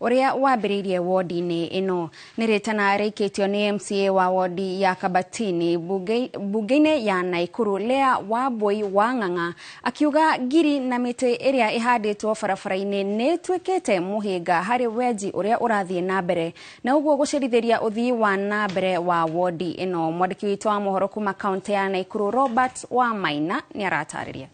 Ũrĩa wambĩrĩirie wodi-inĩ ĩno nĩ rĩtana rĩikĩtio nĩ MCA wa wodi ya Kabatini bunge-inĩ ya Naikuru Lea Wambui wa Ng'ang'a akiuga ngiri na mĩtĩ ĩrĩa ĩhandĩtwo barabara-inĩ nĩ ĩtuĩkĩte mũhĩnga harĩ wenji ũrĩa ũrathiĩ na mbere na ũguo gũcerithĩria ũthii wa na mbere wa wodi ĩno. Mwandĩki witũ wa mohoro kuma kaunti ya Naikuru Robert wa Maina nĩ aratarĩria.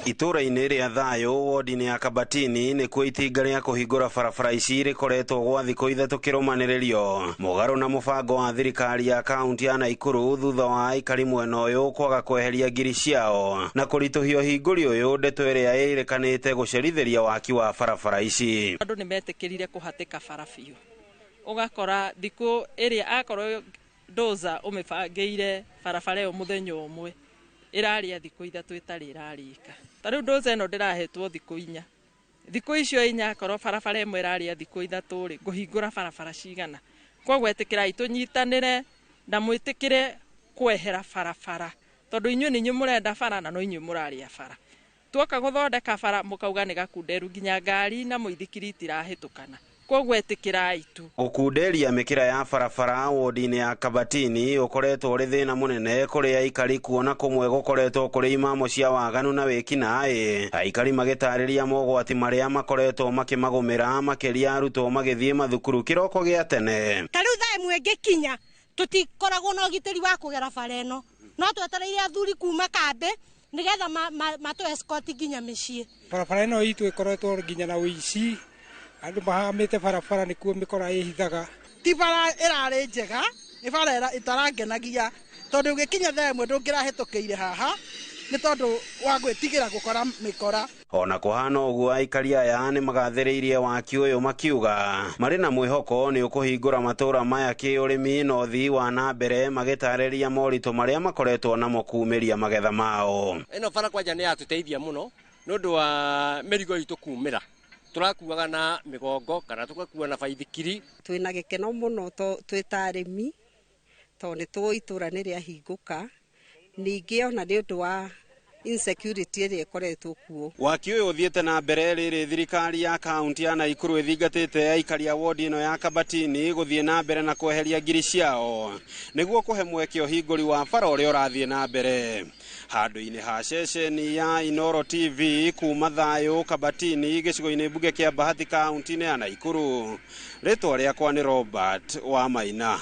Itũra-inĩ rĩa Thayũ wodi-inĩ ya Kabatini nĩkuo itinga rĩa kũhingũra barabara ici rĩkoretwo gwa thikũ ithatũ kĩrũmanĩrĩrio mũgarũ na mũbango wa thirikari ya kaunti ya Naikuru thutha wa aikari mwena ũyũ kwaga kweheria ngiri ciao na kũritũhia ũhingũri ũyũ, ndeto ĩrĩa ĩrĩkanĩte gũcerithĩria waki wa barabara ici. Andũ nĩ metĩkĩrire kũhatĩka bara biũ, ũgakora thikũ ĩrĩa akorwo ndoza ũmĩbangĩire barabara ĩyo mũthenya ũmwe ĩrarĩa thikũ ithatũ ĩtarĩ ĩrarĩka. Ta rĩu ndoza ĩno ndĩrahetwo thikũ inya, thikũ icio inya akorwo barabara ĩmwe ĩrarĩa thikũ ithatũ rĩ, ngũhingũra barabara cigana? Koguo ĩtĩkĩrai tũnyitanĩre na mwĩtĩkĩre kwehera barabara, tondũ inyuĩ nĩ inyuĩ mũrenda bara na no inyuĩ mũrarĩa bara. Tuoka gũthondeka bara mũkauga nĩ gakunderu nginya ngari na mũithikiri itirahĩtũkana. Koguo ĩtĩkĩrai tu. Gũkunderia mĩkĩra ya barabara wodi-inĩ ya Kabatini ũkoretwo ũrĩ thĩna mũnene kũrĩ aikari kuona kũmwe gũkoretwo kũrĩ imamo cia waganu na wĩkinaĩ, aikari magĩtarĩria mogwati marĩa makoretwo makĩmagũmĩra makĩria arutwo magĩthiĩ mathukuru kĩroko gĩa tene. Ta rĩu thaa ĩmwe ĩngĩkinya tũtikoragwo na ũgitĩri wa kũgera bara ĩno, no twetereire athuri kuma kambĩ nĩgetha matũ escort nginya mĩciĩ. Barabara ĩno itũ ĩkoretwo nginya na ũici, andũ mahamĩte barabara nĩkuo mĩkora ĩhithaga. Ti bara ĩrarĩ njega, nĩ bara ĩtarangenagia tondũ ũgĩkinya thaa ĩmwe ndũngĩrahĩtũkĩire haha nĩ tondũ wa gwĩtigĩra gũkora mĩkora. Ona kũhana ũguo aikari aya nĩ magathĩrĩirie waki ũyũ makiuga marĩ na mwĩhoko nĩ ũkũhingũra matũra maya kĩũrĩmi na ũthii wa na mbere, magĩtarĩria moritũ marĩa makoretwo namo kumĩria magetha mao. Ĩno bara kwanja nĩ yatũteithia mũno nĩ ũndũ wa mĩrigo itũ kumĩra, tũrakuaga na mĩgongo kana tũgakua na baithikiri. Twĩna gĩkeno mũno twĩ ta arĩmi tondũ nĩ tũĩ itũra nĩ rĩahingũka, ningĩ ona nĩ ũndũ wa insecurity ĩrĩa ĩkoretwo kuo. Waki ũyũ ũthiĩte na mbere rĩrĩ thirikari ya kaunti ya Naikuru ĩthingatĩte aikari a wodi ĩno ya Kabatini gũthiĩ na mbere na kweheria ngiri ciao nĩguo kũhe mweke ũhingũri wa bara ũrĩa ũrathiĩ na mbere. Handũ-inĩ ha ceceni ya Inoro TV kuma Thayũ Kabatini gĩcigo-inĩ mbunge kĩa Bahati kaunti-inĩ ya Naikuru, rĩtwa rĩakwa nĩ Robert wa Maina.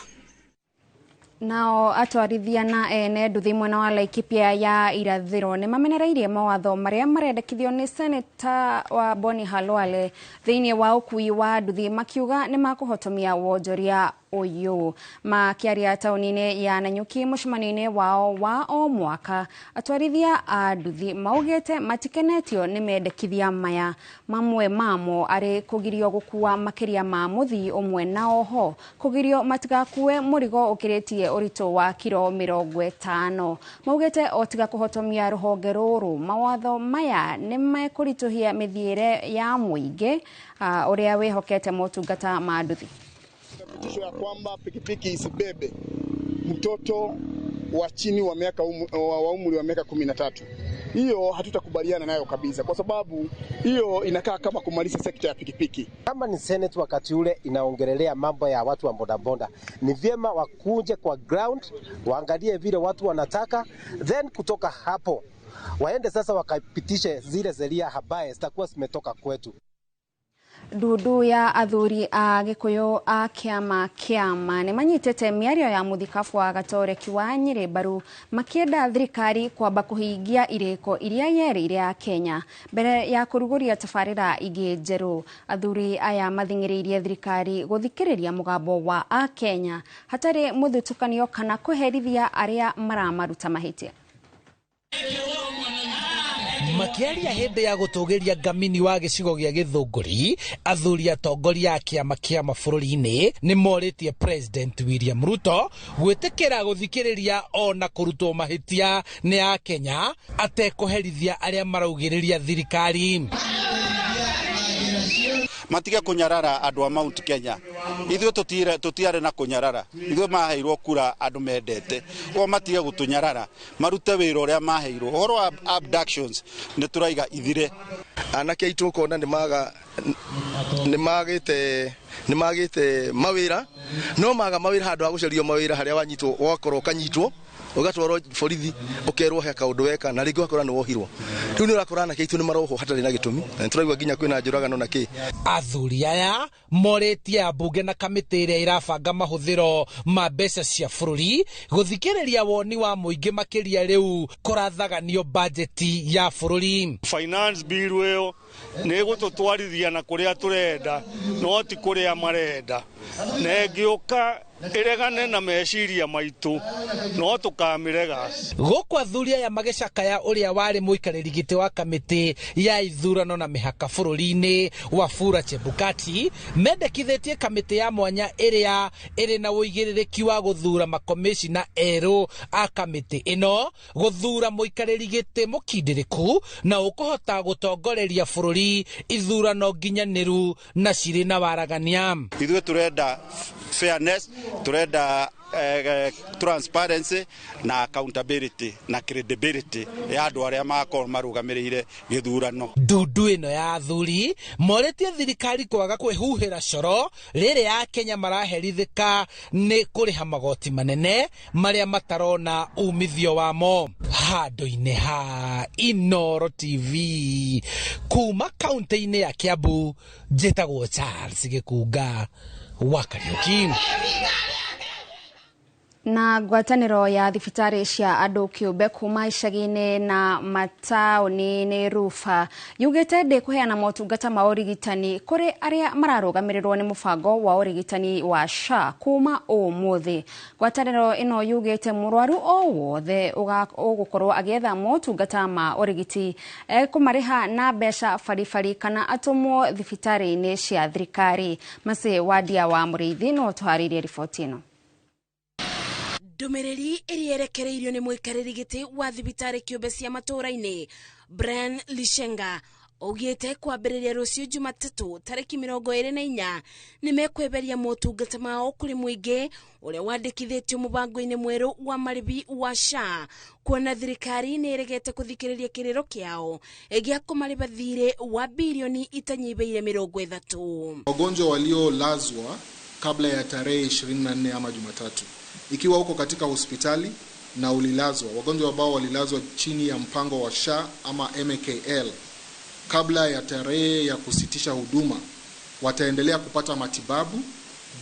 Nao atwarithia na ene nduthi mwena wa Laikipia ya irathĩro nĩ mamenereirie mawatho marĩa marendekithio nĩ seneta wa Boni Khalwale thĩinĩ wa ũkui wa nduthi makiuga nĩ makũhotomia wonjoria ũyũ. Makĩaria taũni-inĩ ya Nanyuki mũcemanio-inĩ wao wa o mwaka, atwarithia a nduthi maugĩte matikenetio nĩ mendekithia maya, mamwe mamo arĩ kũgirio gũkua makĩria ma mũthii ũmwe na oho kũgirio matigakue mũrigo ũkĩrĩtie ũritũ wa kiro 50. Maugĩte o tiga kũhotomia rũhonge rũrũ, mawatho maya nĩ mekũritũhia mĩthiĩre ya mũingĩ ũrĩa wĩhokete motungata ma nduthi. Pitisho ya kwamba pikipiki isibebe mtoto wa chini wa miaka wa umri wa miaka 13. Hiyo hatutakubaliana nayo kabisa, kwa sababu hiyo inakaa kama kumaliza sekta ya pikipiki. Kama ni Senate wakati ule inaongelelea mambo ya watu wa bodaboda, ni vyema wakuje kwa ground waangalie vile watu wanataka, then kutoka hapo waende sasa wakapitishe zile sheria ambaye zitakuwa zimetoka kwetu. Ndundu ya athuri a Gikuyu a kiama kiama nĩ manyitĩte mĩario ya mũthikabu wa Gatoreki wa Nyĩrĩ mbaru makĩenda thirikari kwamba kũhingia irĩko iria yerĩire a Kenya mbere ya kũrugũria tabarĩra ingĩ njerũ. Athuri aya mathing'ĩrĩirie thirikari gũthikĩrĩria mũgambo wa a Kenya hatarĩ mũthutũkanio kana kũherithia arĩa maramaruta mahĩtia. Makiaria hĩndĩ ya gũtũgĩria ngamini wa gĩcigo gĩa Gĩthũngũri, athuri atongoria a kĩama kĩama bũrũri-inĩ nĩ morĩtie President William Ruto gwĩtĩkĩra gũthikĩrĩria ona kũrutwo mahĩtia nĩ a Kenya atekũherithia arĩa maraugĩrĩria thirikari. Matige kunyarara andũ a Mount Kenya. Ithuĩ tũtiarĩ na kũnyarara, ithuĩ maheirwo kura andũ mendete, o matige gũtũnyarara, marute wĩra ũrĩa maheirwo. Ũhoro wa abductions nĩ tũraiga ithire. Anake aitũ ũkona nĩ magĩte mawĩra, no maga mawĩra handũ ha gũcario mawĩra harĩa wanyitwo wakorwo ũkanyitwo ũgatwarwo borithi ũkerwo he kaũndũ weka na rĩngĩ ũgakora nĩ wohirwo. Rĩu nĩ ũrakora anake aitũ nĩ marohwo hatarĩ na gĩtũmi, na nĩ tũraigua nginya kwĩna njũragano na kĩ. Athuri aya morĩtie ambunge na kamĩtĩ ĩrĩa ĩrabanga mahũthĩro ma mbeca cia bũrũri gũthikĩrĩria woni wa mũingĩ makĩria rĩu kũrathaganio bajeti ya bũrũri. Finance bill ĩyo nĩ ĩgũtũtwarithia na kũrĩa tũrenda no ti kũrĩa marenda, na ĩngĩũka ĩregane na meciria maitũ no tũkamĩrega. Gũkũ athuri aya magĩcakaya ũrĩa warĩ mũikarĩri gĩtĩ wa kamĩtĩ ya ithurano na mĩhaka bũrũri-inĩ Wafula Chebukati mendekithĩtie kamĩtĩ ya mwanya ĩrĩa ĩrĩ na ũigĩrĩrĩki wa gũthura makomĩcina erũ a kamĩtĩ ĩno gũthura mũikarĩri gĩtĩ mũkindĩrĩku na ũkũhota gũtongoreria bũrũri ithurano nginyanĩru na cirĩ na waragania. Ithuĩ tũrenda fairness, turenda transparency na accountability na credibility ya andũ arĩa magakorwo marũgamĩrĩire gĩthurano. Ndundu ĩno ya athuri morĩtie thirikari kwaga kwĩhuhĩra coro rĩrĩa Akenya maraherithĩka nĩ kũrĩha magoti manene marĩa matarona umithio wamo. Handũ-inĩ ha Inooro TV kuma kaunti-inĩ ya Kiambu, njĩtagwo Charles Gĩkunga wa Kariuki. Na ngwatanĩro ya thibitarĩ cia andũ kĩũmbe kuma icagi-inĩ na mataũni-inĩ Rufa yugĩte ndĩkũheana motungata ma ũrigitani kũrĩ arĩa mararũgamĩrĩrwo nĩ mũbango wa ũrigitani wa SHA kuma ũmũthĩ. Ngwatanĩro ĩno yugĩte mũrwaru o wothe ũgũkorwo agĩetha motungata ma ũrigiti ekũmarĩha na mbeca baribari kana atũmwo thibitarĩ-inĩ cia thirikari. Macĩ Wadia wa Mũrĩithi no tũharĩrie riboti ĩno. Ndũmĩrĩri ĩrĩa ĩrekereirio nĩ mũikarĩri gĩtĩ wa thibitarĩ kĩũmbe cia matũũra-inĩ Brian Lishenga augĩte kwambĩrĩria rũciũ Jumatatũ tarĩki 24 nĩ mekweberia motungata mao kũrĩ mũingĩ ũrĩa wandĩkithĩtio mũbango-inĩ mwerũ wa marĩbi wa SHA kuona thirikari nĩ ĩregete kũthikĩrĩria kĩrĩro kĩao gĩa kũmarĩba thirĩ wa bilioni itanyihĩire 30. Wagonjwa waliolazwa kabla ya tarehe 24 ama Jumatatu, ikiwa uko katika hospitali na ulilazwa, wagonjwa ambao walilazwa chini ya mpango wa SHA ama MKL kabla ya tarehe ya kusitisha huduma wataendelea kupata matibabu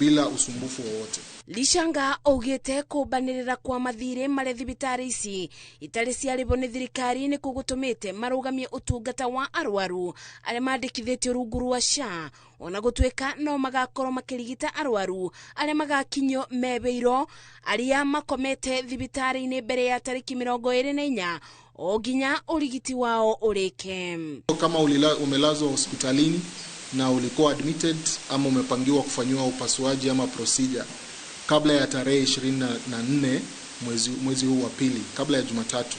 bila usumbufu wowote. Lishanga augĩte kũmbanĩrĩra kwa mathirĩ marĩa thibitarĩ ici itarĩ ciarĩhwo nĩ thirikari nĩ kũgũtũmĩte marũgamie ũtungata wa arwaru arĩa mandĩkithĩtio rungu rwa SHA ona gũtuĩka no magakorwo makĩrigita arwaru arĩa magakinyio mebĩirwo arĩa makomete thibitarĩ-inĩ mbere ya tarĩki 24 o nginya ũrigiti wao ũrĩke. Kama umelazwa hospitalini na ulikuwa admitted ama umepangiwa kufanyiwa upasuaji ama procedure kabla ya tarehe 24 mwezi huu wa pili, kabla ya Jumatatu,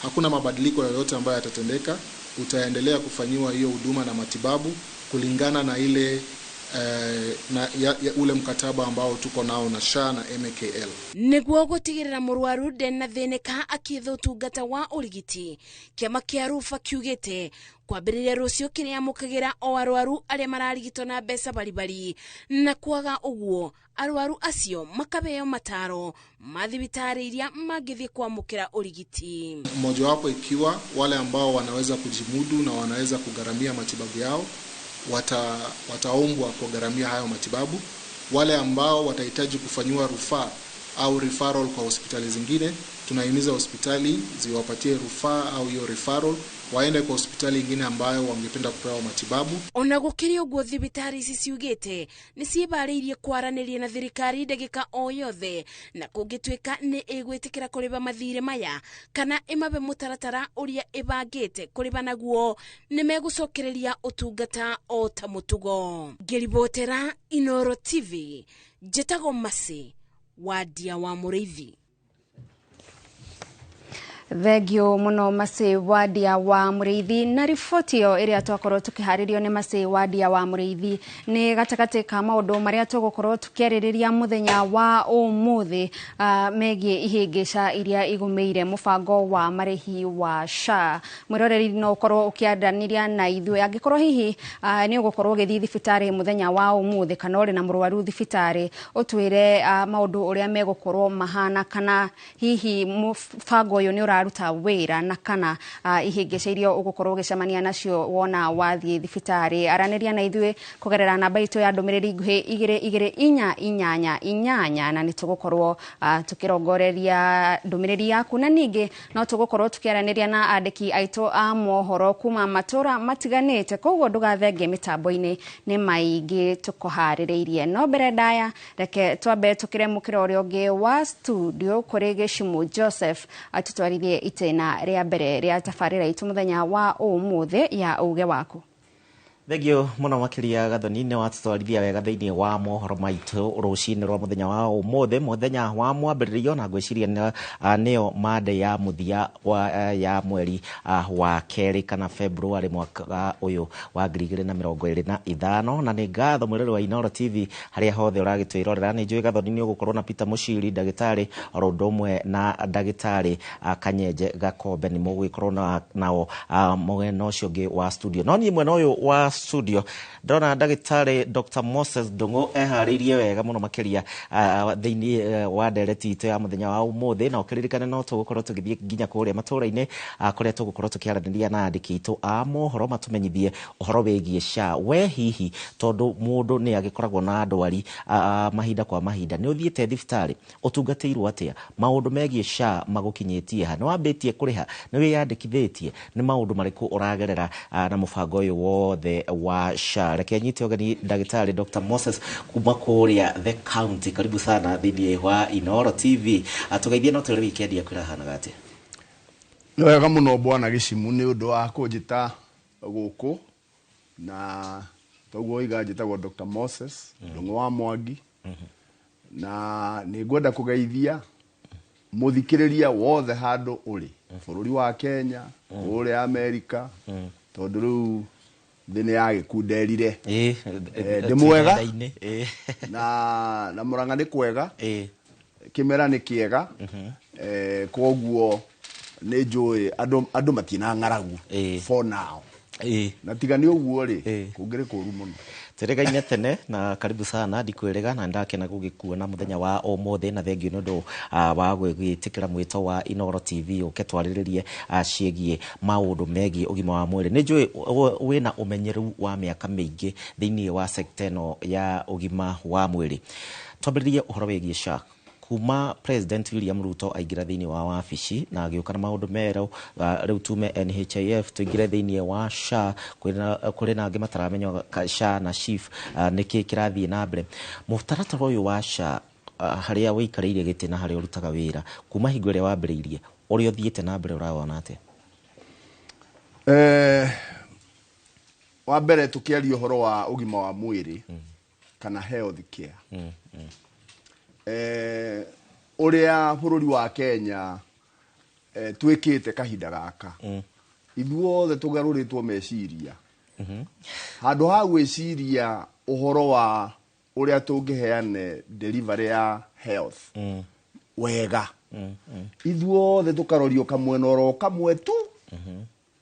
hakuna mabadiliko yoyote ambayo yatatendeka. Utaendelea kufanyiwa hiyo huduma na matibabu kulingana na ile ule mkataba ambao tuko nao na SHA na MKL. Nĩguo gũtigĩrĩra mũrwaru ndenathinĩka akĩetha ũtungata wa ũrigiti, kĩama kĩa Rufa kiugĩte kwambĩrĩria rũciũ kĩrĩamũkagĩra o arwaru arĩa mararigitwo na mbeca baribari, na kwaga ũguo arwaru acio makabeo mataro ma thibitarĩ iria mangĩthiĩ kwamũkĩra ũrigiti. Mmojawapo ikiwa wale ambao wanaweza kujimudu na wanaweza kugharamia matibabu yao wataombwa kugharamia hayo matibabu. Wale ambao watahitaji kufanyiwa rufaa au referral kwa hospitali zingine, tunahimiza hospitali ziwapatie rufaa au hiyo referral waende kwa hospitali nyingine ambayo wangependa kupewa matibabu. Ona gũkĩrĩ ũguo thibitarĩ ici ciugĩte nĩ ciĩbarĩirie kwaranĩria na thirikari ndagĩka o yothe, na kũngĩtuĩka nĩ ĩgwĩtĩkĩra kũrĩba mathirĩ maya kana ĩmabe mũtaratara ũrĩa ĩbangĩte kũrĩba naguo, nĩ megũcokereria ũtungata o ta mũtugo. Ngĩribotera Inooro TV, njĩtagwo Mercy Wadia wa Mũrĩithi. Thengio muno Macĩ Wandia wa Mũrĩithi na riboti ĩyo ĩrĩa twakorwo tũkĩharĩrio nĩ Macĩ Wandia wa Mũrĩithi. Nĩ gatagatĩ ka maũndũ marĩa tũgũkorwo tũkĩarĩrĩria mũthenya wa ũmũthĩ megiĩ ihĩngĩca iria igũmĩire mũbango wa marĩhi wa SHA. Mwĩroreri no ũkorwo ũkĩaranĩria na ithuĩ angĩkorwo hihi nĩ ũgũkorwo ũgĩthiĩ thibitarĩ mũthenya wa ũmũthĩ kana ũrĩ na mũrwaru thibitarĩ, ũtwĩre maũndũ ũrĩa megũkorwo mahana, kana hihi mũbango ũyũ nĩ ũraruta wĩra, na kana ihĩngĩca iria ũgũkorwo ũgĩcemania nacio wona wathiĩ thibitarĩ. Aranĩria na ithuĩ kũgerera namba itũ ya ndũmĩrĩri nguhĩ 22488 na nĩ tũgũkorwo tũkĩrongoreria ndũmĩrĩri yaku, na ningĩ no tũgũkorwo tũkĩaranĩria na andĩki aitũ a mohoro kuma matũra matiganĩte, koguo ndũgathenge mĩtambo-inĩ, nĩ maingĩ tũkũharĩrĩirie. No mbere ndaya, reke twambe tũkĩre mũkĩra ũrĩa ũngĩ wa studio kũrĩ Gĩcimu Joseph atũtwarithie itĩna rĩa mbere rĩa tabarĩra itũ mũthenya wa ũmũthĩ ya uge waku. Thengio muno makiria Gathoni, nĩ watũtwarithia wega thĩinĩ wa mohoro maitũ rũcinĩ rwa mũthenya wa ũmũthĩ, mũthenya wa mwambĩrĩrio, na ngwĩciria nĩyo mande ya mũthia ya mweri wa kerĩ kana February mwaka ũyũ wa 2025. Na nĩ ngatho mwĩrori wa Inooro TV harĩa hothe ũragĩtwĩrorera. Nĩ njũĩ Gathoni nĩ ũgũkorwo na Peter Mũciri ndagĩtarĩ, oro ũndũ ũmwe na ndagĩtarĩ Kanyenje Gakombe, nĩ mũgũgĩkorwo nao mwena ũcio ũngĩ wa studio. No niĩ mwena ũyũ wa studio ndona ndagĩtarĩ Dr. Moses Ndung'u eharĩirie wega mũno makĩria thĩinĩ wa ndereti itũ ya mũthenya wa ũmũthĩ, na ũkĩririkane no tũgũkorwo tũgĩthiĩ nginya kũrĩa matũra-inĩ kũrĩa tũgũkorwo tũkĩaranĩria na andĩki aitũ a mohoro matũmenyithie ũhoro wĩgiĩ SHA. We hihi, tondũ mũndũ nĩ agĩkoragwo na ndwari mahinda kwa mahinda, nĩ ũthiĩte thibitarĩ, ũtungatĩirwo atĩa, maũndũ megiĩ SHA magũkinyĩtie ha, nĩ wambĩtie kũrĩha, nĩ wĩyandĩkithĩtie, nĩ maũndũ marĩkũ ũragerera na mũbango ũyũ wothe wa SHA? Reke nyite ũgeni ndagĩtarĩ Dr. Moses kuma kũrĩa the county. Karibu sana thĩinĩ wa Inooro TV. Tũgeithie, no twĩre weekend yaku ĩrahanaga atĩa? Nĩ wega mũno bwana Gĩcimu, nĩ ũndũ wa kũnjĩta gũkũ, na toguo oiga njĩtagwo Dr. Moses Ndung'u wa Mwangi, na nĩ ngwenda kũgeithia mũthikĩrĩria wothe handũ ũrĩ bũrũri wa Kenya, kũrĩa Amerika, tondũ rĩu thĩ nĩ yagĩkunderire. Ndĩ mwega na Mũrang'a nĩ kwega, kĩmera nĩ kĩega, koguo nĩ njũĩ andũ matina ng'aragu for now, na tiga nĩ ũguo rĩ, kũngĩrĩ kũru mũno. Tũrĩgaine tene na karibu sana, ndikwĩrĩga na ndakena gũgĩkuona mũthenya wa ũmũthĩ, na thengio nĩ ũndũ wa gwĩtĩkĩra mwĩto wa Inooro TV ũke twarĩrĩrie ciĩgiĩ maũndũ megiĩ ũgima wa mwĩrĩ. Nĩ njũĩ wĩna ũmenyeru wa mĩaka mĩingĩ thĩinĩ wa sekta ĩno ya ũgima wa mwĩrĩ. Twambĩrĩrie ũhoro wĩgiĩ SHA. Kuma President William Ruto aingĩra thĩinĩ wa wabici na agĩũka na maũndũ merũ, rĩu tume NHIF tũingĩre thĩinĩ wa SHA, kũrĩ na angĩ mataramenya SHA na SHIF nĩkĩ kĩrathiĩ na mbere. Mũtaratara ũyũ wa SHA, harĩa wĩikarĩire gĩtĩ na harĩa ũrutaga wĩra kuma hingo ĩrĩa wambĩrĩirie, ũrĩa ũthiĩte na mbere, ũrawona atĩa? Wa mbere, tũkĩaria ũhoro wa ũgima wa mwĩrĩ kana health care, ũrĩa bũrũri wa Kenya twĩkĩte kahinda gaka, ithuothe tũgarũrĩtwo meciria. Handũ ha gwĩciria ũhoro wa ũrĩa tũngĩheane delivery ya health wega, ithuothe tũkarorio kamwena oro kamwe tu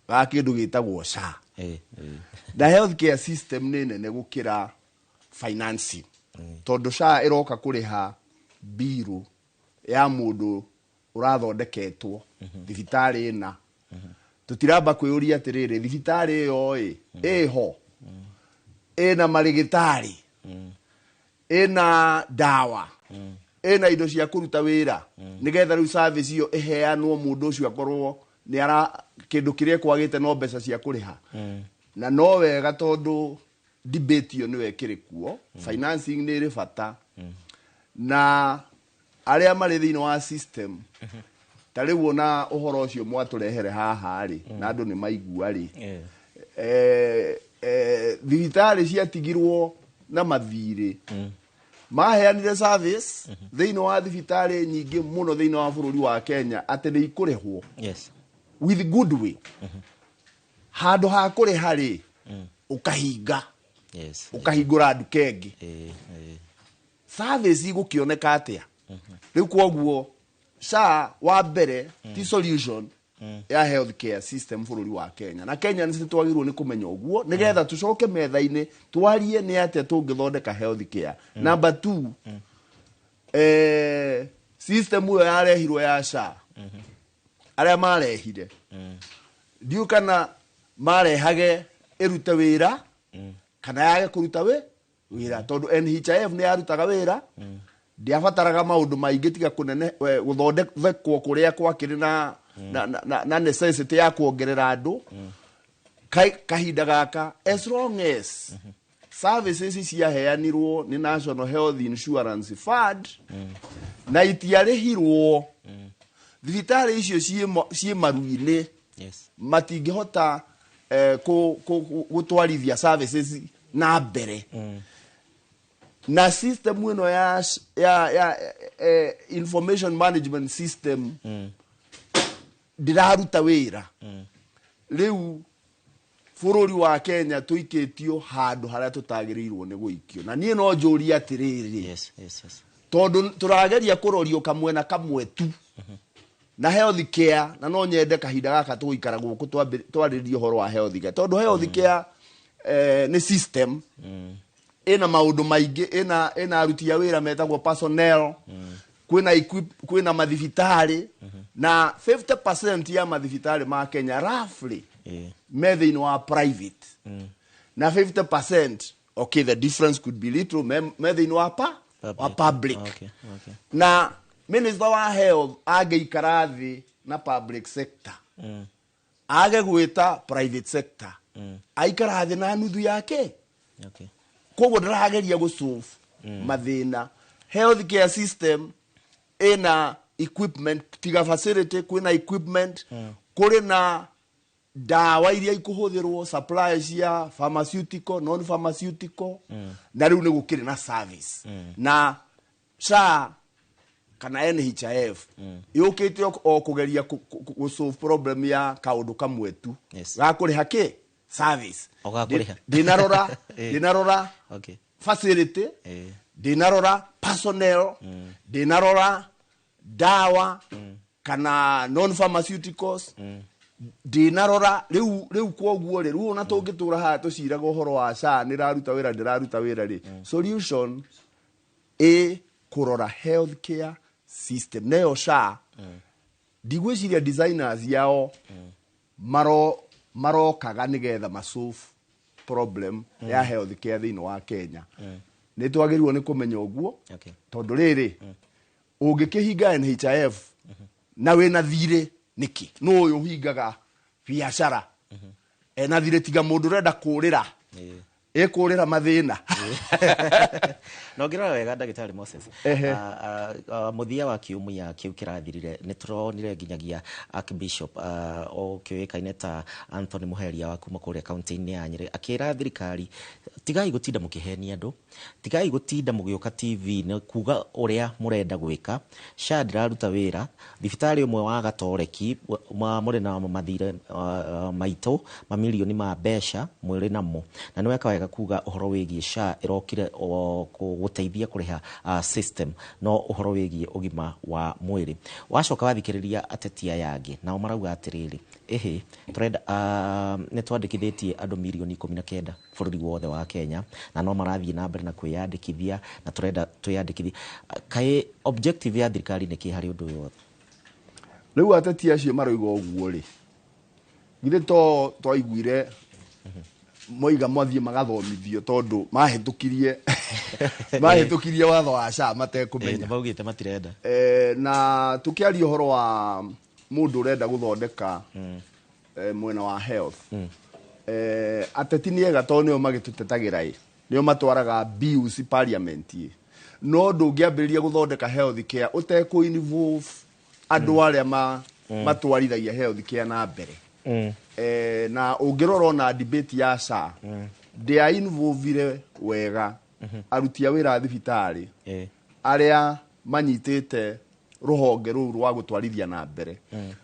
ga kĩndũ gĩtagwo SHA. Na health care system nĩ nene gũkĩra financing, tondũ SHA ĩroka kũrĩha mbiru ya mũndũ ũrathondeketwo thibitarĩ ĩna. Tũtiramba kwĩyũria atĩrĩrĩ, thibitarĩ ĩyo ĩ ĩho, ĩna marĩgĩtarĩ, ĩna ndawa, ĩna indo cia kũruta wĩra, nĩgetha rĩu service ĩyo ĩheanwo, mũndũ ũcio akorwo nĩ ara kĩndũ kĩrĩa kwagĩte no mbeca cia kũrĩha. Na no wega, tondũ debate ĩyo nĩyo ĩkĩrĩ kuo. Financing nĩ ĩrĩ bata, na arĩa marĩ thĩinĩ wa system ta rĩu ona ũhoro ũcio mwatũrehere haha rĩ, na andũ nĩ maigua rĩ, thibitarĩ ciatigirwo na mathirĩ. Maheanire service thĩinĩ wa thibitarĩ nyingĩ mũno thĩinĩ wa bũrũri wa Kenya atĩ nĩ ikũrĩhwo with goodwill. Handũ ha kũrĩha rĩ, ũkahinga, ũkahingũra nduka ĩngĩ. Service igũkĩoneka atĩa rĩu? Kwoguo SHA wa mbere ti solution ya healthcare system bũrũri wa Kenya, na Kenyans nĩ twagĩrĩirwo nĩ kũmenya ũguo nĩgetha tũcoke metha-inĩ twarie nĩ atĩa tũngĩthondeka healthcare. Number two, system ĩyo yarehirwo ya SHA, arĩa marehire ndiũ kana marehage ĩrute wĩra kana yage kũruta wĩra, tondũ NHIF nĩ yarutaga wĩra, ndiabataraga maũndũ maingĩ tiga kũnene gũthondekwo kũrĩa kwakĩrĩ na necessity ya kuongerera andũ. Kahinda gaka, as long as services ciaheanirwo nĩ National Health Insurance Fund na itiarĩhirwo, thibitarĩ icio ciĩ maru-inĩ matingĩhota gũtwarithia services na mbere. Na system ĩno ya information management system ndĩraruta wĩra. Rĩu bũrũri wa Kenya tũikĩtio handũ harĩa tũtagĩrĩirwo nĩ gũikio, na niĩ no njũrie atĩrĩrĩ, tondũ tũrageria kũrorio kamwena kamwe tu na health care, na no nyende kahinda gaka tũgũikara gũkũ twarĩrie ũhoro wa health care, tondũ health care nĩ system ĩna maũndũ maingĩ, ĩna aruti a wĩra metagwo personnel, kwĩna mathibitarĩ, na 50% ya mathibitarĩ ma Kenya roughly me thĩinĩ wa private, na 50%, okay, the difference could be little, me thĩinĩ wa public. Na minister wa health angĩikara thĩ na public sector, age gwĩta private sector, aikara thĩ na nuthu yake. Koguo ndĩrageria gũsolve mathĩna. Health care system ĩna equipment, tiga facility, kwĩna equipment, kũrĩ na ndawa iria ikũhũthĩrwo, supply cia pharmaceutical, non pharmaceutical, na rĩu nĩ gũkĩrĩ na service. Na SHA kana NHIF yũkĩte o kũgeria gũsolve problem ya kaũndũ kamwe tu ga kũrĩha kĩ service. O ga kũrĩha. Ndinarora, ndinarora facility, ndinarora personnel, ndinarora ndawa kana non pharmaceuticals, ndinarora rĩu. Kwoguo rĩ, rĩu ona tũngĩtũra haha tũciraga ũhoro wa SHA nĩraruta wĩra, ndĩraruta wĩra rĩ, solution ĩ kũrora healthcare system. Neyo SHA, ndigwĩciria designers yao marokaga nĩgetha masolve problem ya healthcare thĩinĩ wa Kenya. Nĩ twagĩrĩirwo nĩ kũmenya ũguo, tondũ rĩrĩ, ũngĩkĩhinga NHIF na wĩna thirĩ nĩkĩ? Nũ ũyũ ũhingaga biacara ena thirĩ tiga mũndũ ũrenda kũrĩra, ĩkũrĩra mathĩna? Na ũngĩrora wega, ndagĩtarĩ Moses, mũthia wa kiumia kĩu kĩrathirire nĩ tũronire nginyagia Archbishop ũkĩũĩkaine ta Anthony Muheria wa kuma kũrĩa kaunti-inĩ ya Nyĩrĩ akĩra thirikari, tigai gũtinda mũkĩhenia andũ, tigai gũtinda mũgĩũka TV nĩ kuga ũrĩa mũrenda gwĩka. SHA ndĩraruta wĩra. Thibitarĩ ũmwe wa Gatoreki mũrĩ na mathirĩ maitũ mamirioni ma mbeca mwĩrĩ namo, na nĩ weka wega kuga ũhoro wĩgiĩ SHA ĩrokire o gũteithia kũrĩha system, no ũhoro wĩgiĩ ũgima wa mwĩrĩ. Wacoka wathikĩrĩria ateti aya angĩ, nao marauga atĩrĩrĩ, ĩhĩ, tũrenda nĩ twandĩkithĩtie andũ mirioni 19 bũrũri wothe wa Kenya, na no marathiĩ na mbere na kwĩyandĩkithia, na tũrenda twĩyandĩkithie. Kaĩ objective ya thirikari nĩ kĩ harĩ ũndũ ũyũ wothe? Rĩu ateti acio maroiga ũguo rĩ, githĩ to twaiguire moiga mathiĩ magathomithio tondũ mahĩtũkirie watho wa SHA matekũmenya? Maugĩte matirenda. Na tukiaria ũhoro wa mũndũ ũrenda gũthondeka mwena wa health, ateti nĩ ega tondũ nĩo magĩtũtetagĩra, ĩ nĩo matwaraga bills parliament, ĩ no ndũngĩambĩrĩria gũthondeka health care ũtekũ involve andũ arĩa matwarithagia health care na mbere. Na ũngĩrora ona debate ya SHA ndĩa involvire wega. Aruti a wĩra a thibitarĩ arĩa manyitĩte rũhonge rũu rwa gũtwarithia na mbere.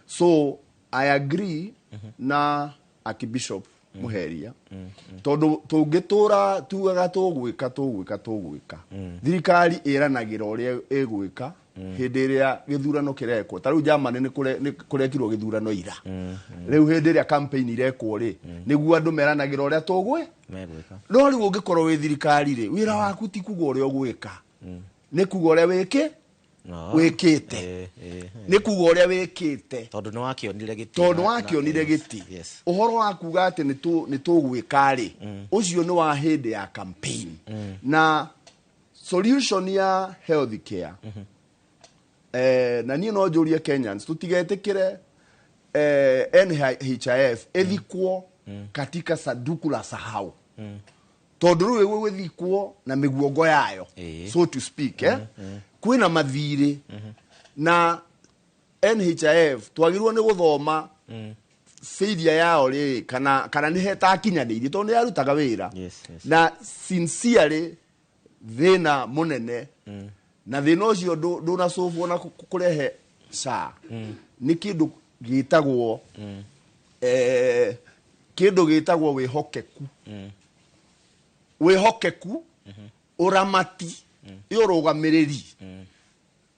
So I agree na Archbishop Muheria, tondũ tũngĩtũra tugaga tũgwĩka, tũgwĩka, tũgwĩka, thirikari ĩranagĩra ũrĩa ĩgwĩka hĩndĩ ĩrĩa gĩthurano kĩrekwo. Ta rĩu Germany nĩ kũrekirwo gĩthurano ira. Rĩu hĩndĩ ĩrĩa campaign irekwo rĩ, nĩguo andũ meranagĩra ũrĩa tũgwĩ Megwĩka. No rĩu ũngĩkorwo wĩ thirikari rĩ, wĩra waku ti kuga ũrĩa ũgwĩka, nĩ kuga ũrĩa wĩkĩ No. wĩkĩte. Nĩ kuga ũrĩa wĩkĩte. Tondũ nĩ wakĩonire gĩtĩ. Tondũ wakĩonire gĩtĩ. Ũhoro wa kuga atĩ nĩ tũgwĩka rĩ, ũcio nĩ wa hĩndĩ ya campaign. Na solution ya health care, na niĩ no njũrie Kenyans tũtigetĩkĩre NHIF ĩthikwo katika sanduku la sahau, tondũ rĩu ĩgũgĩthikwo na mĩguongo yayo, so to speak, eh? Kwĩna mathirĩ na NHIF twagĩrĩirwo nĩ gũthoma failure yao rĩ, kana nĩ hetakinyanĩirie, tondũ nĩ yarutaga wĩra. Na sincerely, thĩna mũnene na thĩna ũcio ndũnacũbwo na kũrehe SHA nĩ kĩndũ gĩtagwo wĩhokeku, wĩhokeku, ũramati, ũrũgamĩrĩri,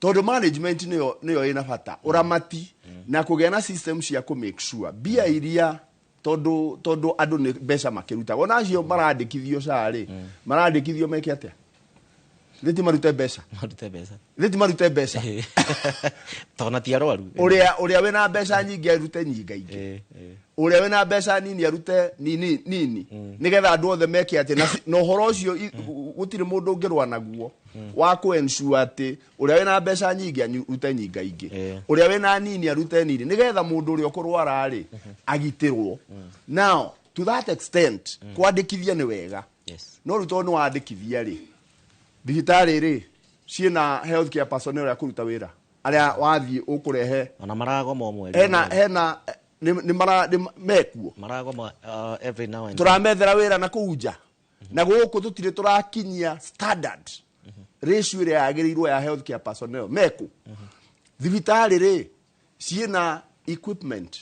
tondũ management nĩyo ĩna bata, ũramati na kũgĩa na system cia kũ make sure mbia iria, tondũ andũ nĩ mbeca makĩrutaga, ona acio marandĩkithio SHA rĩ, marandĩkithio meke atĩa? Thĩ marute mbeca? Marute mbeca. Thĩ marute mbeca? Tondũ ti arwaru. Ũrĩa wĩna mbeca nyingĩ arute nyingaingĩ, ũrĩa wĩna mbeca nini arute nini nini, nĩgetha andũ othe meke atĩ na ũhoro ũcio gũtirĩ mũndũ ũngĩrũa naguo wa kũ ensure atĩ ũrĩa wĩna mbeca nyingĩ arute nyingaingĩ, ũrĩa wĩna nini arute nini, nĩgetha mũndũ ũrĩa ũkũrwara rĩ agitĩrwo. Now, to that extent, kwandĩkithia nĩ wega. No rĩu tondũ nĩ wandĩkithia rĩ, thibitarĩ rĩ ciĩna healthcare personnel arĩa kũruta wĩra arĩa wathiĩ ũkũrehe? Ona maragoma o mweri. Hena nĩ mara nĩ mekuo. Maragoma every now and then. Tũramethera wĩra na kũu nja, na gũkũ tũtirĩ tũrakinyia standard ratio ĩrĩa yagĩrĩirwo ya healthcare personnel meku. Thibitarĩ rĩ ciĩna equipment?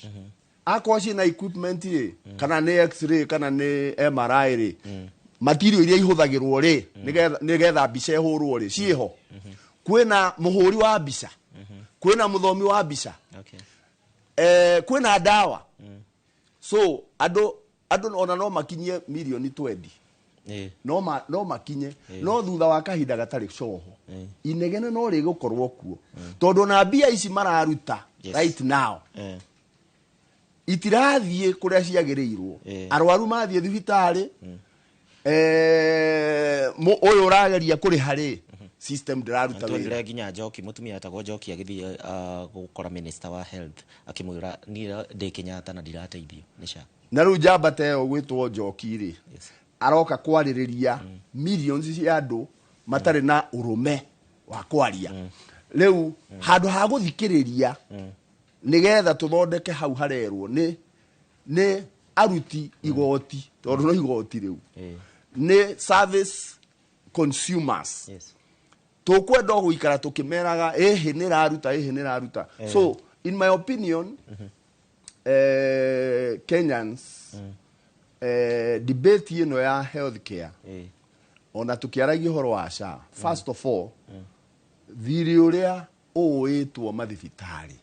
Akorwo ciĩna equipment rĩ, kana nĩ X-ray kana nĩ MRI rĩ, material iria ihũthagĩrwo rĩ nĩgetha mbica ĩhũrwo rĩ, ciĩho? Kwĩna mũhũri wa mbica? Kwĩna mũthomi wa mbica? Kwĩna ndawa? So andũ ona no makinyie mirioni 20, no makinye, no thutha wa kahinda gatarĩ coho inegene no rĩgũkorwo kuo, tondũ na mbia ici mararuta right now itirathiĩ kũrĩa ciagĩrĩirwo. Arwaru mathiĩ thibitarĩ, ũyũ ũrageria kũrĩha rĩ, system ndĩraruta wĩra. Tuonire nginya Njoki, mũtumia etagwo Njoki, agĩthiĩ gũkora minister wa health akĩmwĩra, "Niĩ ndĩ Kenyatta na ndirateithio nĩ SHA." Na rĩu njamba ta ĩyo gwĩtwo Njoki rĩ, aroka kwarĩrĩria millions cia andũ matarĩ na ũrũme wa kwaria. Rĩu handũ ha gũthikĩrĩria nĩgetha tũthondeke hau harerwo nĩ aruti igoti, tondũ no igoti rĩu nĩ service consumers, tũkwenda o gũikara tũkĩmeraga ĩhĩ nĩ raruta, ĩhĩ nĩ raruta. So in my opinion, Kenyans, debate ĩno ya health care, ona tũkĩaragia ũhoro wa SHA, first of all, thirĩ ũrĩa ũũĩtwo mathibitarĩ,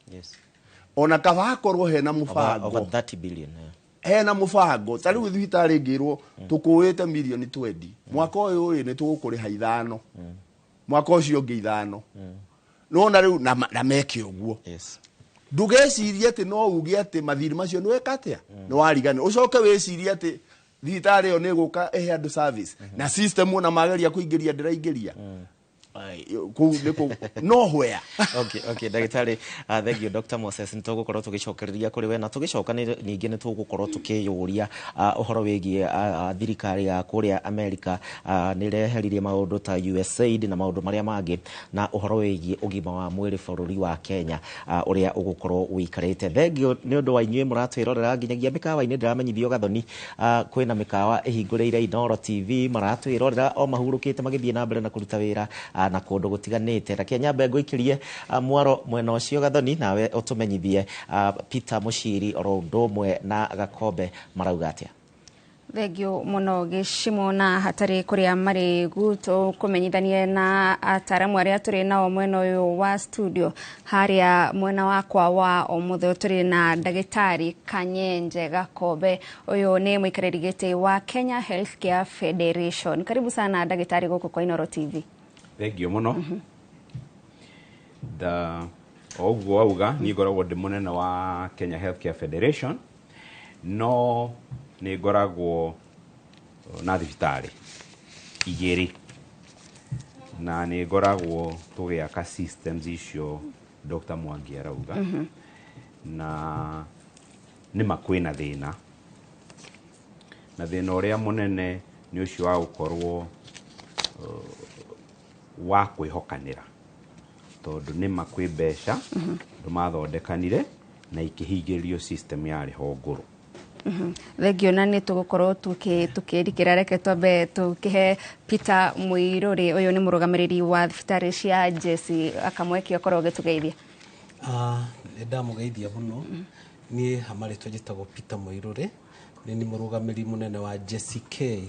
ona kaba hakorwo hena mũbango. Over 30 billion, yeah. Hena mũbango. Ta rĩu thibitarĩ ĩngĩrwo tũkũĩte mirioni 20 mwaka ũyũ ĩ, nĩ tũgũkũrĩha 5, mwaka ũcio ũngĩ 5, nona rĩu na meke ũguo. Ndũgecirie atĩ no uge atĩ mathirĩ macio nĩ weka atĩa, nĩ warigana, ũcoke wĩcirie atĩ thibitarĩ ĩyo nĩ ĩgũka ĩhe andũ service na system ona mageria kũingĩria ndĩraingĩria. Kũu nĩ nowhere. Okay, ndagĩtarĩ, thank you, Dr. Moses. Nĩ tũgũkorwo tũgĩcokereria kũrĩ we na tũgĩcoka ningĩ nĩ tũgũkorwo tũkĩyũria ũhoro wĩgiĩ thirikari ya kũrĩa America nĩ ĩreheririe maũndũ ta USAID na maũndũ marĩa mangĩ, na ũhoro wĩgiĩ ũgima wa mwĩrĩ bũrũri wa Kenya ũrĩa ũgũkorwo ũikarĩte. Thank you nĩ ũndũ wa inyuĩ mũratwĩrorera nginyagia mĩkawa-inĩ. Ndĩramenyithio, Gathoni, kwĩna mĩkawa ĩhingũrĩire Inooro TV, maratwĩrorera o mahurũkĩte magĩthiĩ na mbere na kũruta wĩra na kũndũ gũtiganĩte. Reke nyambe ngũikĩrie mwaro mwena ũcio, Gathoni, nawe ũtũmenyithie Peter Mũciri oro ũndũ ũmwe na Gakombe marauga atĩa. Thengio mũno, Gĩcimo. Na hatarĩ kũrĩa marĩgu, tũkũmenyithanie na ataramu arĩa tũrĩ nao mwena ũyũ wa studio. Harĩa mwena wakwa wa ũmũthĩ tũrĩ na ndagĩtarĩ Kanyenje Gakombe. Ũyũ nĩ mũikarĩri gĩtĩ wa Kenya Healthcare Federation. Karibu sana, ndagĩtarĩ, gũkũ kwa Inooro TV. Thengio mũno. Da o ũguo wauga, niĩ ngoragwo ndĩ mũnene wa Kenya Healthcare Federation, no nĩ ngoragwo na thibitarĩ igĩrĩ na nĩ ngoragwo tũgĩaka systems icio Dr. Mwangi arauga. Na nĩma kwĩna thĩna, na thĩna ũrĩa mũnene nĩ ũcio wa gũkorwo wa kwĩhokanĩra, tondũ nĩma kwĩ mbeca andũ mathondekanire na ikĩhingĩrĩrio system yarĩ ho ngũrũ. Thengio, na nĩ tũgũkorwo tũkĩrikĩra. Reke twambe tũkĩhe Peter Mũirũrĩ, ũyũ nĩ mũrũgamĩrĩri wa thibitarĩ cia Jesi, akamweke akorwo ũgĩtũgeithia. Nĩ ndamũgeithia mũno. Niĩ hamarĩtwa njĩtagwo Peter Mũirũrĩ, nĩ mũrũgamĩrĩri mũnene wa Jesse K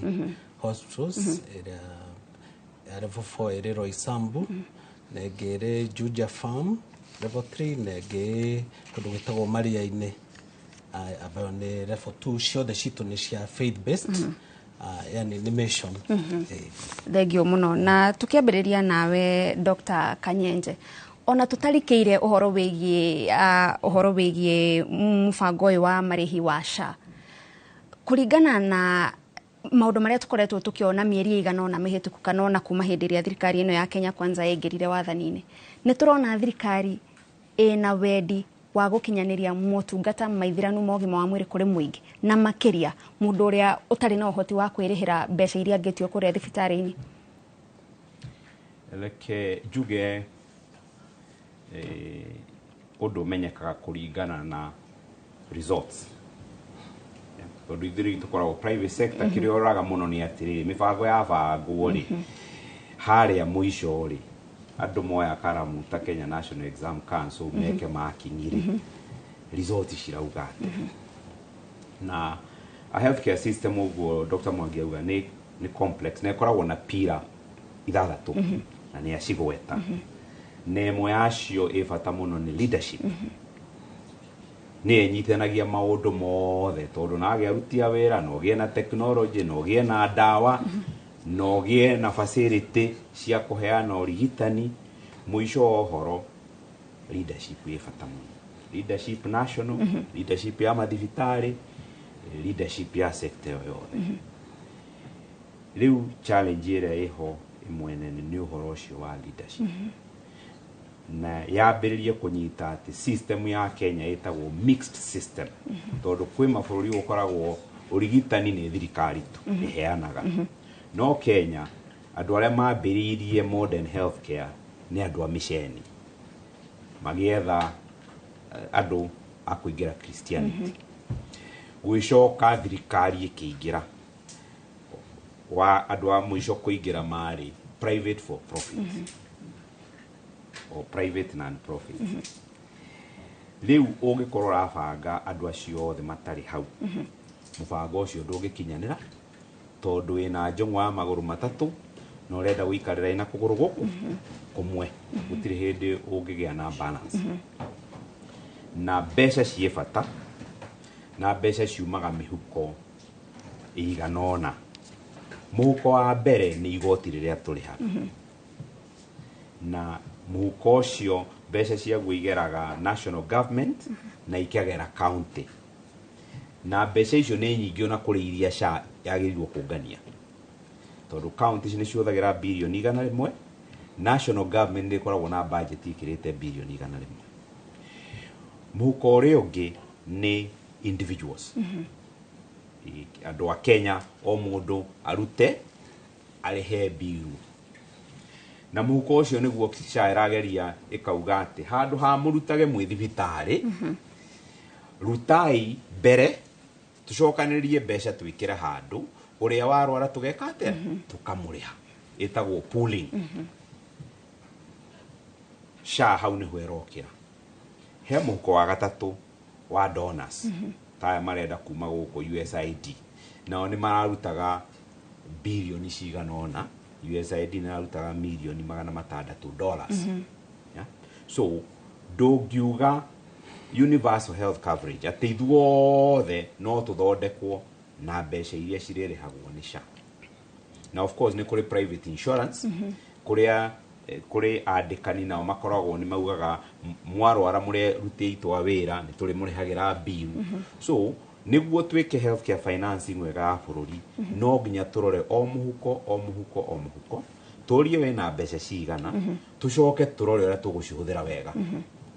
Hospitals, ĩrĩa ya level 4 ĩrĩ Roysambu, na ĩngĩ ĩrĩ Juja Farm level 3, na ĩngĩ kũndũ gwĩtagwo Maria-inĩ, ambayo nĩ level 2. Ciothe citũ nĩ cia faith based, yani nĩ mission. Thengio mũno. Na tũkĩambĩrĩria nawe, Dr. Kanyenje, ona tũtarikĩire ũhoro wĩgiĩ mũbango ũyũ wa marĩhi wa SHA, kũringana na maũndũ marĩa tũkoretwo tũkĩona mĩeri ĩigana ũna mĩhĩtũku, kana ona kuma hĩndĩ ĩrĩa thirikari ĩno ya Kenya Kwanza yaingĩrire wathani-inĩ, nĩ tũrona thirikari ĩna wendi wa gũkinyanĩria motungata maithiranu ma ũgima wa mwĩrĩ kũrĩ mũingĩ, na makĩria mũndũ ũrĩa ũtarĩ na ũhoti wa kwĩrĩhĩra mbeca iria angĩtio kũrĩa thibitarĩ-inĩ. Reke njuge ũndũ ũmenyekaga kũringana na results. Tondũ ithuĩ tũkoragwo private sector, kĩrĩa ũraga mũno nĩ atĩrĩrĩ, mĩbango yabangwo rĩ, harĩa mũico rĩ, andũ moya karamu ta Kenya National Exam Council meke marking rĩ, result cirauga atĩa? Na a healthcare system, ũguo Dr. Mwangi auga, nĩ complex na ĩkoragwo na pillar ithathatũ, na nĩ acigweta, na ĩmwe yacio ĩ bata mũno nĩ leadership. Nĩ ĩnyitanagia maũndũ mothe, tondũ nagĩa aruti a wĩra, na ũgĩe na technology, na ũgĩe na ndawa, na ũgĩe na facility cia kũheana ũrigitani, mũico wa ũhoro leadership ĩ bata mũno. Leadership national, leadership ya mathibitarĩ, leadership ya sector ĩyo yothe. Rĩu challenge ĩrĩa ĩho ĩmwe nene nĩ ũhoro ũcio wa leadership, na yambĩrĩrie kũnyita atĩ system ya Kenya ĩtagwo mixed system, tondũ kwĩ mabũrũri gũkoragwo ũrigitani nĩ thirikari tu ĩheanaga, no Kenya andũ arĩa mambĩrĩirie modern healthcare nĩ andũ a mĩceni magĩetha andũ a kũingĩra Christianity. Gwĩcoka thirikari ĩkĩingĩra, wa andũ a mũico kũingĩra marĩ private for profit or private non profit. Rĩu ũngĩkorwo ũrabanga andũ acio othe matarĩ hau, mũbango ũcio ndũngĩkinyanĩra, tondũ wĩna njũng'wa ya magũrũ matatũ na ũrenda gũikarĩra ĩna kũgũrũ gũkũ kũmwe, gũtirĩ hĩndĩ ũngĩgĩa na balance. Na mbeca ciĩ bata, na mbeca ciumaga mĩhuko ĩigana ũna. Mũhuko wa mbere nĩ igoti rĩrĩa tũrĩhaga, na mũhuko ũcio mbeca ciaguo igeraga national government na ikagera county, na mbeca icio nĩ nyingĩ ona kũrĩ iria SHA yagĩrĩirwo kũngania, tondũ county nĩ cihũthagĩra birioni 100. National government nĩ ĩkoragwo na budget ĩkĩrĩte birioni 100. Mũhuko ũrĩa ũngĩ nĩ individuals. Andũ a Kenya, o mũndũ arute arĩhe biru, na mũhuko ũcio nĩguo SHA ĩrageria ĩkauga atĩ handũ ha mũrutage mwĩ thibitarĩ, rutai mbere, tũcokanĩrĩrie mbeca, twĩkĩre handũ, ũrĩa warwara tũgeka atĩa? Tũkamũrĩha. Ĩtagwo pooling. SHA hau nĩho ĩrokĩra. He mũhuko wa gatatũ wa donors, ta aya marenda kuma gũkũ USAID, nao nĩ mararutaga birioni cigana ũna. USAID nĩ ĩrarutaga mirioni $600. Yeah? So ndũngiuga universal health coverage atĩ ithuothe no tũthondekwo na mbeca iria cirĩrĩhagwo nĩ SHA. Na of course nĩ kũrĩ private insurance, kũrĩa kũrĩ andĩkani nao makoragwo nĩ maugaga, "Mwarwara mũrĩ itwa wĩra nĩ tũrĩ mũrĩhagĩra bill." So nĩguo twĩke healthcare financing wega ya bũrũri, no nginya tũrore o mũhuko, o mũhuko, o mũhuko, tũrie wĩna mbeca cigana, tũcoke tũrore ũrĩa tũgũcihũthĩra wega,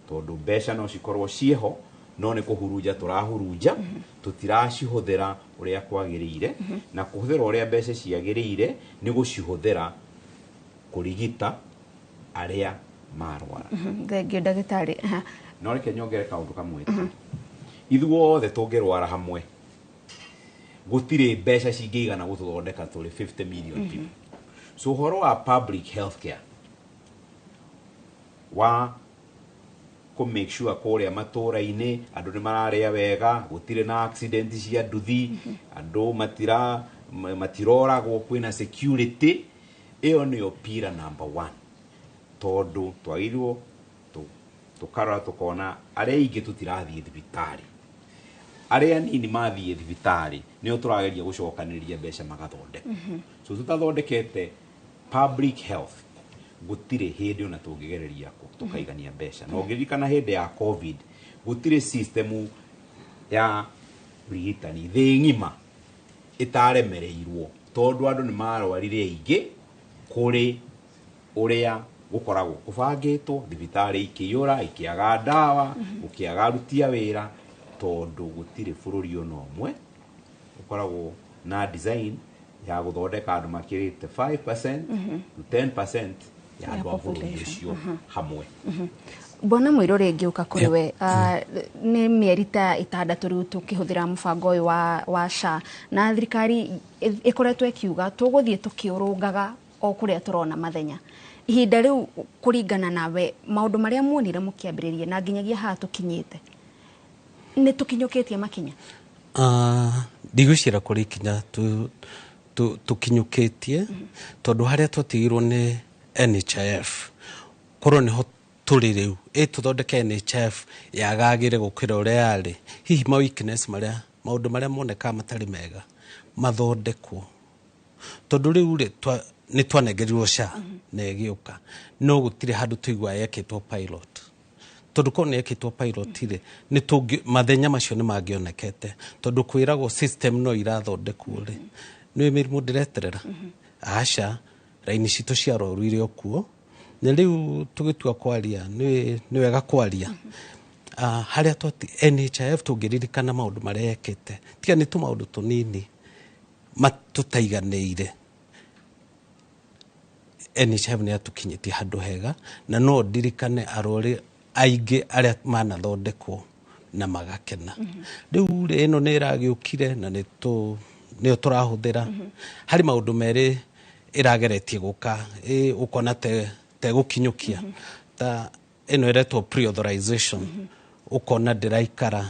tondũ mbeca no cikorwo ciĩho, no nĩ kũhurunja tũrahurunja, tũtiracihũthĩra ũrĩa kwagĩrĩire. Na kũhũthĩra ũrĩa mbeca ciagĩrĩire nĩ gũcihũthĩra kũrigita arĩa marwara. Thengio, ndagĩtarĩ. Aha. No reke nyongere kaũndũ kamwe tu. Ithuothe tũngĩrwara hamwe, gũtirĩ mbeca cingĩigana gũtũthondeka tũrĩ 50 million people. So ũhoro wa public health care wa kũ make sure kũrĩa matũra-inĩ andũ nĩ mararĩa wega, gũtirĩ na accident cia nduthi, andũ matiroragwo, kwĩna security, ĩyo nĩyo pillar number one, tondũ twagĩrĩirwo tũkarora tũkona arĩa aingĩ tũtirathiĩ thibitarĩ, arĩa anini mathiĩ thibitarĩ nĩo tũrageria gũcokanĩrĩria mbeca magathondeka. So tũtathondekete public health, gũtirĩ hĩndĩ ona tũngĩgereria tũkaigania mbeca. Na ũngĩririkana hĩndĩ ya COVID, gũtirĩ system ya ũrigitani thĩ ng'ima ĩtaremereirwo, tondũ andũ nĩ marwarire aingĩ kũrĩ ũrĩa gũkoragwo kũbangĩtwo, thibitarĩ ikĩiyũra, ikĩaga ndawa, gũkĩaga aruti a wĩra, tondũ gũtirĩ bũrũri ona ũmwe ũkoragwo na design ya gũthondeka andũ makĩrĩte 5% to 10% ya andũ a bũrũri ũcio hamwe. Bwana Mũirũ, rĩngĩ ũka kũrĩ we. Nĩ mĩeri ta 6 rĩu tũkĩhũthĩra mũbango ũyũ wa SHA, na thirikari ĩkoretwo ĩkiuga tũgũthiĩ tũkĩũrũngaga o kũrĩa tũrona mathenya. Ihinda rĩu, kũringana nawe, maũndũ marĩa muonire mũkĩambĩrĩria na nginyagia haha tũkinyĩte, nĩ tũkinyũkĩtie makinya? Ndigwĩciria kũrĩ ikinya tũkinyũkĩtie, tondũ harĩa twatigirwo nĩ NHIF korwo nĩho tũrĩ rĩu. Ĩ tũthondeke NHIF yagagĩre gũkĩra ũrĩa yarĩ, hihi ma weakness marĩa, maũndũ marĩa monekaga matarĩ mega mathondekwo, tondũ rĩu rĩ nĩ twanengerirwo SHA na ĩgĩũka, no gũtirĩ handũ tũigua yekĩtwo pilot, tondũ korwo nĩ yekĩtwo pilot rĩ, nĩ tũngĩ mathenya macio nĩ mangĩonekete, tondũ kwĩragwo system no irathondekwo rĩ, nĩ mĩrimũ ndĩreterera aca, raini citũ cia arwaru irĩ o kuo. Na rĩu tũgĩtua kwaria, nĩ wega kwaria harĩa twati NHIF, tũngĩririkana maũndũ marĩa yekĩte, tiga nĩ tũmaũndũ tũnini matũtaiganĩire, NHIF nĩ yatũkinyĩtie handũ hega. Na no ndirikane arwaru aingĩ arĩa manathondekwo na magakena. Rĩu rĩ, ĩno nĩ ĩragĩũkire na nĩyo tũrahũthĩra. Harĩ maũndũ merĩ ĩrageretie gũka ũkona te gũkinyũkia, ta ĩno ĩretwo pre-authorization, ũkona ndĩraikara,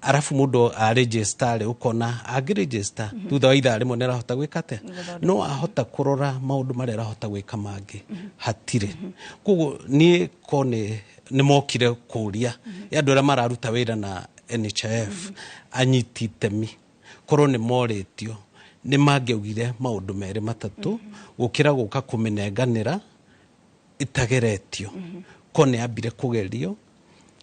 arabu mũndũ aregister rĩ, ũkona angĩregister thutha wa ithaa rĩmwe nĩ arahota gwĩka atĩa, no ahota kũrora maũndũ marĩa arahota gwĩka mangĩ hatirĩ. Koguo niĩ ko nĩ mokire kũria ya andũ arĩa mararuta wĩra na NHIF, anyiti itemi, korwo nĩ morĩtio nĩ mangĩaugire maũndũ merĩ matatũ gũkĩra gũka kũmĩnenganĩra ĩtageretio. Ko nĩ yambire kũgerio,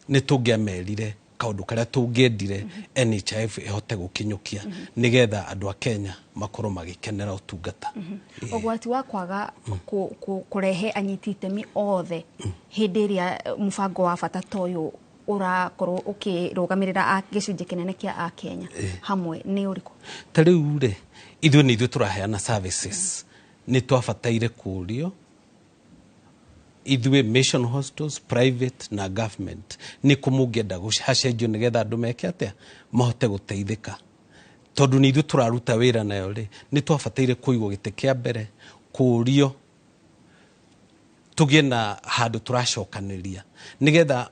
nĩ tũngĩamerire Kaũndũ karĩa tũngĩendire NHIF ĩhote gũkinyũkia nĩgetha andũ a Kenya makorwo magĩkenera ũtungata. Ũgwati wa kwaga kũrehe anyiti itemi othe hĩndĩ ĩrĩa mũbango wa bata ta ũyũ ũrakorwo ũkĩrũgamĩrĩra gĩcunjĩ kĩnene kĩa Akenya hamwe nĩ ũrĩkũ? Ta rĩu rĩ, ithuĩ nĩ ithuĩ tũraheana services, nĩ twabataire kũũrio ithuĩ mission hospitals, private na government, nĩ kũ mũngĩenda hacenjio nĩgetha andũ meke atĩa, mahote gũteithĩka. Tondũ nĩ ithuĩ tũraruta wĩra nayo rĩ, nĩ twabataire kũigwo gĩtĩ kĩa mbere, kũũrio tũgĩe na handũ tũracokanĩria nĩgetha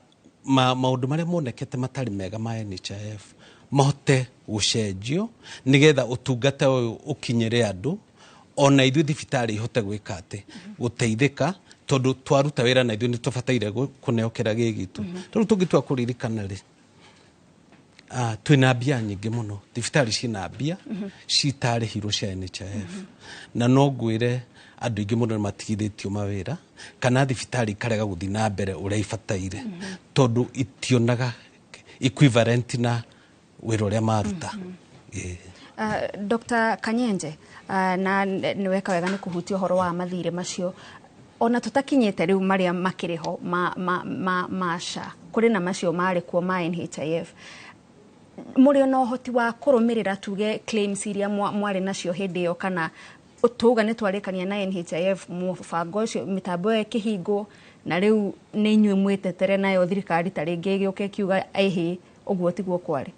maũndũ marĩa monekete matarĩ mega ma NHIF mahote gũcenjio nĩgetha ũtungata ũyũ ũkinyĩre andũ, ona ithuĩ thibitarĩ ihote gwĩka atĩ gũteithĩka, tondũ twaruta wĩra na ithuĩ nĩ tũbataire kũneo kĩrĩa gĩ gitũ. Rĩu tũngĩtua kũririkana rĩ, twĩna mbia nyingĩ mũno, thibitarĩ ciĩna mbia citarĩhirwo cia NHIF, na no ngwĩre andũ aingĩ mũno nĩ matigithĩtio mawĩra kana thibitarĩ ikarega gũthiĩ na mbere ũrĩa ibataire tondũ itionaga equivalent na wĩra ũrĩa maruta. Dr. Kanyenje, na nĩweka wega nĩ kũhutia ũhoro wa mathirĩ macio, ona tũtakinyĩte rĩu marĩa makĩrĩ ho ma SHA, kũrĩ na macio marĩ kuo ma NHIF, mũrĩ ona ũhoti wa kũrũmĩrĩra tuge claims iria mwarĩ nacio hĩndĩ ĩyo, kana tuga nĩ twarĩkania na NHIF mũbango ũcio mĩtambo ĩyo ĩkĩhingwo na rĩu nĩ inyuĩ mwĩtetere nayo thirikari ta rĩngĩ ĩgĩũka ĩkiuga ĩhĩ ũguo tiguo kwarĩ?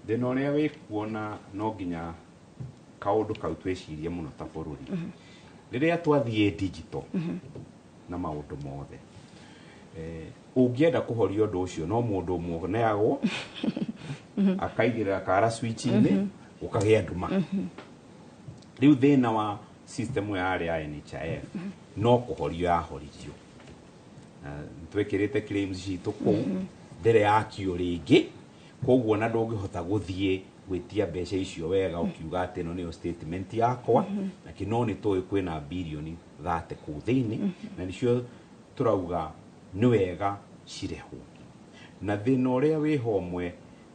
Thĩna ũrĩa wĩ kuona no nginya kaũndũ kau twĩcirie mũno ta bũrũri. Rĩrĩa twathiĩ digital na maũndũ mothe, ũngĩenda kũhoria ũndũ ũcio no mũndũ ũmwe ũneagwo akaigĩrĩra kara switch-inĩ ũkagĩa nduma. Rĩu thĩna wa system yarĩ ya NHIF no kũhorio yahoririo, twĩkĩrĩte claims citũ kũu ndĩrĩ yakio rĩngĩ, koguo na ndũngĩhota gũthiĩ gwĩtia mbeca icio wega ũkiuga atĩ ĩno nĩyo statement yakwa, na no nĩ tũĩ kwĩna birioni 30 kũu thĩinĩ, na nĩcio tũrauga nĩ wega cirehwo. Na thĩna ũrĩa wĩho ũmwe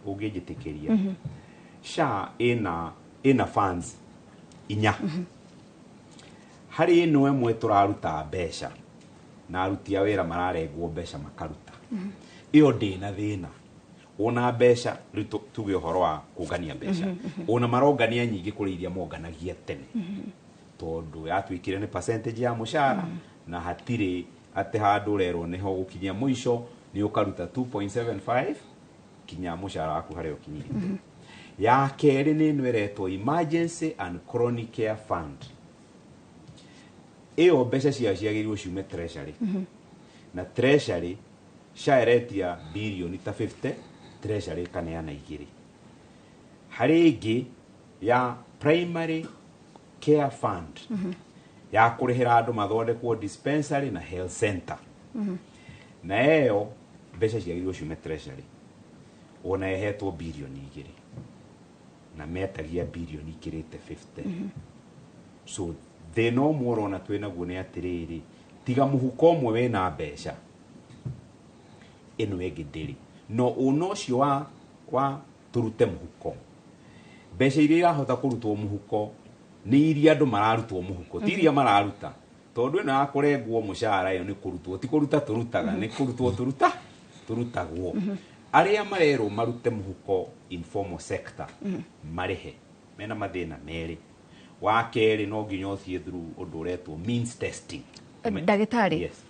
ũngĩnjĩtĩkĩria, SHA ĩna funds inya. Harĩ ĩno ĩmwe tũraruta mbeca na aruti a wĩra mararengwo mbeca makaruta, ĩyo ndĩna thĩna. Ona mbeca rĩu tuge ũhoro wa kũngania mbeca, ona marongania nyingĩ kũrĩ iria monganagia tene, tondũ yatuĩkire nĩ percentage ya mũcara na hatirĩ atĩ handũ ũrerwo nĩho gũkinyia mũico nĩ ũkaruta 2.75 kinya mũcara waku harĩa ũkinyĩte. Ya kerĩ nĩ ĩno ĩretwo Emergency and Chronic Care Fund. Ĩyo mbeca ciayo ciagĩrĩirwo ciume treasury, na treasury SHA ĩretia birioni ta 50, treasury ĩkaneana 2. Harĩ ĩngĩ ya Primary Care Fund ya kũrĩhĩra andũ mathondekwo dispensary na health center, na ĩyo mbeca ciagĩrĩirwo ciume treasury, ona ĩhetwo birioni 2 na metagia birioni ikĩrĩte 50. So thĩna ũmwe ũrona twĩnaguo nĩ atĩrĩrĩ, tiga mũhuko ũmwe wĩna mbeca, ĩno ĩngĩ ndĩrĩ. No ũna ũcio wa tũrute mũhuko, mbeca iria irahota kũrutwo mũhuko nĩ iria andũ mararutwo mũhuko, ti iria mararuta, tondũ ĩno ya kũrengwo mũcara ĩyo nĩ kũrutwo, ti kũruta tũrutaga, nĩ kũrutwo tũrutagwo. Arĩa marerwo marute mũhuko informal sector marĩhe mena mathĩna merĩ. Wa kerĩ no nginya ũthiĩ through ũndũ ũretwo means testing. Ndagĩtarĩ, Yes.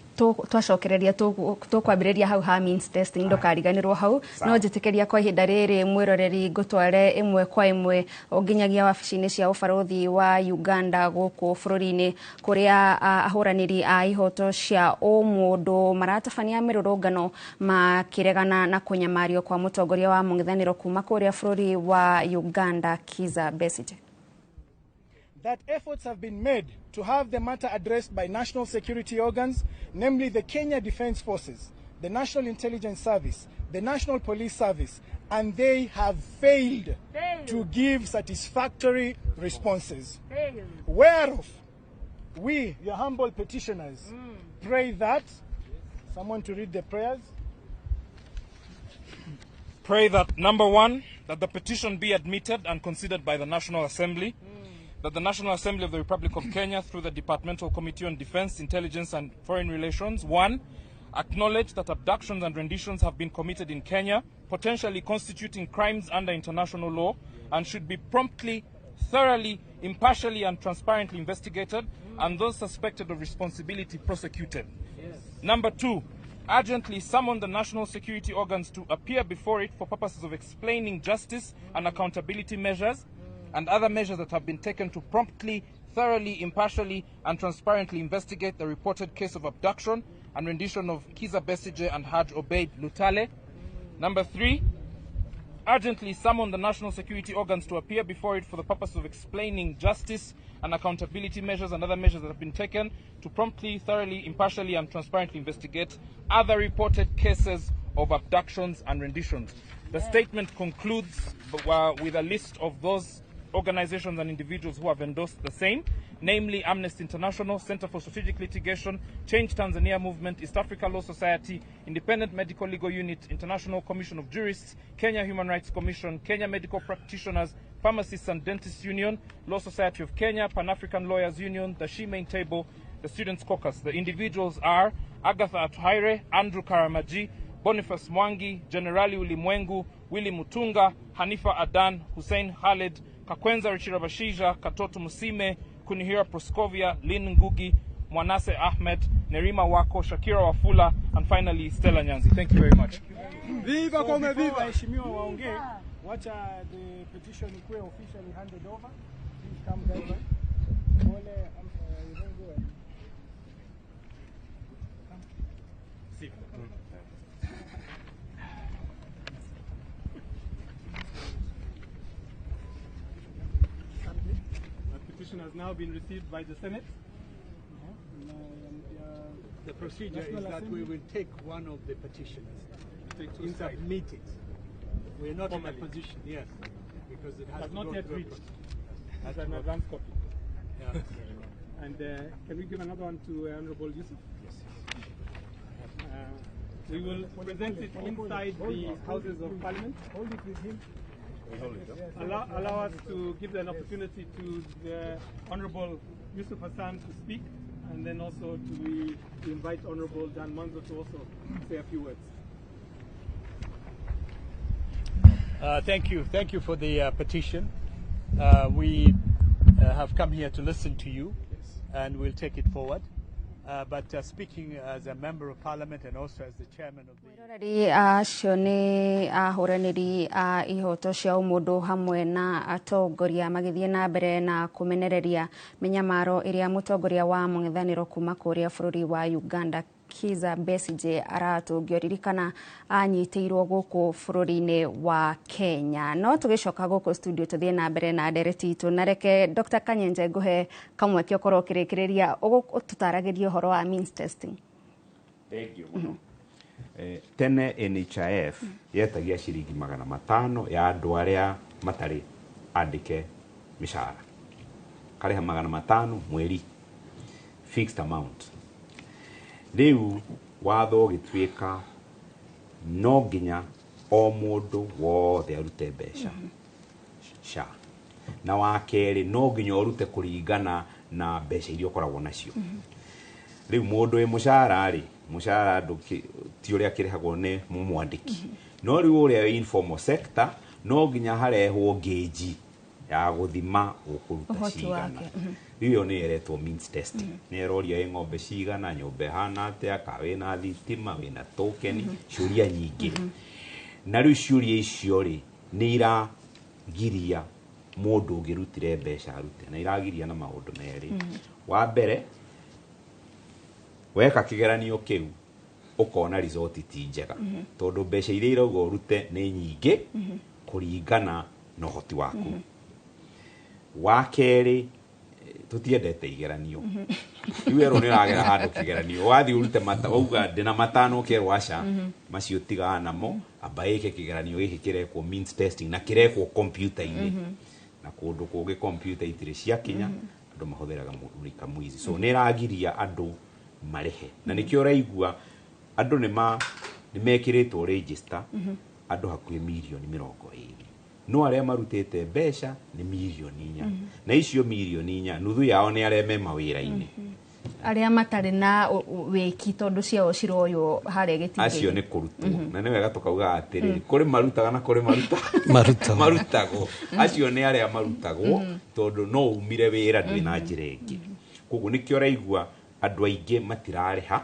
twacokereria tũkwambĩrĩria hau ha means testing, ndũkariganĩrwo hau. No njĩtĩkĩria kwa ihinda rĩrĩ mwĩroreri ngũtware ĩmwe kwa ĩmwe nginyagia wabici-inĩ cia ũbarũthi wa Uganda gũkũ bũrũri-inĩ, kũrĩa ahũranĩri a ihoto cia ũmũndũ maratabania mĩrũrũngano makĩregana na kũnyamario kwa mũtongoria wa mũng'ethanĩro kuma kũrĩa bũrũri wa Uganda Kizza Besigye. That efforts have been made to have the matter addressed by national security organs, namely the Kenya Defence Forces, the National Intelligence Service, the National Police Service, and they have failed to give satisfactory responses. Whereof, we, your humble petitioners, pray that, someone to read the prayers. Pray that, number one, that the petition be admitted and considered by the National Assembly, that the National Assembly of the Republic of Kenya, through the Departmental Committee on Defense, Intelligence and Foreign Relations, one, acknowledge that abductions and renditions have been committed in Kenya, potentially constituting crimes under international law, and should be promptly, thoroughly, impartially and transparently investigated, and those suspected of responsibility prosecuted. Yes. Number two, urgently summon the national security organs to appear before it for purposes of explaining justice and accountability measures and other measures that have been taken to promptly, thoroughly, impartially and transparently investigate the reported case of abduction and rendition of Kizza Besigye and Haj Obeid Lutale. Number three, urgently summon the national security organs to appear before it for the purpose of explaining justice and accountability measures and other measures that have been taken to promptly, thoroughly, impartially and transparently investigate other reported cases of abductions and renditions. The statement concludes with a list of those organizations and individuals who have endorsed the same, namely Amnesty International, Center for Strategic Litigation, Change Tanzania Movement, East Africa Law Society, Independent Medical Legal Unit, International Commission of Jurists, Kenya Human Rights Commission, Kenya Medical Practitioners, Pharmacists and Dentists Union, Law Society of Kenya, Pan-African Lawyers Union, the She Main Table, the Students Caucus. The individuals are Agatha Atuhaire, Andrew Karamaji, Boniface Mwangi, Generali Ulimwengu, Willy Mutunga, Hanifa Adan, Hussein Khalid, Kakwenza Richirabashija, Katoto Musime, Kunihira Proscovia, Lynn Ngugi, Mwanase Ahmed, Nerima Wako, Shakira Wafula, and finally Stella Nyanzi. Thank you very much. Viva Kome Viva! Waheshimiwa waongee, wacha the petition ikuwe officially handed over. Please come guys. Pole, The petition has now been received by the Senate. The procedure is that we will take one of the petitions and submit it. We are not in a position, yes, because it has not yet reached as an advance copy. Yeah. And can we give another one to Honorable Yusuf? Yes. We will present it inside the Houses of Parliament. Hold it with him. Allow us to give an opportunity to the Honorable Yusuf Hassan to speak, and then also to invite Honorable Dan Manzo to also say a few words. Thank you. Thank you for the petition. We have come here to listen to you, yes, and we'll take it forward. But speaking as a member of parliament and also as the chairman of the Mwiroreri acio nĩ ahũranĩri a ihoto cia ũmũndũ hamwe na atongoria magĩthiĩ na mbere na kũmenereria mĩnyamaro ĩrĩa mũtongoria wa mũng'ethanĩro kuma kũrĩa bũrũri wa Uganda Kizza Besigye aratũngio. Ririkana anyitĩirwo gũkũ bũrũri-inĩ wa Kenya. No tũgĩcoka gũkũ studio tũthiĩ na mbere na ndereti itũ, na reke Dr. Kanyenje ngũhe kamweke ũkorwo ũkĩrĩkĩrĩria ũtũtaragĩria ũhoro wa means testing. Thank you mũno. Tene NHIF yetagia ciringi 500 ya andũ arĩa matarĩ andĩke mĩcara, karĩha 500 mweri, fixed amount. Rĩu watho ũgĩtuĩka no nginya o mũndũ wothe arute mbeca SHA, na wa kerĩ no nginya ũrute kũringana na mbeca iria ũkoragwo nacio. Rĩu mũndũ wĩ mũcara rĩ, mũcara ti ũrĩa akĩrĩhagwo nĩ mũmwandĩki, no rĩu ũrĩa wĩ informal sector no nginya harehwo ngĩnji ya gũthima ũkũruta cigana. Rĩu ĩyo nĩ ĩretwo means testing. Nĩ ĩroria ĩ ng'ombe cigana, nyũmba ĩhana atĩa, ka wĩna thitima, wĩna tokeni, ciũria nyingĩ. Na rĩu ciũria icio rĩ nĩ iragiria mũndũ ũngĩrutire mbeca arute, na iragiria na maũndũ merĩ. Wa mbere, weka kĩgeranio kĩu ũkona result ti njega, tondũ mbeca iria irauga ũrute nĩ nyingĩ kũringana na ũhoti waku. Wa kerĩ, tũtiendete igeranio. Rĩu werwo nĩ ũragera handũ kĩgeranio, wathiĩ ũrute wauga ndĩna 5 ũkerwo aca, macio tigaga namo, amba ĩke kĩgeranio gĩkĩ kĩrekwo means testing na kĩrekwo kompiuta-inĩ. Na kũndũ kũngĩ kompiuta itirĩ ciakinya, andũ mahũthĩraga mũrika mwizi. So nĩ ĩragiria andũ marĩhe, na nĩkĩo ũraigua andũ nĩ mekĩrĩtwo register Andũ hakuhĩ mirioni 20, no arĩa marutĩte mbeca nĩ mirioni 4. Na icio mirioni 4, nuthu yao nĩ arĩa me mawĩra-inĩ. Arĩa matarĩ na wĩki tondũ ciao ciroywo harĩa gĩtingĩ. Acio nĩ kũrutwo. Na nĩ wega tũkauga atĩrĩrĩ, kũrĩ marutaga na kũrĩ maruta Marutagwo. Marutagwo. Acio nĩ arĩa marutagwo tondũ no umire wĩra, ndwĩ na njĩra ĩngĩ. Koguo nĩkĩo ũraigua andũ aingĩ matirarĩha,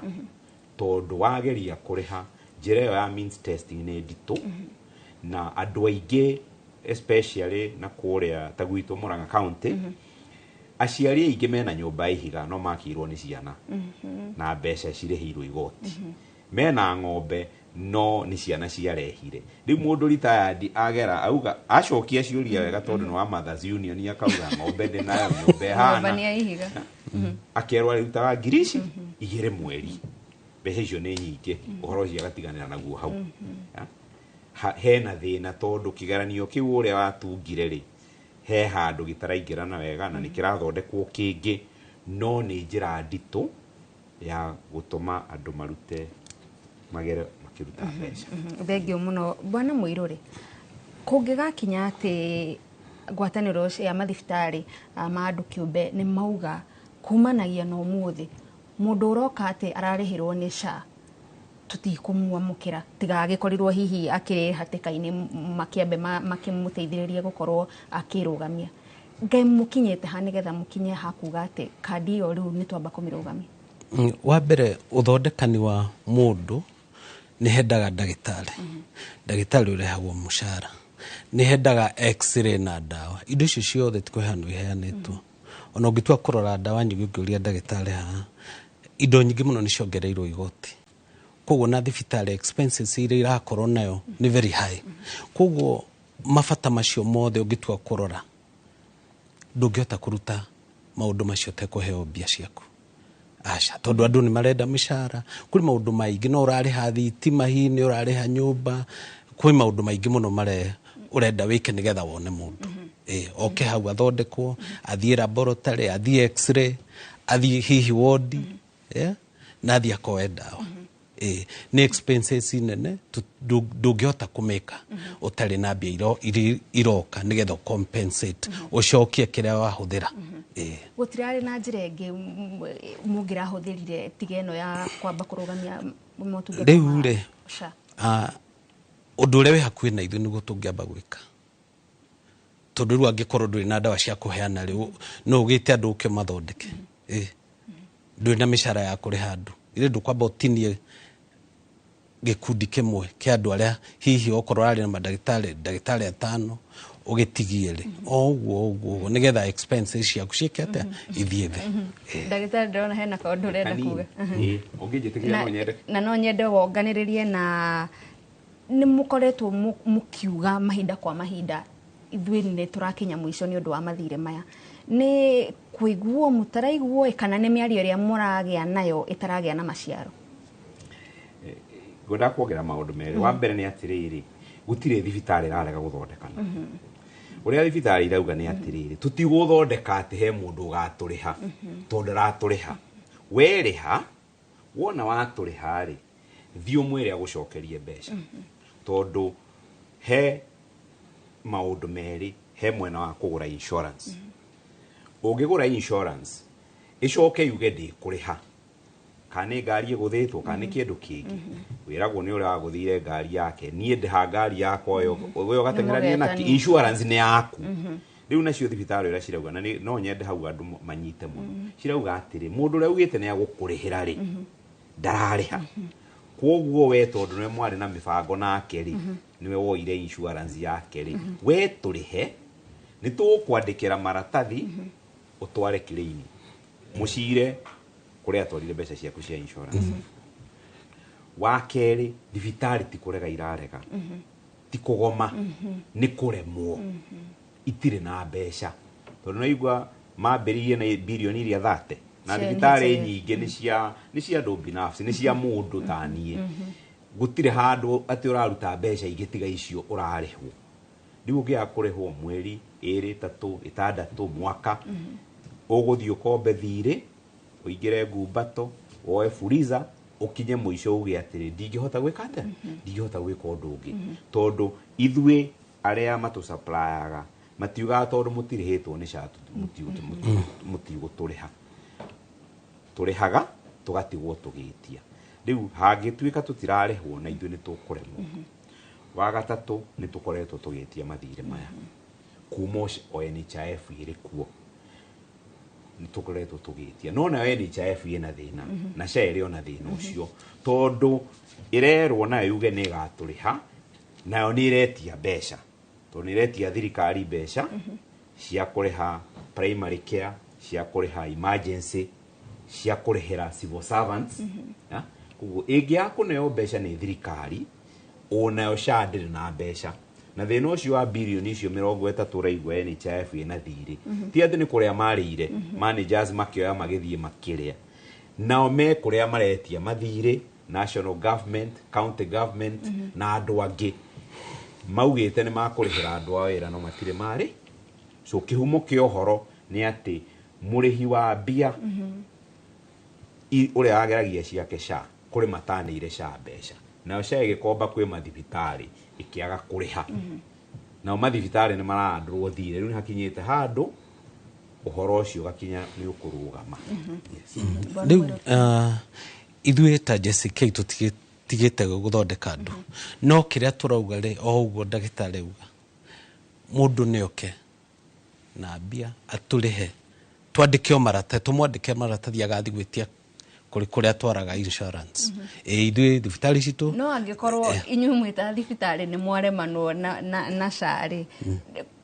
tondũ wageria kũrĩha, njĩra ĩyo ya means testing nĩ nditũ, na andũ aingĩ, especially na kũrĩa ta gwitũ Murang'a County, aciari aingĩ mena nyũmba ya ihiga no makĩirwo nĩ ciana na mbeca cirĩhĩirwo igoti, mena ng'ombe no nĩ ciana ciarehire. Rĩu mũndũ retired agera auga acokia ciũria wega, tondũ nĩ wa Mothers Union, akauga ng'ombe ndĩ nayo, nyũmba Nyũmba ĩhana nĩ ya ihiga. Akerwo arĩrutaga ngiri ici 2 mweri. Mbeca icio nĩ nyingĩ, ũhoro ũcio agatiganĩra naguo hau. Ya. Hena thĩna tondũ kĩgeranio kĩu ũrĩa watungire rĩ, he handũ gĩtaraingĩrana wega na nĩ kĩrathondekwo kĩngĩ, no nĩ njĩra nditũ ya gũtũma andũ marute, magere makĩruta mbeca. Thengio mũno, bwana Mũirũrĩ. Kũngĩgakinya atĩ ngwatanĩro ya mathibitarĩ ma andũ kĩũmbe nĩ mauga kumanagia na ũmũthĩ mũndũ ũroka atĩ ararĩhĩrwo nĩ SHA tũtikũmwamũkĩra, tiga agĩkorirwo hihi akĩrĩ hatĩka-inĩ, makĩambe makĩmũteithĩrĩrie gũkorwo akĩrũgamia, ngai mũkinyĩte ha nĩgetha mũkinye hakuga atĩ kandi ĩyo rĩu nĩ twamba kũmĩrũgamia? Wa mbere, ũthondekani wa mũndũ nĩ hendaga ndagĩtarĩ, ndagĩtarĩ ũrehagwo mũcara, nĩ hendaga x-ray na ndawa. Indo icio ciothe ti kũheanwo iheanĩtwo. Ona ũngĩtua kũrora ndawa nyingĩ, ũngĩũria ndagĩtarĩ haha, indo nyingĩ mũno nĩ ciongereirwo igoti. Koguo na thibitarĩ expenses iria irakorwo nayo nĩ very high. Koguo mabata macio mothe ũngĩtua kũrora, ndũngĩhota kũruta maũndũ macio ũtekũheo mbia ciaku. Aca, tondũ andũ nĩ marenda mĩcara. Kũrĩ maũndũ maingĩ, no ũrarĩha thitima, hihi nĩ ũrarĩha nyũmba, kwĩ maũndũ maingĩ mũno mare ũrenda wĩke nĩgetha wone mũndũ. Oke hau athondekwo, athiĩ laboratory, athiĩ x-ray, athiĩ hihi wodi, yeah? Na athiĩ akoe ndawa. Nĩ expenses nene, ndũngĩhota kũmĩka ũtarĩ na mbia iria iroka nĩgetha compensate, ũcokie kĩrĩa wahũthĩra. Gũtirarĩ na njĩra ĩngĩ mũngĩrahũthĩrire tiga ĩno ya kwamba kũrũgamia motungata Rĩu ma rĩ, SHA? Ũndũ ũrĩa wĩ hakuhĩ na ithuĩ nĩguo tũngĩamba gwĩka, tondũ rĩu angĩkorwo ndũrĩ na ndawa cia kũheana, rĩu no ũgĩte andũ ũke mathondeke? Ndũrĩ na mĩcara ya kũrĩha andũ, ithe ndũkwamba ũtinie gĩkundi kĩmwe kĩa andũ arĩa hihi okorwo arĩ na mandagĩtarĩ, ndagĩtarĩ atano, ũgĩtigie rĩ, o ũguo ũguo ũguo, nĩgetha expenses ciaku ciĩke atĩa? Ithiĩ thĩ. Ndagĩtarĩ, ndĩrona hena kaũndũ ũrenda Kanini. kuga. Ĩĩ, ũngĩnjĩtĩkĩria no nyende. Na no nyende wonganĩrĩrie na nĩ mũkoretwo mũkiuga mahinda kwa mahinda ithuĩ nĩ tũrakinya mũico nĩ ũndũ wa mathirĩ maya. Nĩ kũiguo mũtaraiguo ĩ, kana nĩ mĩario ĩrĩa mũragĩa nayo ĩtaragĩa na maciaro? Ngwendaga kuongerera maũndũ merĩ. Wa mbere nĩ atĩrĩrĩ, gũtirĩ thibitarĩ ĩrarega gũthondekana. Ũrĩa thibitarĩ irauga nĩ atĩrĩrĩ, tũtigũthondeka atĩ he mũndũ ũgatũrĩha, tondũ ndaratũrĩha. Werĩha, wona watũrĩha rĩ, thiĩ ũmwĩre agũcokerie mbeca, tondũ he maũndũ merĩ. He mwena wa kũgũra insurance. Ũngĩgũra insurance ĩcoke yuge ndĩkũrĩha, kana nĩ ngari ĩgũthĩtwo, kana nĩ kĩndũ kĩngĩ, wĩragwo nĩ ũrĩa wagũthire ngari yake, niĩ ndĩha ngari yakwa, we ũgateng'erania naki? Nĩmũgetania. Insurance nĩ yaku. Rĩu nacio thibitarĩ ũrĩa cirauga, na no nyende hau andũ manyite mũno, cirauga atĩrĩ, mũndũ ũrĩa ugĩte nĩ agũkũrĩhĩra rĩ, ndararĩha. Koguo we tondũ nĩwe mwarĩ na mĩbango nake rĩ, nĩwe woire insurance yake rĩ, we tũrĩhe, nĩ tũgũkwandĩkĩra maratathi ũtware claim, mũcire kũrĩa atwarire mbeca ciaku cia insurance. Wa kerĩ, thibitarĩ ti kũrega irarega, ti kũgoma, nĩ kũremwo, itirĩ na mbeca, tondũ naigua mambĩrĩirie na birioni iria 30 na Cia thibitarĩ NHIF. nyingĩ nĩ cia andũ binafsi, nĩ cia mũndũ ta niĩ. Gũtirĩ handũ atĩ ũraruta mbeca ingĩ tiga icio ũrarĩhwo. Rĩu ũngĩaga kũrĩhwo mweri 2, 3, 6, mwaka, ũgũthiĩ ũkombe thirĩ, ũingĩre ngumbato, woe Fuliza. Ũkinye mũico uge atĩrĩ, ndingĩhota gwĩka atĩa, ndingĩhota gwĩka ũndũ ũngĩ, tondũ ithuĩ arĩa matũsupplyaga matiugaga tondũ mũtirĩhĩtwo nĩ SHA mũtigũtũrĩha. Tũrĩhaga tũgatigwo tũgĩtia. Rĩu hangĩtuĩka tũtirarĩhwo na ithuĩ nĩ tũkũremwo. Wa gatatũ, nĩ tũkoretwo tũgĩtia mathirĩ maya kuma o NHIF ĩrĩ kuo, nĩ tũkoretwo tũgĩtia, no nayo NHIF ĩna thĩna na SHA ĩrĩ ona thĩna ũcio, tondũ ĩrerwo nayo yuge nĩ ĩgatũrĩha, nayo nĩ ĩretia mbeca, tondũ nĩ ĩretia thirikari mbeca cia kũrĩha primary care, cia kũrĩha emergency, cia kũrĩhĩra civil servants. Koguo ĩngĩaga kũneo mbeca nĩ thirikari, onayo SHA ndĩrĩ na mbeca, na thĩna ũcio wa birioni icio 30 ũraigua NHIF ĩna thirĩ, ti atĩ nĩ kũrĩa marĩire, managers makĩoya magĩthiĩ makĩrĩa. Nao me kũrĩa maretia mathirĩ, national government, county government, na andũ angĩ maugĩte nĩ makũrĩhĩra andũ a wĩra, no matirĩ marĩ. So kĩhumo kĩa ũhoro nĩ atĩ mũrĩhi wa mbia ũrĩa wageragia ciake SHA kũrĩ matanĩire SHA mbeca, nayo SHA ĩgĩkomba kwĩ mathibitarĩ ĩkĩaga kũrĩha, nao mathibitarĩ nĩ marandũrwo thirĩ. Rĩu nĩ hakinyĩte handũ ũhoro ũcio ũgakinya nĩ ũkũrũgama. Rĩu ithuĩ ta JCK tũtigĩte gũthondeka andũ, no kĩrĩa tũrauga rĩ, o ũguo ndagĩtarĩ auga, mũndũ nĩ oke na mbia atũrĩhe, twandĩke o maratathi, tũmwandĩke maratathi agathiĩ gwĩtia kũrĩ kũrĩa atwaraga insurance. Ĩ ithuĩ thibitarĩ citũ. No angĩkorwo inyuĩ mwĩta thibitarĩ nĩ mwaremanwo na SHA rĩ,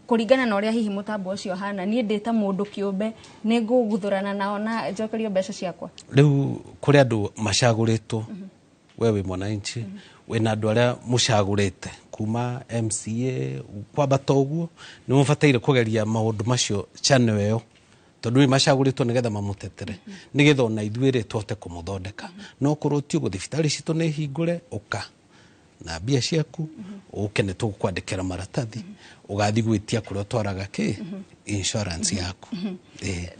kũringana na ũrĩa hihi mũtambo ũcio hana, niĩ ndĩ ta mũndũ kĩũmbe nĩ ngũguthũrana nao na njokerio mbeca ciakwa? Rĩu kũrĩ andũ macagũrĩtwo, we wĩ mwananchi, wĩna andũ arĩa mũcagũrĩte kuma MCA kwambata ũguo, nĩ mũbataire kũgeria maũndũ macio channel ĩyo, tondũ nĩ macagũrĩtwo nĩgetha mamũtetere, nĩgetha ona ithuĩ rĩ tũhote kũmũthondeka. No korwo ti ũguo, thibitarĩ citũ nĩ hingũre, ũka na mbia ciaku, ũke nĩ tũgũkwandĩkĩra maratathi, ũgathiĩ gwĩtia kũrĩa ũtwaraga kĩ insurance yaku.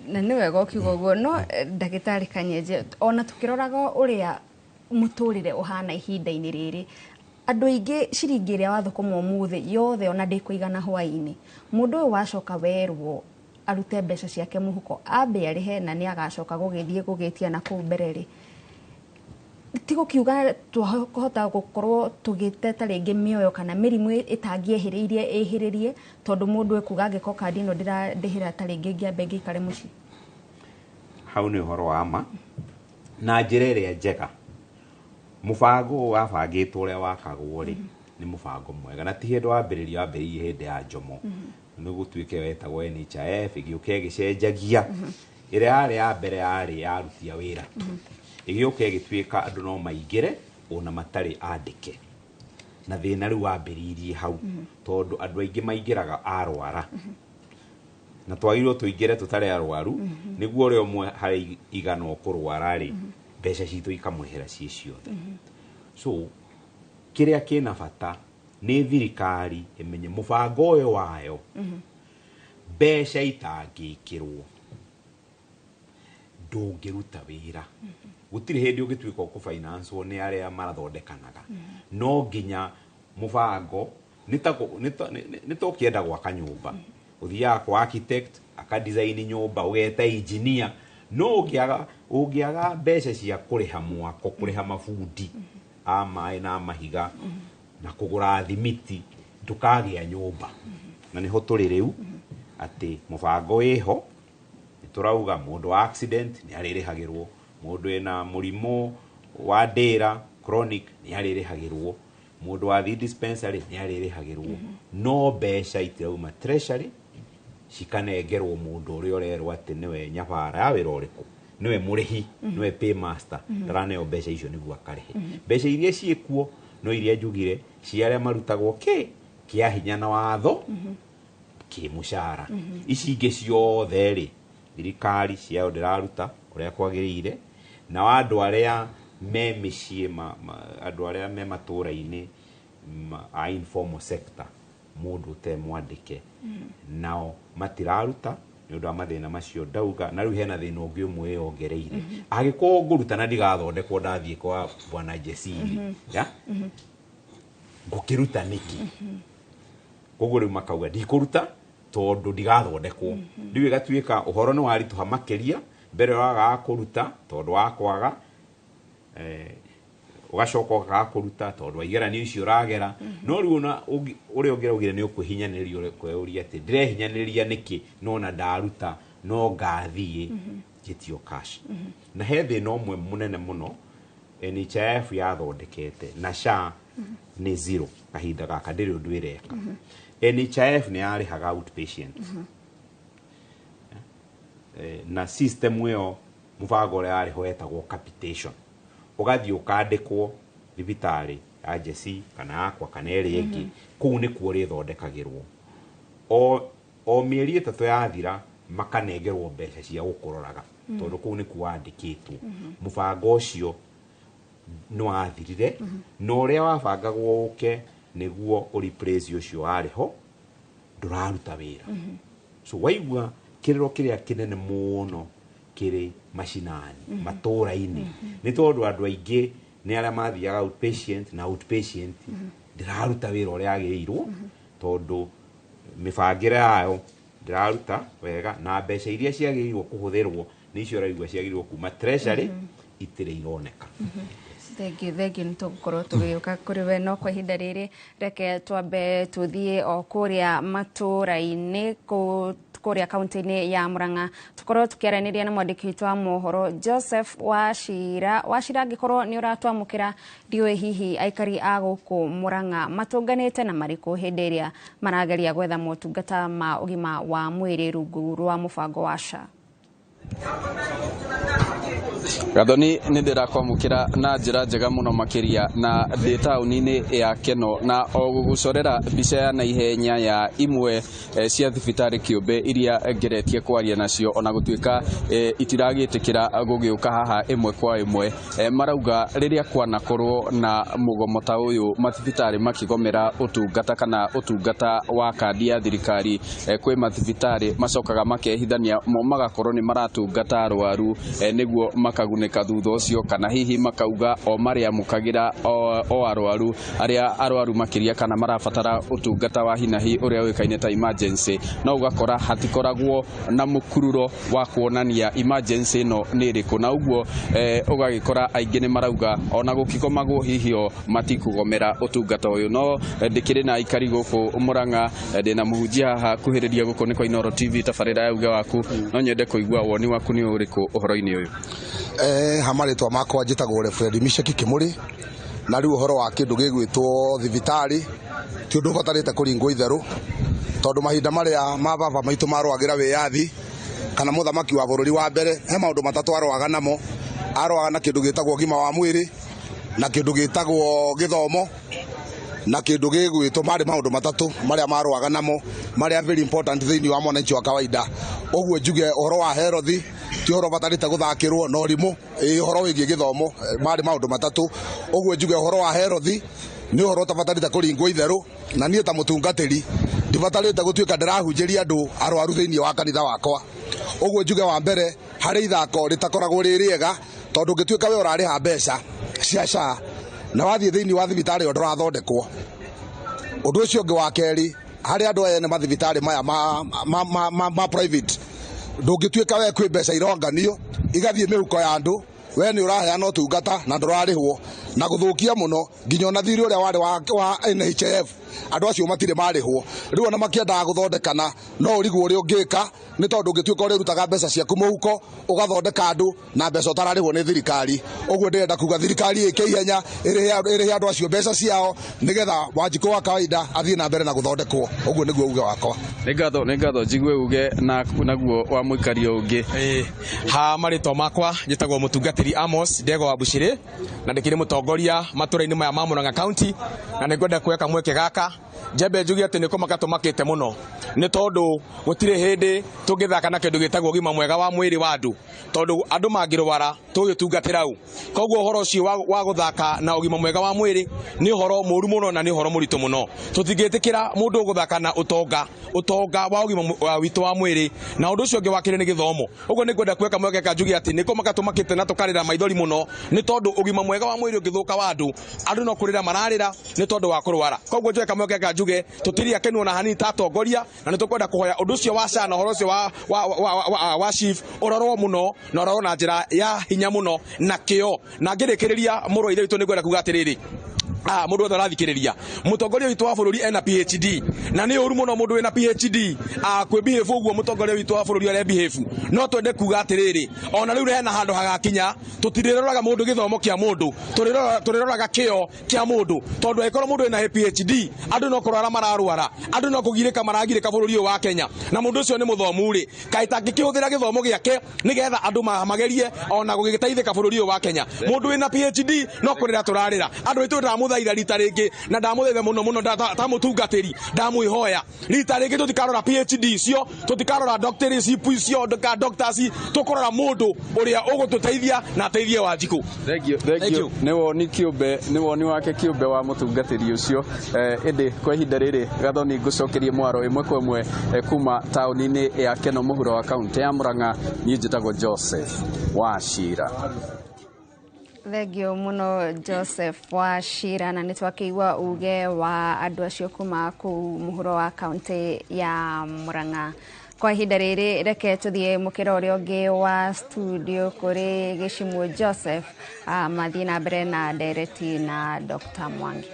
Na nĩ wega ũkiuga ũguo, no ndagĩtarĩ Kanyenje, ona tũkĩroraga ũrĩa mũtũrĩre ũhana ihinda-inĩ rĩrĩ, andũ aingĩ ciringi ĩrĩa wathũkũma ũmũthĩ yothe ona ndĩkũigana hwaĩ-inĩ. Mũndũ ũyũ wacoka werwo arute mbeca ciake mũhuko ambe arĩhe, na nĩ agacoka gũgĩthiĩ gũgĩtia na kũu mbere rĩ, ti gũkiuga twahota gũkorwo tũgĩte ta rĩngĩ mĩoyo kana mĩrimũ ĩtangĩehĩrĩirie ĩhĩrĩrie, tondũ mũndũ ekuga angĩkorwo kandi ĩno ndĩrandĩhĩra, ta rĩngĩ ngĩambe ngĩikare mũciĩ? Hau nĩ ũhoro wa ma na njĩra ĩrĩa njega. Mũbango ũyũ wabangĩtwo ũrĩa wakagwo rĩ, nĩ mũbango mwega, na ti hĩndĩ wambĩrĩrio, wambĩrĩirie hĩndĩ ya Jomo, nĩ gũtuĩke wetagwo NHIF, ĩgĩũka ĩgĩcenjagia. Ĩrĩa yarĩ ya mbere yarĩ ya aruti a wĩra tu, ĩgĩũka ĩgĩtuĩka andũ no maingĩre ona matarĩ andĩke, na thĩna rĩu wambĩrĩirie hau, tondũ andũ aingĩ maingĩraga arwara, na twagĩrĩirwo tũingĩre tũtarĩ arwaru, nĩguo ũrĩa ũmwe harĩ igana ũkũrwara rĩ, mbeca citũ ikamũrĩhĩra ciĩ ciothe. So kĩrĩa kĩna bata nĩ thirikari ĩmenye mũbango ũyũ wayo, mbeca itangĩkĩrwo ndũngĩruta wĩra. Gũtirĩ hĩndĩ ũngĩtuĩka ũkũfinancewo nĩ arĩa marathondekanaga. No nginya mũbango nĩ ta ũkĩenda gwaka nyũmba, ũthiaga kwa architect akadesign nyũmba, ũgeta engineer, no ũngĩaga mbeca cia kũrĩha mwako, kũrĩha mabundi a maĩ na mahiga na kũgũra thimiti, ndũkagĩa nyũmba. Na nĩho tũrĩ rĩu, atĩ mũbango wĩho, nĩ tũrauga mũndũ wa accident nĩ arĩrĩhagĩrwo, mũndũ wĩna mũrimũ wa ndĩra chronic nĩ arĩrĩhagĩrwo, mũndũ wathiĩ dispensary nĩ arĩrĩhagĩrwo, no mbeca itirauma treasury cikanengerwo mũndũ ũrĩa ũrerwo atĩ nĩwe nyabara ya wĩra ũrĩkũ, nĩwe mũrĩhi, nĩwe paymaster, ndaraneo mbeca icio nĩguo akarĩhe. Mbeca iria ciĩkuo no iria njugire cia arĩa marutagwo kĩ kĩa hinya na watho kĩ mũcara. Ici ingĩ ciothe rĩ, thirikari ciayo ndĩraruta ũrĩa kwagĩrĩire, nao andũ arĩa me mĩciĩ, andũ arĩa me matũra-inĩ a informal sector, mũndũ ũte mwandĩke, nao matiraruta. Nĩ ũndũ wa mathĩna macio ndauga, na rĩu hena thĩna ũngĩ ũmwe yongereire. Angĩkorwo ngũruta na ndigathondekwo ndathiĩ kwa bwana Jesiri, ya ngũkĩruta nĩkĩ? Koguo rĩu makauga ndikũruta tondũ ndigathondekwo. Rĩu ĩgatuĩka ũhoro nĩ waritũha makĩria. Mbere wagaga kũruta tondũ wa kwaga, ũgacoka ũkaga kũruta tondũ wa igeranio icio ũragera. No rĩu ona ũrĩa ũngĩraugire nĩ ũkwĩhinyanĩrĩria, ũkwĩyũria atĩ ndĩrehinyanĩrĩria nĩkĩ no na ndaruta no ngathiĩ njĩtio cash. Na he thĩna ũmwe mũnene mũno NHIF yathondekete na SHA nĩ zero kahinda gaka, ndĩrĩ ũndũ ĩreka. NHIF nĩ yarĩhaga outpatient. Na system ĩyo mũbango ũrĩa yarĩho wetagwo capitation. Ũgathiĩ ũkandĩkwo thibitarĩ ya Jesse kana yakwa kana ĩrĩa ĩngĩ, kũu nĩkuo ũrĩthondekagĩrwo. O mĩeri 3 yathira makanengerwo mbeca cia gũkũroraga, tondũ kũu nĩkuo wandĩkĩtwo. Mũbango ũcio nĩ wathirire, na ũrĩa wabangagwo ũke nĩguo ũreplace ũcio warĩ ho ndũraruta wĩra. So waigua kĩrĩro kĩrĩa kĩnene mũno kĩrĩ macinani, matũũra-inĩ, nĩ tondũ andũ aingĩ nĩ arĩa mathiaga outpatient, na outpatient ndĩraruta wĩra ũrĩa yagĩrĩirwo, tondũ mĩbangĩre yayo ndĩraruta wega, na mbeca iria ciagĩrĩirwo kũhũthĩrwo nĩ icio ũraigua ciagĩrĩirwo kuma treasury itirĩ ironeka. Thengiũ, thengiũ, nĩ tũgũkorwo tũgĩũka kũrĩ we, no kwa ihinda rĩrĩ reke twambe tũthiĩ o kũrĩa matũũra-inĩ, kũrĩa kaunti-inĩ ya Murang'a, tũkorwo tũkĩaranĩria na mwandĩki witũ wa mohoro Joseph Wachira. Wachira, angĩkorwo nĩ ũratwamũkĩra, ndiũĩ hihi aikari a gũkũ Murang'a matũnganĩte na marĩkũ hĩndĩ ĩrĩa marageria gwetha motungata ma ũgima wa mwĩrĩ rungu rwa mũbango wa SHA. Gathoni, nĩ ndĩrakwamũkĩra na njĩra njega mũno makĩria, na ndĩ taũni-inĩ ya Keno, na o gũgũcorera mbica ya naihenya ya imwe cia thibitarĩ kĩũmbe iria ngeretie kwaria nacio, ona gũtuĩka itiragĩtĩkĩra gũgĩũka haha ĩmwe kwa ĩmwe. Marauga rĩrĩa kwanakorwo na mũgomo ta ũyũ, mathibitarĩ makĩgomera ũtungata kana ũtungata wa kandi ya thirikari, kwĩ mathibitarĩ macokaga makehithania mo magakorwo nĩ maratungata arwaru, nĩguo makagunĩka thutha ũcio, kana hihi makauga o marĩamũkagĩra o arwaru arĩa arwaru makĩria kana marabatara ũtungata wa hinahi ũrĩa ũĩkaine ta emergency. No ũgakora hatikoragwo na mũkururo wa kuonania emergency ĩno nĩ ĩrĩkũ, na ũguo ũgagĩkora aingĩ nĩ marauga ona gũkĩgomagwo hihi o matikũgomera ũtungata ũyũ. No ndĩkĩrĩ na aikari gũkũ Murang'a, ndĩna mũhunjia haha kuhĩrĩria gũkũ nĩ kwa Inooro TV tabarĩra ya uge waku, no nyende kũigua woni waku nĩ ũrĩkũ ũhoro-inĩ ũyũ. Ha marĩtwa makwa njĩtagwo Reverend Mishaki Kimuri, na rĩu ũhoro wa kĩndũ gĩgwĩtwo thibitarĩ ti ũndũ ũbatarĩte kũringwo itherũ, tondũ mahinda marĩa mababa maitũ marũagĩra wĩyathi kana mũthamaki wa bũrũri wa mbere, he maũndũ matatũ arũaga namo. Arũaga na kĩndũ gĩtagwo ũgima wa mwĩrĩ, na kĩndũ gĩtagwo gĩthomo, na kĩndũ gĩgwĩtwo, marĩ maũndũ matatũ marĩa marũaga namo marĩa very important thĩinĩ wa mwananchi wa kawaida. Ũguo njuge ũhoro wa health ti ũhoro ũbatarĩte gũthakĩrwo na ũrimũ, ũhoro wĩgiĩ gĩthomo marĩ maũndũ matatũ. Ũguo njuge ũhoro wa health nĩ ũhoro ũtabatarĩte kũringwo itherũ, na niĩ ta mũtungatĩri ndibatarĩte gũtuĩka ndĩrahunjĩria andũ arwaru thĩinĩ wa kanitha wakwa. Ũguo njuge wa mbere harĩ ithako rĩtakoragwo rĩ rĩega, tondũ ũngĩtuĩka we ũrarĩha mbeca cia SHA na wathiĩ thĩinĩ wa thibitarĩ ĩyo ndũrathondekwo. Ũndũ ũcio ũngĩ wa kerĩ, harĩ andũ aya ene mathibitarĩ maya ma private, ndũngĩtuĩka we kwĩ mbeca ironganio igathiĩ mĩhuko ya andũ, we nĩ ũraheana ũtungata na ndũrarĩhwo, na gũthũkia mũno nginya ona thirĩ ũrĩa warĩ wa NHIF andũ acio matirĩ marĩhwo. Rĩu ona makĩendaga gũthondekana no ũrigwo ũrĩa ũngĩka, nĩ tondũ ũngĩtuĩka ũrĩrutaga mbeca ciaku mũhuko ũgathondeka andũ na mbeca ũtararĩhwo nĩ thirikari. Ũguo ndĩrenda kuga thirikari ĩke ihenya ĩrĩhe andũ acio mbeca ciao, nĩgetha Wanjikũ wa kawaida athiĩ na mbere na gũthondekwo. Ũguo nĩguo uge wakwa. Nĩ ngatho njigue uge naguo wa mũikari ũngĩ. Ha marĩtwa makwa njĩtagwo mũtungatĩri Amos Ndegwa wa Bushiri, na ndĩkĩrĩ mũtongoria Mũtongoria matũra-inĩ maya ma Murang'a County, na nĩ ngwenda kuoya kamweke gaka njambe njuge atĩ nĩ kũmaka tũmakĩte mũno, nĩ tondũ gũtirĩ hĩndĩ tũngĩthaka na kĩndũ gĩtagwo ũgima mwega wa mwĩrĩ wa andũ, tondũ andũ mangĩrwara tũgĩtungatĩra u. Koguo ũhoro ũcio wa gũthaka na ũgima mwega wa mwĩrĩ nĩ ũhoro mũru mũno na nĩ ũhoro mũritũ mũno. Tũtingĩtĩkĩra mũndũ ũgũthaka na ũtonga wa ũgima witũ wa mwĩrĩ. Na ũndũ ũcio ũngĩ wa kerĩ nĩ gĩthomo. Ũguo nĩ ngwenda kuoya kamweke gaka njuge atĩ nĩ kũmaka tũmakĩte na tũkarĩra maithori mũno, nĩ tondũ ũgima mwega wa mwĩrĩ ũngĩthũka wa andũ, andũ no kũrĩra mararĩra nĩ tondũ wa kũrwara. Koguo njoe kamweke gaka njuge tũtirĩ akenu ona hanini ta atongoria, na nĩ tũkwenda kũhoya ũndũ ũcio wa SHA na ũhoro ũcio wa SHIF ũrorwo mũno na ũrorwo na njĩra ya hinya mũno na kĩo. Na ngĩrĩkĩrĩria mũrũ wa ithe witũ nĩ ngwenda kuga atĩrĩrĩ, mũndũ wothe ũrathikĩrĩria, mũtongoria witũ wa bũrũri ena PhD, na nĩ ũru mũno mũndũ wĩna PhD kwĩ behave ũguo mũtongoria witũ wa bũrũri ũrĩa behave. No twende kuga atĩrĩrĩ, ona rĩu hena handũ hagakinya tũtirĩroraga mũndũ gĩthomo kĩa mũndũ, tũrĩroraga kĩo kĩa mũndũ, tondũ angĩkorwo mũndũ wĩna PhD andũ no kũrwara mararwara, andũ no kũgirĩka maragirĩka bũrũri ũyũ wa Kenya, na mũndũ ũcio nĩ mũthomu rĩ, kaĩ tangĩkĩhũthĩra gĩthomo gĩake nĩgetha andũ magerie ona gũgĩteithĩka bũrũri ũyũ wa Kenya. Mũndũ wĩna PhD no kũrĩra tũrarĩra. Andũ aitũ ndamũthaitha rita rĩngĩ, na ndamũthaitha mũno mũno ta mũtungatĩri, ndamwĩhoya rita rĩngĩ tũtikarora PhD icio, tũtikarora doctorship icio, doctors, tũkũrora mũndũ ũrĩa ũgũtũteithia na ateithie Wanjikũ. Thank you, thank you. Nĩ woni kĩũmbe, nĩ woni wake kĩũmbe wa mũtungatĩri ũcio. Ĩndĩ kwa ihinda rĩrĩ Gathoni ngũcokerie mwaro ĩmwe kwa ĩmwe kuma taũni-inĩ ya Keno mũhuro wa kaunti ya Murang'a. Niĩ njĩtagwo Joseph Wachira. Thengio mũno Joseph Wachira, na nĩ twakĩigua uge wa andũ acio kuma kũu mũhuro wa kaunti ya Murang'a. Kwa ihinda rĩrĩ reke tũthiĩ mũkĩra ũrĩa ũngĩ wa studio kũrĩ Gĩcimũ Joseph, mathiĩ na mbere na ndereti na Dr. Mwangi.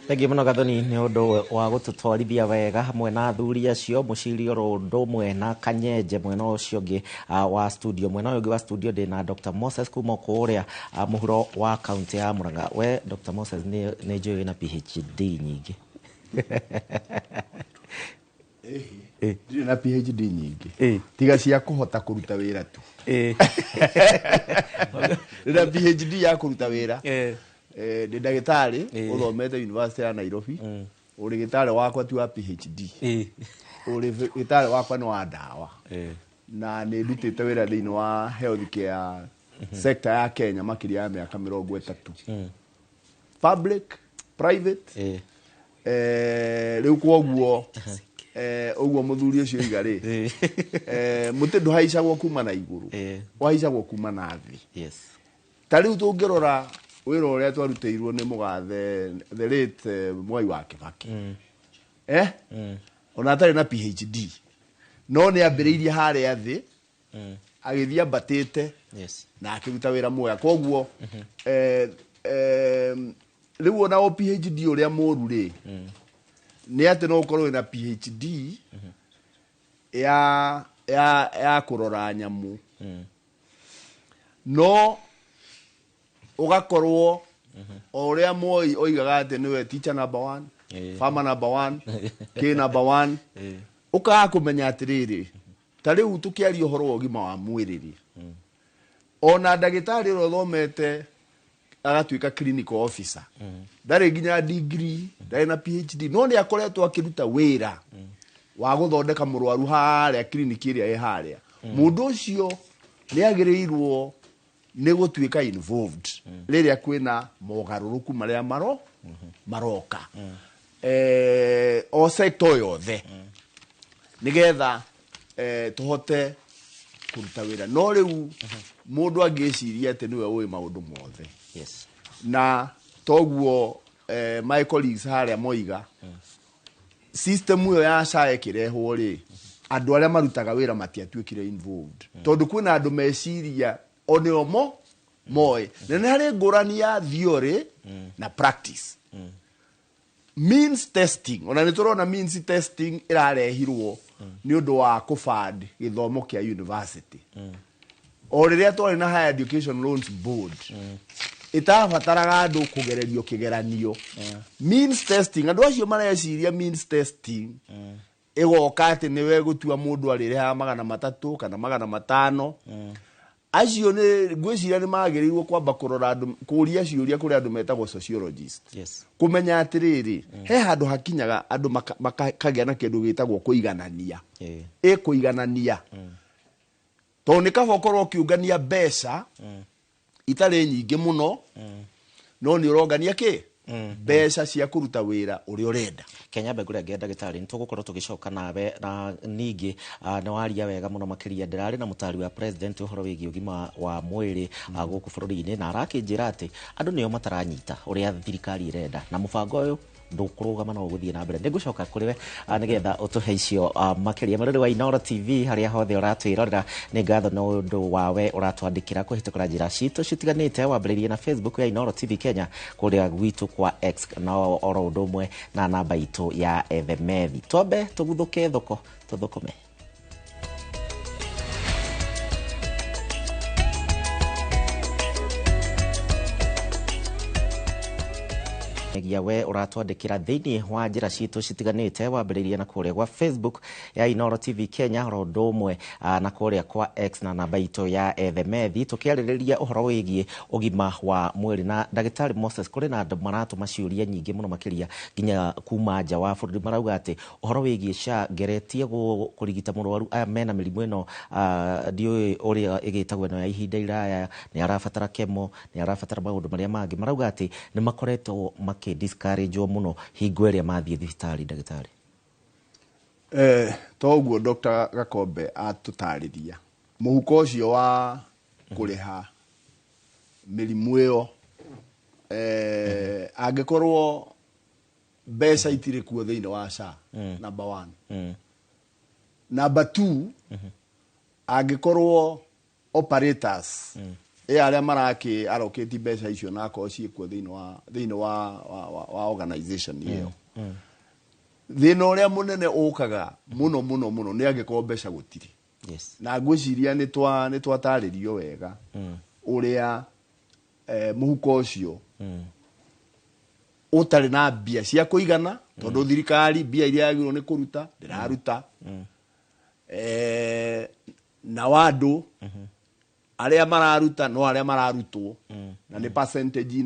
Thengiũ mũno Gathoni nĩ ũndũ wa gũtũtwarithia wega hamwe na athuri acio Mũciri oro ũndũ ũmwe na Kanyenje mwena ũcio ũngĩ wa studio. Mwena ũyũ ũngĩ wa studio ndĩ na Dr. Moses kuma kũrĩa mũhuro wa kaunti ya Murang'a. We Dr. Moses nĩ njũĩ wĩna PhD nyingĩ. Ndirĩ na PhD nyingĩ, tiga cia kũhota kũruta wĩra tu. Ndĩ na PhD ya kũruta wĩra. Ndĩ ndagĩtarĩ ũthomete University ya Nairobi. Ũrĩgĩtarĩ wakwa ti wa PhD, ũrĩgĩtarĩ wakwa nĩ wa ndawa, na nĩ ndutĩte wĩra thĩinĩ wa health care sector ya Kenya makĩria ya mĩaka 30, public, private. Rĩu kwoguo ũguo mũthuri ũcio oiga rĩ, mũtĩ ndũhaicagwo kuma na igũrũ, ũhaicagwo kuma na thĩ. Ta rĩu tũngĩrora wĩra ũrĩa twarutĩirwo nĩ mũgathe the late Mwai wa Kibaki, ona atarĩ na PhD, no nĩ ambĩrĩirie harĩa thĩ, agĩthiĩ ambatĩte na akĩruta wĩra mwega. Koguo rĩu ona o PhD ũrĩa mũru rĩ, nĩ atĩ no ũkorwo wĩna PhD ya kũrora nyamũ, no ũgakorwo o ũrĩa Moi oigaga atĩ nĩwe teacher number one, farmer number one, K number one, ũkaga kũmenya atĩrĩrĩ, ta rĩu tũkĩaria ũhoro wa ũgima wa mwĩrĩ rĩ, ona ndagĩtarĩ ũrĩa ũthomete agatuĩka clinical officer, ndarĩ nginya degree, ndarĩ na PhD, no nĩ akoretwo akĩruta wĩra wa gũthondeka mũrwaru harĩa kiriniki ĩrĩa ĩ harĩa. Mũndũ ũcio nĩ agĩrĩirwo nĩ gũtuĩka involved rĩrĩa kwĩna mogarũrũku marĩa maroka o sector yothe, nĩgetha tũhote kũruta wĩra. No rĩu mũndũ angĩciria atĩ nĩwe ũĩ maũndũ mothe, na toguo my colleagues harĩa moiga, system ĩyo ya SHA ĩkĩrehwo rĩ, andũ arĩa marutaga wĩra matiatuĩkire involved, tondũ kwĩna andũ meciria o nĩo mo moĩ, na nĩ harĩ ngũrani ya theory na practice. Means testing, ona nĩ tũrona means testing ĩrarehirwo nĩ ũndũ wa kũfund gĩthomo kĩa university, o rĩrĩa twarĩ na Higher Education Loans Board ĩtabataraga andũ kũgererio kĩgeranio. Means testing, andũ acio mareciria means testing ĩgoka atĩ nĩwe gũtua mũndũ arĩrĩhaga 300 kana 500. Acio nĩ ngwĩciria nĩ magĩrĩirwo kwamba kũrora andũ, kũria ciũria kũrĩ andũ metagwo sociologist. Kũmenya atĩrĩrĩ, he handũ hakinyaga andũ makagĩa na kĩndũ gĩtagwo kũiganania. Ĩ kũiganania. Tondũ nĩ kaba ũkorwo ũkĩũngania mbeca itarĩ nyingĩ mũno, no nĩ ũrongania kĩ? Mbeca cia kũruta wĩra ũrĩa ũrenda. Kenya mbegũ rĩngĩ ndagĩtarĩ, nĩ tũgũkorwo tũgĩcoka nawe na ningĩ nĩ waria wega mũno makĩria. Ndĩrarĩ na mũtari wa president ũhoro wĩgiĩ ũgima wa mwĩrĩ gũkũ bũrũri-inĩ, na arakĩnjĩra atĩ andũ nĩo mataranyita ũrĩa thirikari ĩrenda na mũbango ũyũ ndũkũrũgama no ũgũthiĩ na mbere. Nĩngũcoka kũrĩ we nĩgetha ũtũhe icio makĩria. Mũrori wa Inooro TV harĩa hothe ũratwĩrorera, nĩ ngatho nĩ ũndũ wawe ũratwandĩkĩra kũhĩtũkĩra njĩra citũ citiganĩte, wambĩrĩirie na Facebook ya Inooro TV Kenya, kũrĩa gwitũ kwa X na oro ũndũ ũmwe na namba itũ ya ethemethi. Twambe tũguthũke thoko tũthũkũme. Gia we ũratwandĩkĩra thĩinĩ wa njĩra citũ citiganĩte, wambĩrĩirie na kũrĩa gwa Facebook ya Inooro TV Kenya, oro ũndũ ũmwe na kũrĩa kwa X na namba itũ ya ethemethi, tũkĩarĩrĩria ũhoro wĩgiĩ ũgima wa mwĩrĩ na ndagĩtarĩ Moses. Kũrĩ na andũ maratũma ciũria nyingĩ mũno makĩria nginya kuma nja wa bũrũri, marauga atĩ ũhoro wĩgiĩ SHA ngeretie kũrigita mũrwaru aya mena mĩrimũ ĩno, ndiũĩ ũrĩa ĩgĩtagwo ĩno ya ihinda iraya, nĩ arabatara kemo, nĩ arabatara maũndũ marĩa mangĩ, marauga atĩ nĩ makoretwo makĩ discourage mũno hingo ĩrĩa mathiĩ thibitarĩ. Ndagĩtarĩ. Toguo Dr. Gakombe atũtarĩria mũhuko ũcio wa kũrĩha mĩrimũ ĩyo, angĩkorwo mbeca itirĩ kuo thĩinĩ wa SHA, number one. Number two, angĩkorwo operators ĩ arĩa marakĩ allocate mbeca icio na akorwo ciĩkuo thĩinĩ wa organization ĩyo, thĩna ũrĩa mũnene ũkaga mũno mũno mũno nĩ angĩkorwo mbeca gũtirĩ. Na ngwĩciria nĩ twatarĩrio wega ũrĩa mũhuko ũcio ũtarĩ na mbia cia kũigana, tondũ thirikari mbia iria yagĩrĩirwo nĩ kũruta ndĩraruta, na andũ arĩa mararuta no arĩa mararutwo, na nĩ percentage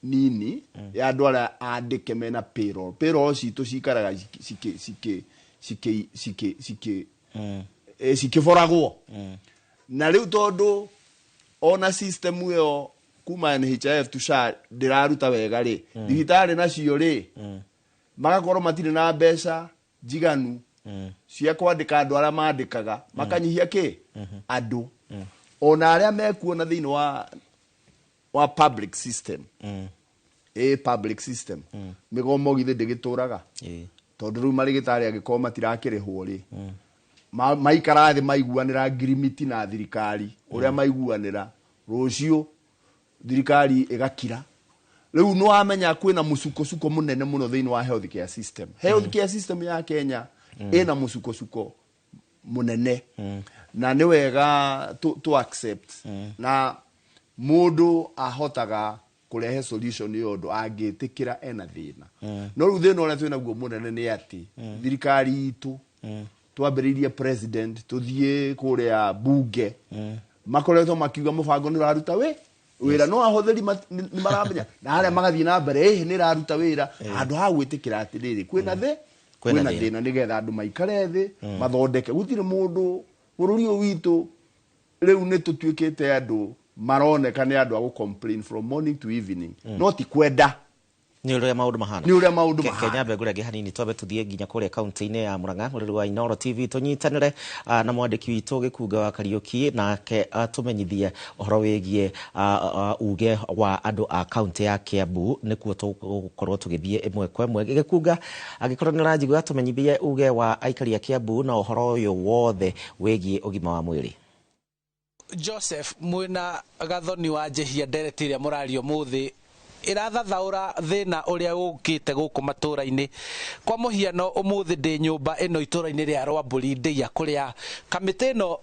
nini ya andũ arĩa andĩke mena payroll. Payroll citũ cikaraga cikĩboragwo, na rĩu tondũ ona system ĩyo kuma NHIF to SHA ndĩraruta wega rĩ, thibitarĩ nacio rĩ magakorwo matirĩ na mbeca njiganu cia kwandĩka andũ arĩa mandĩkaga, makanyihia kĩ andũ ona arĩa mekuona thĩinĩ wa public system. Public system mĩgomo githĩ ndĩgĩtũraga, tondũ rĩu marĩgĩtarĩ angĩkorwo matirakĩrĩhwo rĩ, maikara thĩ maiguanĩra ngirimiti na thirikari ũrĩa maiguanĩra, rũciũ thirikari ĩgakira. Rĩu nĩ wamenya kwĩna mũcukocuko mũnene mũno thĩinĩ wa health care system. Health care system ya Kenya ĩna mũcukocuko mũnene, na nĩ wega to accept, na mũndũ ahotaga kũrehe solution ĩyo ũndũ angĩtĩkĩra ena thĩna. No rĩu thĩna ũrĩa twĩnaguo mũnene nĩ atĩ thirikari itũ, twambĩrĩirie president tũthiĩ kũrĩa bunge, makoretwo makiuga mũbango nĩ ũraruta wĩra, no ahũthĩri nĩ maramenya, na harĩa magathiĩ na mbere nĩ ĩraruta wĩra, handũ ha gwĩtĩkĩra atĩrĩrĩ kwĩna kwĩna thĩna, nĩgetha andũ maikare thĩ mathondeke. Gũtirĩ mũndũ bũrũri ũyũ witũ rĩu nĩ tũtuĩkĩte andũ maroneka nĩ andũ a gũ complain from morning to evening, no ti kwenda. Nĩ ũrĩa maũndũ mahana. Nĩ ũrĩa maũndũ mahana. Kenya mbegũ rĩngĩ hanini, twambe tũthiĩ nginya kũrĩa kaunti-inĩ ya Murang'a, mũrĩri wa Inooro TV, tũnyitanĩre na mwandĩki witũ Gĩkunga wa Kariũki, nake atũmenyithie ũhoro wĩgiĩ uge wa andũ a kaunti ya Kiambu, nĩkuo tũgũkorwo tũgĩthiĩ ĩmwe kwa ĩmwe. Gĩkunga, angĩkorwo nĩ ũranjigua, tũmenyithie uge wa aikari a Kiambu na ũhoro ũyũ wothe wĩgiĩ ũgima wa mwĩrĩ. Joseph, mwĩna Gathoni wa Njehia, ndereti ĩrĩa mũraria ũmũthĩ ĩrathathaũra thĩna ũrĩa ũkĩte gũkũ matũra-inĩ. Kwa mũhiano, ũmũthĩ ndĩ nyũmba ĩno itũra-inĩ rĩa Rwambũri Ndĩia, kũrĩa kamĩtĩ ĩno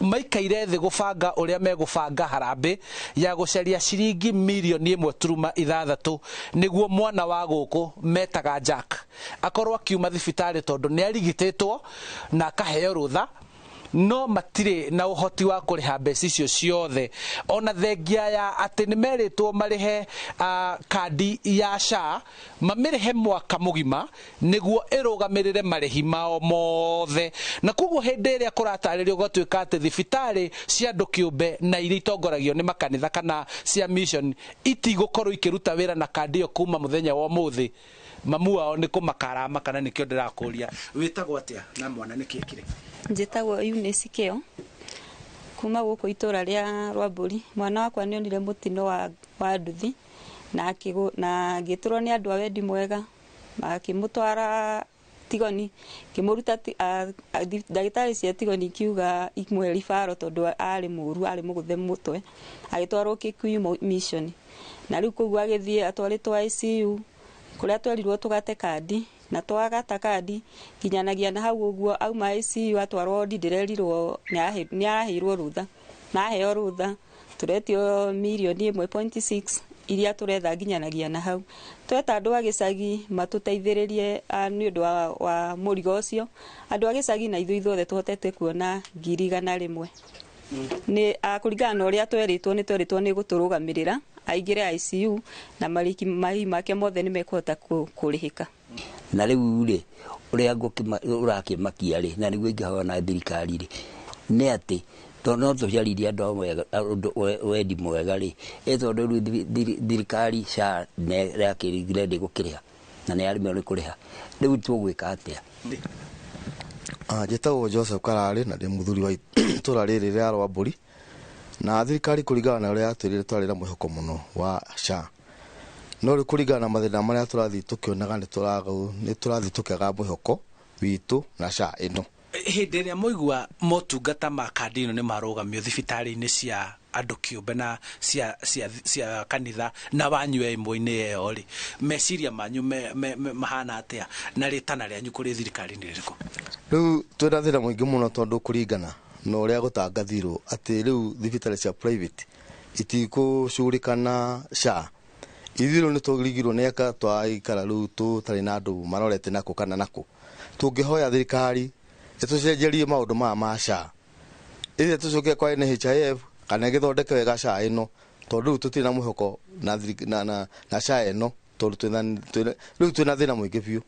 maikaire thĩ gũbanga ũrĩa megũbanga harambĩ ya gũcaria ciringi mirioni 1.6 nĩguo mwana wa gũkũ metaga Jack akorwo akiuma thibitarĩ, tondũ nĩ arigitĩtwo na akaheo rũtha, No matirĩ na ũhoti wa kũrĩha mbeca icio ciothe, ona thengia ya atĩ nĩ merĩtwo marĩhe kandi ya SHA, mamĩrĩhe mwaka mũgima nĩguo ĩrũgamĩrĩre marĩhi mao mothe. Na koguo hĩndĩ ĩrĩa kũratarĩrio gũgatuĩka atĩ thibitarĩ cia andũ kĩũmbe na iria itongoragio nĩ makanitha kana cia mission itigũkorwo ikĩruta wĩra na kandi ĩyo kuma mũthenya wa ũmũthĩ, mamu wao nĩ kũmakarama kana nĩkĩo ndĩrakũria. Wĩtagwo atĩa na mwana nĩkĩ ekire? Njĩtagwo Eunice Kĩo kuma gũkũ itũra rĩa Rwambũri. Mwana wakwa nĩ onire mũtino wa nduthi na agĩtũrwo nĩ andũ a wendi mwega, makĩmũtwara Tigoni, kĩmũruta ndagĩtarĩ cia Tigoni ikiuga imũhe ribaro tondũ arĩ mũru, arĩ mũgũthe mũtwe, agĩtwarwo Kikuyu Mission. Na rĩu koguo agĩthiĩ atwarĩtwo ICU kũrĩa twerirwo tũgate kandi, na twagata kandi nginyanagia na hau ũguo auma ICU atwarwo wodi, ndĩrerirwo nĩ araheirwo rũtha, na aheo rũtha tũretio mirioni 1.6 iria tũretha nginyanagia na hau. Tweta andũ a gĩcagi matũteithĩrĩrie nĩ ũndũ wa mũrigo ũcio. Andũ a gĩcagi na ithuĩ ithuothe tũhotete kuona 100,000. Nĩ kũringana na ũrĩa tweritwo, nĩ tweritwo nĩ gũtũrũgamĩrĩra aingĩre ICU na marĩhi make mothe nĩ mekũhota kũrĩhĩka. Na rĩu rĩ, ũrĩa ũrakĩmakia rĩ, na nĩguo ingĩhoya na thirikari rĩ, nĩ atĩ tondũ no tũcaririe andũ a wendi mwega rĩ, tondũ rĩu thirikari SHA nĩyakĩrigire ndĩgũkĩrĩha na nĩyaremirwo nĩ kũrĩha, rĩu tũgwĩka atĩa? Njĩtagwo Joseph Kararĩ na ndĩ mũthuri wa itũra rĩrĩ rĩa Rwambũri. Na thirikari kũringana na ũrĩa yatwĩrire twarĩ na mwĩhoko mũno wa SHA, no rĩu kũringana na mathĩna marĩa tũrathiĩ tũkĩonaga nĩ tũrathiĩ tũkĩaga mwĩhoko witũ na SHA ĩno. Hĩndĩ ĩrĩa mwaigua motungata ma kandi ĩno nĩ marũgamio thibitarĩ-inĩ cia andũ kĩũmbe na cia kanitha na wanyu ĩmwe-inĩ ĩyo rĩ, meciria manyu mahana atĩa na rĩtana rĩanyu kũrĩ thirikari nĩ rĩrĩkũ? Rĩu twĩna thĩna mũingĩ mũno tondũ kũringana na ũrĩa gũtangathirwo atĩ rĩu thibitarĩ cia private itikũcugurĩka na SHA, ithuĩ rĩu nĩ tũrigirwo nĩ aka twaikara rĩu tũtarĩ na andũ marorete nakũ kana nakũ. Tũngĩhoya thirikari ĩtũcenjerie maũndũ maya ma SHA, ĩthiĩ tũcoke kwa NHIF kana ĩgĩthondeke wega SHA ĩno, tondũ rĩu tũtirĩ na mwĩhoko na SHA ĩno, tondũ rĩu twĩna thĩna mũingĩ biũ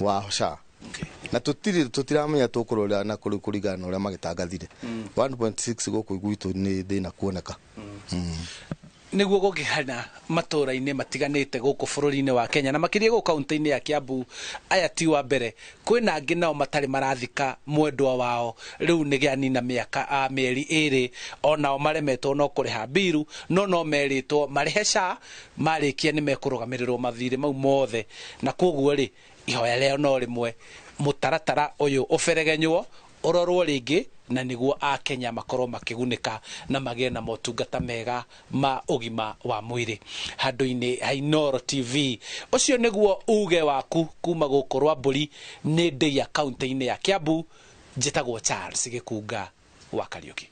wa SHA. Na tũtiramenya tũkũrora na kũrĩ kũringana na ũrĩa magĩtangathire. 1.6 gũkũ gwitũ nĩ thĩna kuoneka. Nĩguo gũkĩhana matũra-inĩ matiganĩte gũkũ bũrũri-inĩ wa Kenya na makĩria gũkũ kaunti-inĩ ya Kiambu, aya ti wa mbere, kwĩna angĩ nao matarĩ marathika mwendwa wao rĩu nĩ gĩanina mĩaka mĩeri 2, onao maremetwo no kũrĩha mbiru, no merĩtwo marĩhe SHA, marĩkia nĩ mekũrũgamĩrĩrwo mathirĩ mau mothe. Na koguo rĩ, ihoya rĩao no rĩmwe, mũtaratara ũyũ ũberegenywo ũrorwo rĩngĩ na nĩguo Akenya makorwo makĩgunĩka na magĩe na motungata mega ma ũgima wa mwĩrĩ. Handũ-inĩ ha Inooro TV, ũcio nĩguo uge waku kuma gũkũ Rwambũri nĩ Ndeiya kaunti-inĩ ya Kiambu. Njĩtagwo Charles Gĩkunga wa Kariũki.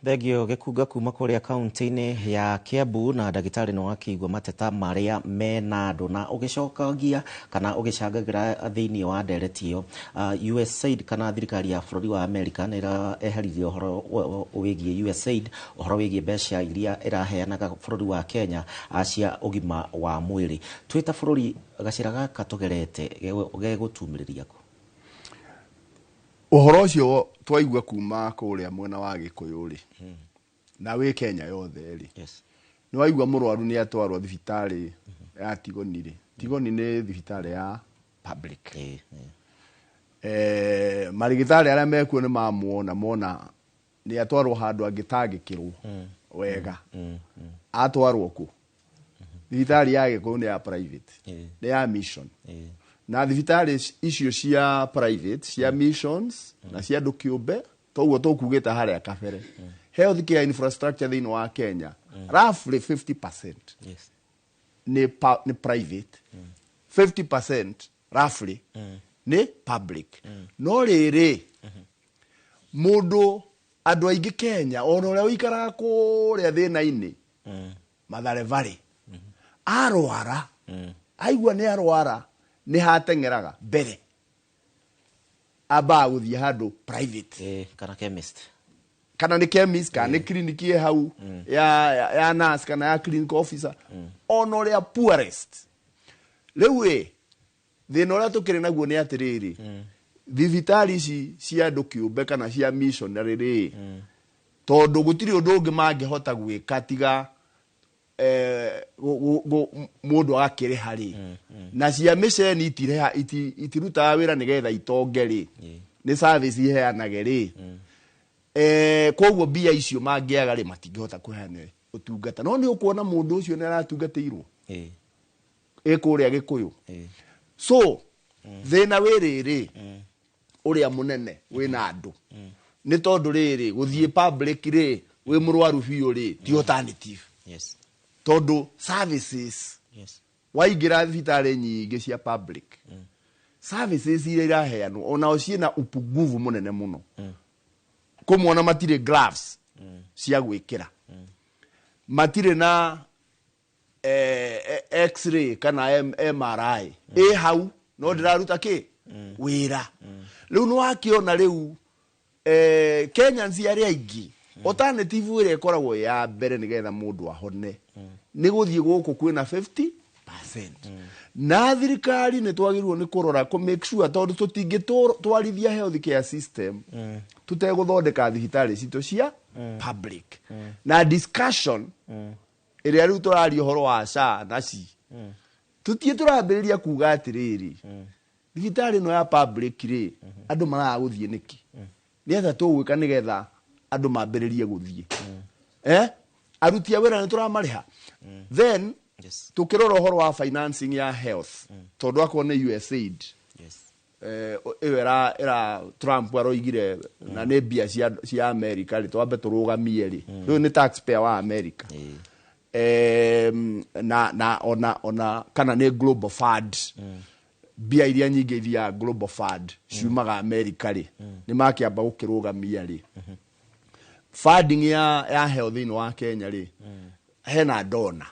Thengio Gĩkunga kuma kũrĩa kaunti-inĩ ya Kiambu. Na ndagĩtarĩ nĩ wakĩigua mateta marĩa mena andũ na ũgĩcokagia kana ũgĩcangagĩra thĩinĩ wa ndereti ĩyo. USAID kana thirikari ya bũrũri wa Amerika nĩ ĩreheririe ũhoro wĩgiĩ USAID, ũhoro wĩgiĩ mbeca iria ĩraheanaga bũrũri wa Kenya cia ũgima wa mwĩrĩ. Twĩ ta bũrũri gacĩra gaka tũgerete gegũtumĩrĩria kũ? Ũhoro ũcio twaigua kuma kũrĩa mwena wa Gĩkũyũ rĩ, na wĩ Kenya yothe rĩ, nĩ waigua mũrwaru nĩ atwarwo thibitarĩ ya Tigoni rĩ. Tigoni nĩ thibitarĩ ya public. Marigitari arĩa mekuo nĩ mamuona mona nĩ atwarwo handũ angĩtangĩkĩrwo wega. Atwarwo kũ? Thibitarĩ ya Gĩkũyũ nĩ ya private, nĩ ya mission. Na thibitarĩ icio cia private, cia missions na cia andũ kĩũmbe, toguo tũkugĩte harĩa kabere. Health care infrastructure thĩinĩ wa Kenya, roughly 50% nĩ private, 50% roughly nĩ public. No rĩrĩ, mũndũ andũ aingĩ Kenya ona ũrĩa ũikaraga kũrĩa thĩna-inĩ Mathare Valley arwara, aigua nĩ arwara, nĩ hateng'eraga mbere. Ambaga gũthiĩ handũ private. Kana chemist. Kana nĩ chemist, kana nĩ clinic ĩ hau ya nurse kana ya clinic officer, ona ũrĩa poorest. Rĩu ĩ thĩna ũrĩa tũkĩrĩ naguo nĩ atĩrĩrĩ, thibitarĩ ici cia andũ kĩũmbe kana cia missionary rĩ, tondũ gũtirĩ ũndũ ũngĩ mangĩhota gwĩka tiga mũndũ agakĩrĩha rĩ, na cia mĩceni itirĩha, itirutaga wĩra nĩgetha itonge rĩ, nĩ service iheanage rĩ. Koguo mbia icio mangĩaga rĩ, matingĩhota kũheana ũtungata. No nĩ ũkuona mũndũ ũcio nĩ aratungatĩirwo ĩ kũrĩa Gĩkũyũ. So thĩna wĩ rĩrĩ, ũrĩa mũnene wĩna andũ nĩ tondũ rĩrĩ, gũthiĩ public rĩ, wĩ mũrwaru biũ rĩ, ti alternative. Tondũ services, waingĩra thibitarĩ nyingĩ cia public, services iria iraheanwo onao ciĩna upungufu mũnene mũno. Kũmwona matirĩ gloves cia gwĩkĩra, matirĩ na x-ray kana MRI ĩ hau, no ndĩraruta kĩ wĩra. Rĩu nĩ wakĩona rĩu Kenyans arĩa aingĩ, alternative ĩrĩa ĩkoragwo ya mbere nĩgetha mũndũ ahone nĩ gũthiĩ gũkũ kwĩna 50%. Na thirikari nĩ twagĩrĩirwo nĩ kũrora kũ make sure, tondũ tũtingĩtwarithia health care system tũtegũthondeka thibitarĩ citũ cia public. Na discussion ĩrĩa rĩu tũraria ũhoro wa SHA na SHI, tũtiĩ tũrambĩrĩria kuga atĩrĩrĩ, thibitarĩ ĩno ya public rĩ, andũ maraga gũthiĩ nĩkĩ? Nĩ atĩa tũgwĩka nĩgetha andũ mambĩrĩrie gũthiĩ? Aruti a wĩra nĩ tũramarĩha? Then tũkĩrora ũhoro wa financing ya health, tondũ akorwo nĩ USAID ĩyo ĩra Trump aroigire na nĩ mbia cia America rĩ, twambe tũrũgamie rĩ, rĩu nĩ taxpayer wa America, na ona kana nĩ Global Fund, mbia iria nyingĩ ithiaga Global Fund ciumaga America rĩ, nĩ makĩamba gũkĩrũgamia rĩ funding ya health thĩinĩ wa Kenya rĩ. Hena donor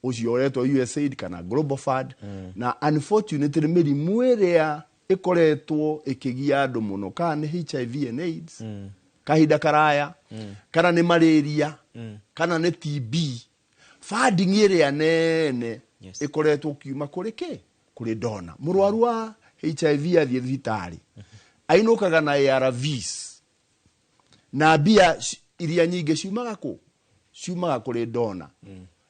ũcio ũretwo USAID kana Global Fund, na unfortunately mĩrimũ ĩrĩa ĩkoretwo ĩkĩgia andũ mũno, kana nĩ HIV and AIDS kahinda karaya, kana nĩ malaria, kana nĩ TB, funding ĩrĩa nene ĩkoretwo kiuma kũrĩ kĩ? Kũrĩ donor. Mũrwaru wa HIV athiĩ thibitarĩ ainũkaga na ARVs, na mbia iria nyingĩ ciumaga kũ? Ciumaga kũrĩ donor.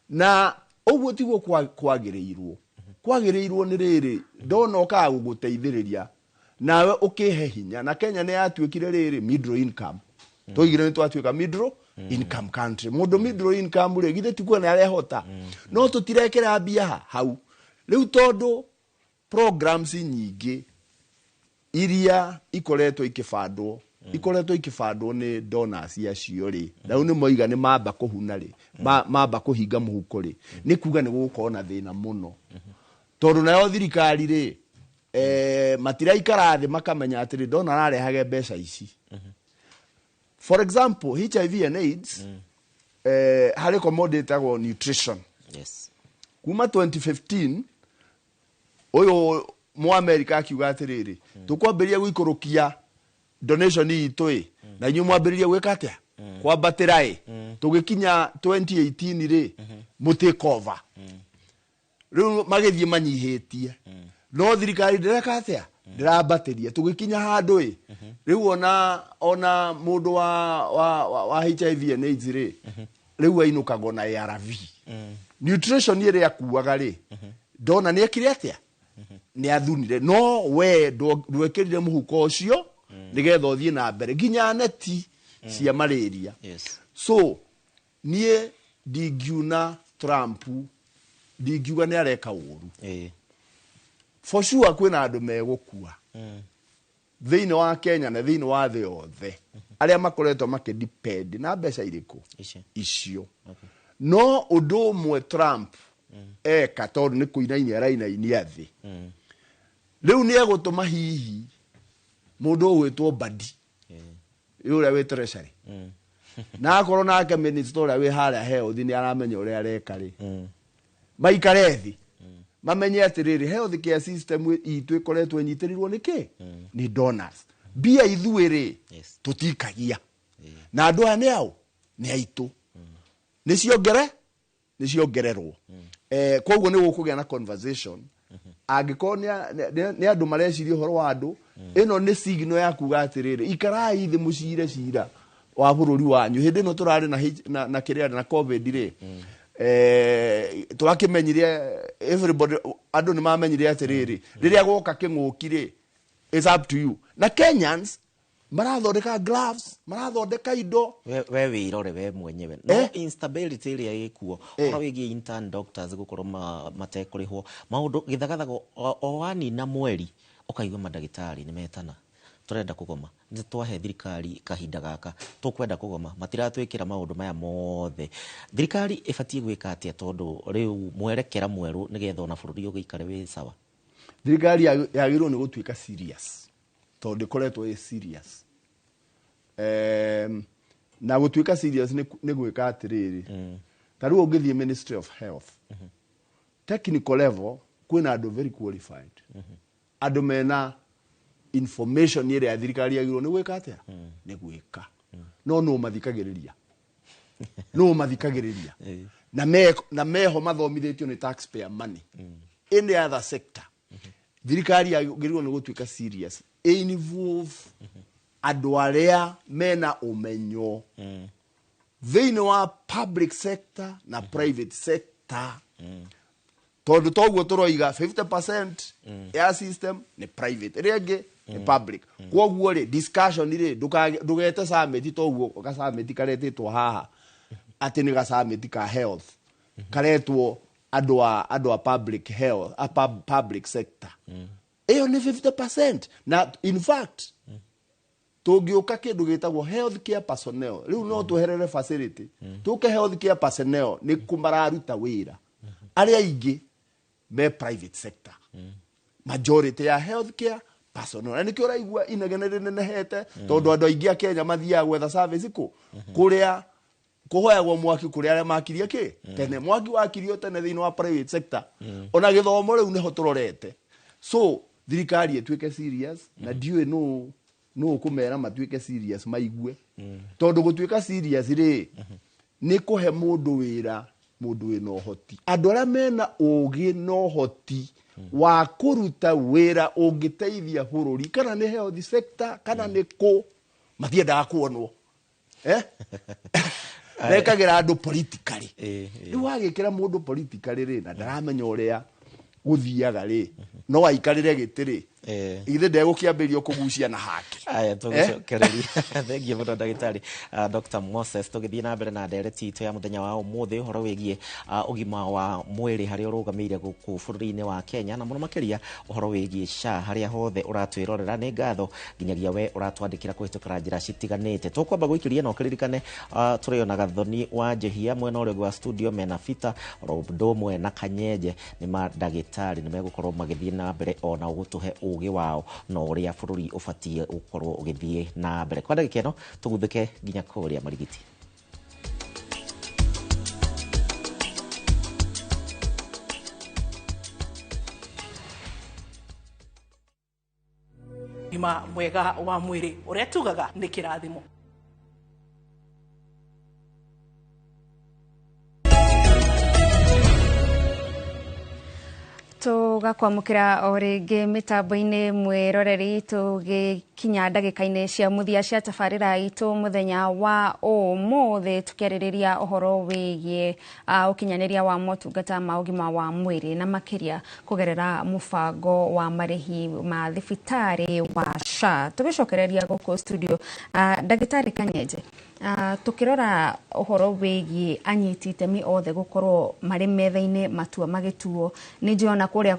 Na ũguo tiguo kwagĩrĩirwo. Kwagĩrĩirwo nĩ rĩrĩ, donor okaga gũgũteithĩrĩria nawe ũkĩhe hinya. Na Kenya nĩ yatuĩkire rĩrĩ middle income, tũigire nĩ twatuĩka middle income country. Mũndũ middle income rĩ, githĩ ti kuona arehota? No tũtirekĩra mbia hau rĩu, tondũ programs nyingĩ iria ikoretwo ikĩbandwo nĩ donors acio rĩ, na rĩu nĩ moiga nĩ mamba kũhuna rĩ, mamba kũhinga mũhuko rĩ, nĩ kuga nĩ gũgũkorwo na thĩna mũno, tondũ nayo thirikari rĩ, matiraikara thĩ makamenya atĩrĩ, donor ararehage mbeca ici. For example, HIV and AIDS, harĩ commodity ĩtagwo nutrition. Kuma 2015 ũyũ Mũamerika akiuga atĩrĩrĩ, tũkwambĩrĩria gũikũrũkia donation itũ ĩ, na inyuĩ mwambĩrĩrie gwĩka atĩa? Kwambatĩra ĩ. Tũgĩkinya 2018 rĩ, mũtake over, rĩu magĩthiĩ manyihĩtie, no thirikari ndĩreka atĩa? Ndĩrambatĩria. Tũgĩkinya handũ ĩ, rĩu ona mũndũ wa HIV and AIDS rĩ, rĩu ainũkagwo na ARV. Nutrition ĩrĩa akuaga rĩ, ndona nĩ ekire atĩa? Nĩ athunire. No we ndwekĩrire mũhuko ũcio nĩgetha ũthiĩ na mbere nginya neti cia malaria. So niĩ ndingiuna Trump, ndingiuga nĩ areka ũru. For sure kwĩna andũ megũkua thĩinĩ wa Kenya na thĩinĩ wa thĩ yothe arĩa makoretwo makĩdepend na mbeca irĩkũ? Icio. No ũndũ ũmwe Trump eka, tondũ nĩ kũinainia arainainia thĩ, rĩu nĩ egũtũma hihi mũndũ ũgwĩtwo Mbadi ũrĩa wĩ treasury, na akorwo nake minister ũrĩa wĩ harĩa health nĩ aramenya ũrĩa areka rĩ, maikare thĩ. Mamenye atĩrĩrĩ, health care system itũ ĩkoretwo ĩnyitĩrĩirwo nĩ kĩ? Nĩ donors. Mbia ithuĩ rĩ, tũtikagia. Na andũ aya nĩ ao? Nĩ aitũ. Nĩ ciongere? Nĩ ciongererwo. Koguo nĩ gũkũgĩa na conversation. Angĩkorwo nĩ andũ mareciria ũhoro wa andũ, ĩno nĩ signal ya kuga atĩrĩrĩ, ikarai thĩ mũcire cira wa bũrũri wanyu. Hĩndĩ ĩno tũrarĩ na kĩrĩa na COVID rĩ, twakĩmenyire everybody, andũ nĩ mamenyire atĩrĩrĩ, rĩrĩa gwoka kĩng'ũki rĩ, it's up to you. Na Kenyans marathondeka gloves, marathondeka indo. We wĩrore we mwenyewe. No instability ĩrĩa ĩkuo, ũhoro wĩgiĩ intern doctors gũkorwo matekũrĩhwo, maũndũ gĩthagathago o wanina mweri ũkaigua mandagĩtarĩ nĩ metana, tũrenda kũgoma, nĩ twahe thirikari kahinda gaka, tũkwenda kũgoma, matiratwĩkĩra maũndũ maya mothe. Thirikari ĩbatiĩ gwĩka atĩa tondũ rĩu mwerekera mwerũ nĩgetha ona bũrũri ũgĩikare wĩ sawa? Thirikari yagĩrĩirwo nĩ gũtuĩka serious, tondũ ĩkoretwo ĩ serious. Na gũtuĩka serious nĩ gwĩka atĩrĩrĩ, ta rĩu ũngĩthiĩ Ministry of Health, technical level kwĩna andũ very qualified, andũ mena information ĩrĩa thirikari yagĩrĩirwo nĩ gwĩka atĩa? Nĩ gwĩka. No nũ mathikagĩrĩria? Nũ mathikagĩrĩria? Na meho mathomithĩtio nĩ taxpayer money. Any other sector, thirikari yagĩrĩirwo nĩ gũtuĩka serious, involve andũ arĩa mena ũmenyo thĩinĩ wa public sector na private sector, tondũ toguo tũroiga 50% ya system nĩ private, ĩrĩa ĩngĩ nĩ public. Kwoguo rĩ, discussion rĩ, ndũgete summit toguo ga summit karetĩtwo haha atĩ nĩ ga summit ka health, karetwo andũ a public health, a public sector. Ĩyo nĩ 50%. Na in fact tũngĩũka kĩndũ gĩtagwo health care personnel, rĩu no tweherere facility, tũke health care personnel nĩ kũ mararuta wĩra, arĩa aingĩ me private sector, majority ya health care personnel. Na nĩkĩo ũraigua inegene rĩnenehete, tondũ andũ aingĩ a Kenya mathiaga gwetha service kũ? Kũrĩa kũhoyagwo mwaki, kũrĩa arĩa makirie kĩ tene, mwaki wakirio tene thĩinĩ wa private sector. Ona gĩthomo rĩu nĩho tũrorete. So thirikari ĩtuĩke serious, na ndiũĩ nũ nũ ũkũmera matuĩke serious maigue, tondũ gũtuĩka serious rĩ, nĩ kũhe mũndũ wĩra, mũndũ wĩna ũhoti, andũ arĩa mena ũgĩ na ũhoti wa kũruta wĩra ũngĩteithia bũrũri, kana nĩ health sector kana nĩ kũ, matiendaga kuonwo, mekagĩra andũ politically. Rĩu wagĩkĩra mũndũ politically rĩ, na ndaramenya ũrĩa gũthiaga rĩ, no aikarĩre gĩtĩ rĩ, ithe ndegũkĩambĩrĩria kũgucia na hake. Aya, tũgũcokereria. Thengiũ mũno ndagĩtarĩ Dr. Moses. Tũgĩthiĩ na mbere na ndereti itũ ya mũthenya wa ũmũthĩ, ũhoro wĩgiĩ ũgima wa mwĩrĩ harĩa ũrũgamĩire gũkũ bũrũri-inĩ wa Kenya, na mũno makĩria ũhoro wĩgiĩ SHA. Harĩa hothe ũratwĩrorera, nĩ ngatho nginyagia we ũratwandĩkĩra kũhĩtũkĩra njĩra citiganĩte. Tũkwamba gũikĩria na ũkĩririkane, tũrĩ ona Gathoni wa Njehia mwena ũrĩa ũngĩ wa studio, mena Peter oro ũndũ ũmwe na Kanyenje, nĩ mandagĩtarĩ, nĩ megũkorwo magĩthiĩ na mbere ona gũtũhe ũgĩ wao na ũrĩa bũrũri ũbatiĩ gũkorwo ũgĩthiĩ na mbere. Kwa ndagĩka ĩno tũguthũke nginya kũrĩa Marigiti. Ũgima mwega wa mwĩrĩ ũrĩa tugaga nĩ kĩrathimo. Tũgakwamũkĩra o rĩngĩ mĩtambo-inĩ mwĩroreri, tũgĩkinya ndagĩka-inĩ cia mũthia cia tabarĩra itũ mũthenya wa ũmũthĩ, tũkĩarĩrĩria ũhoro wĩgiĩ ũkinyanĩria wa motungata ma ũgima wa mwĩrĩ, na makĩria kũgerera mũbango wa marĩhi ma thibitarĩ wa SHA. Tũgĩcokereria gũkũ studio, ndagĩtarĩ Kanyenje, tũkĩrora ũhoro wĩgiĩ anyiti itemi othe gũkorwo marĩ metha-inĩ matua magĩtuo, nĩ njũĩ ona kũrĩa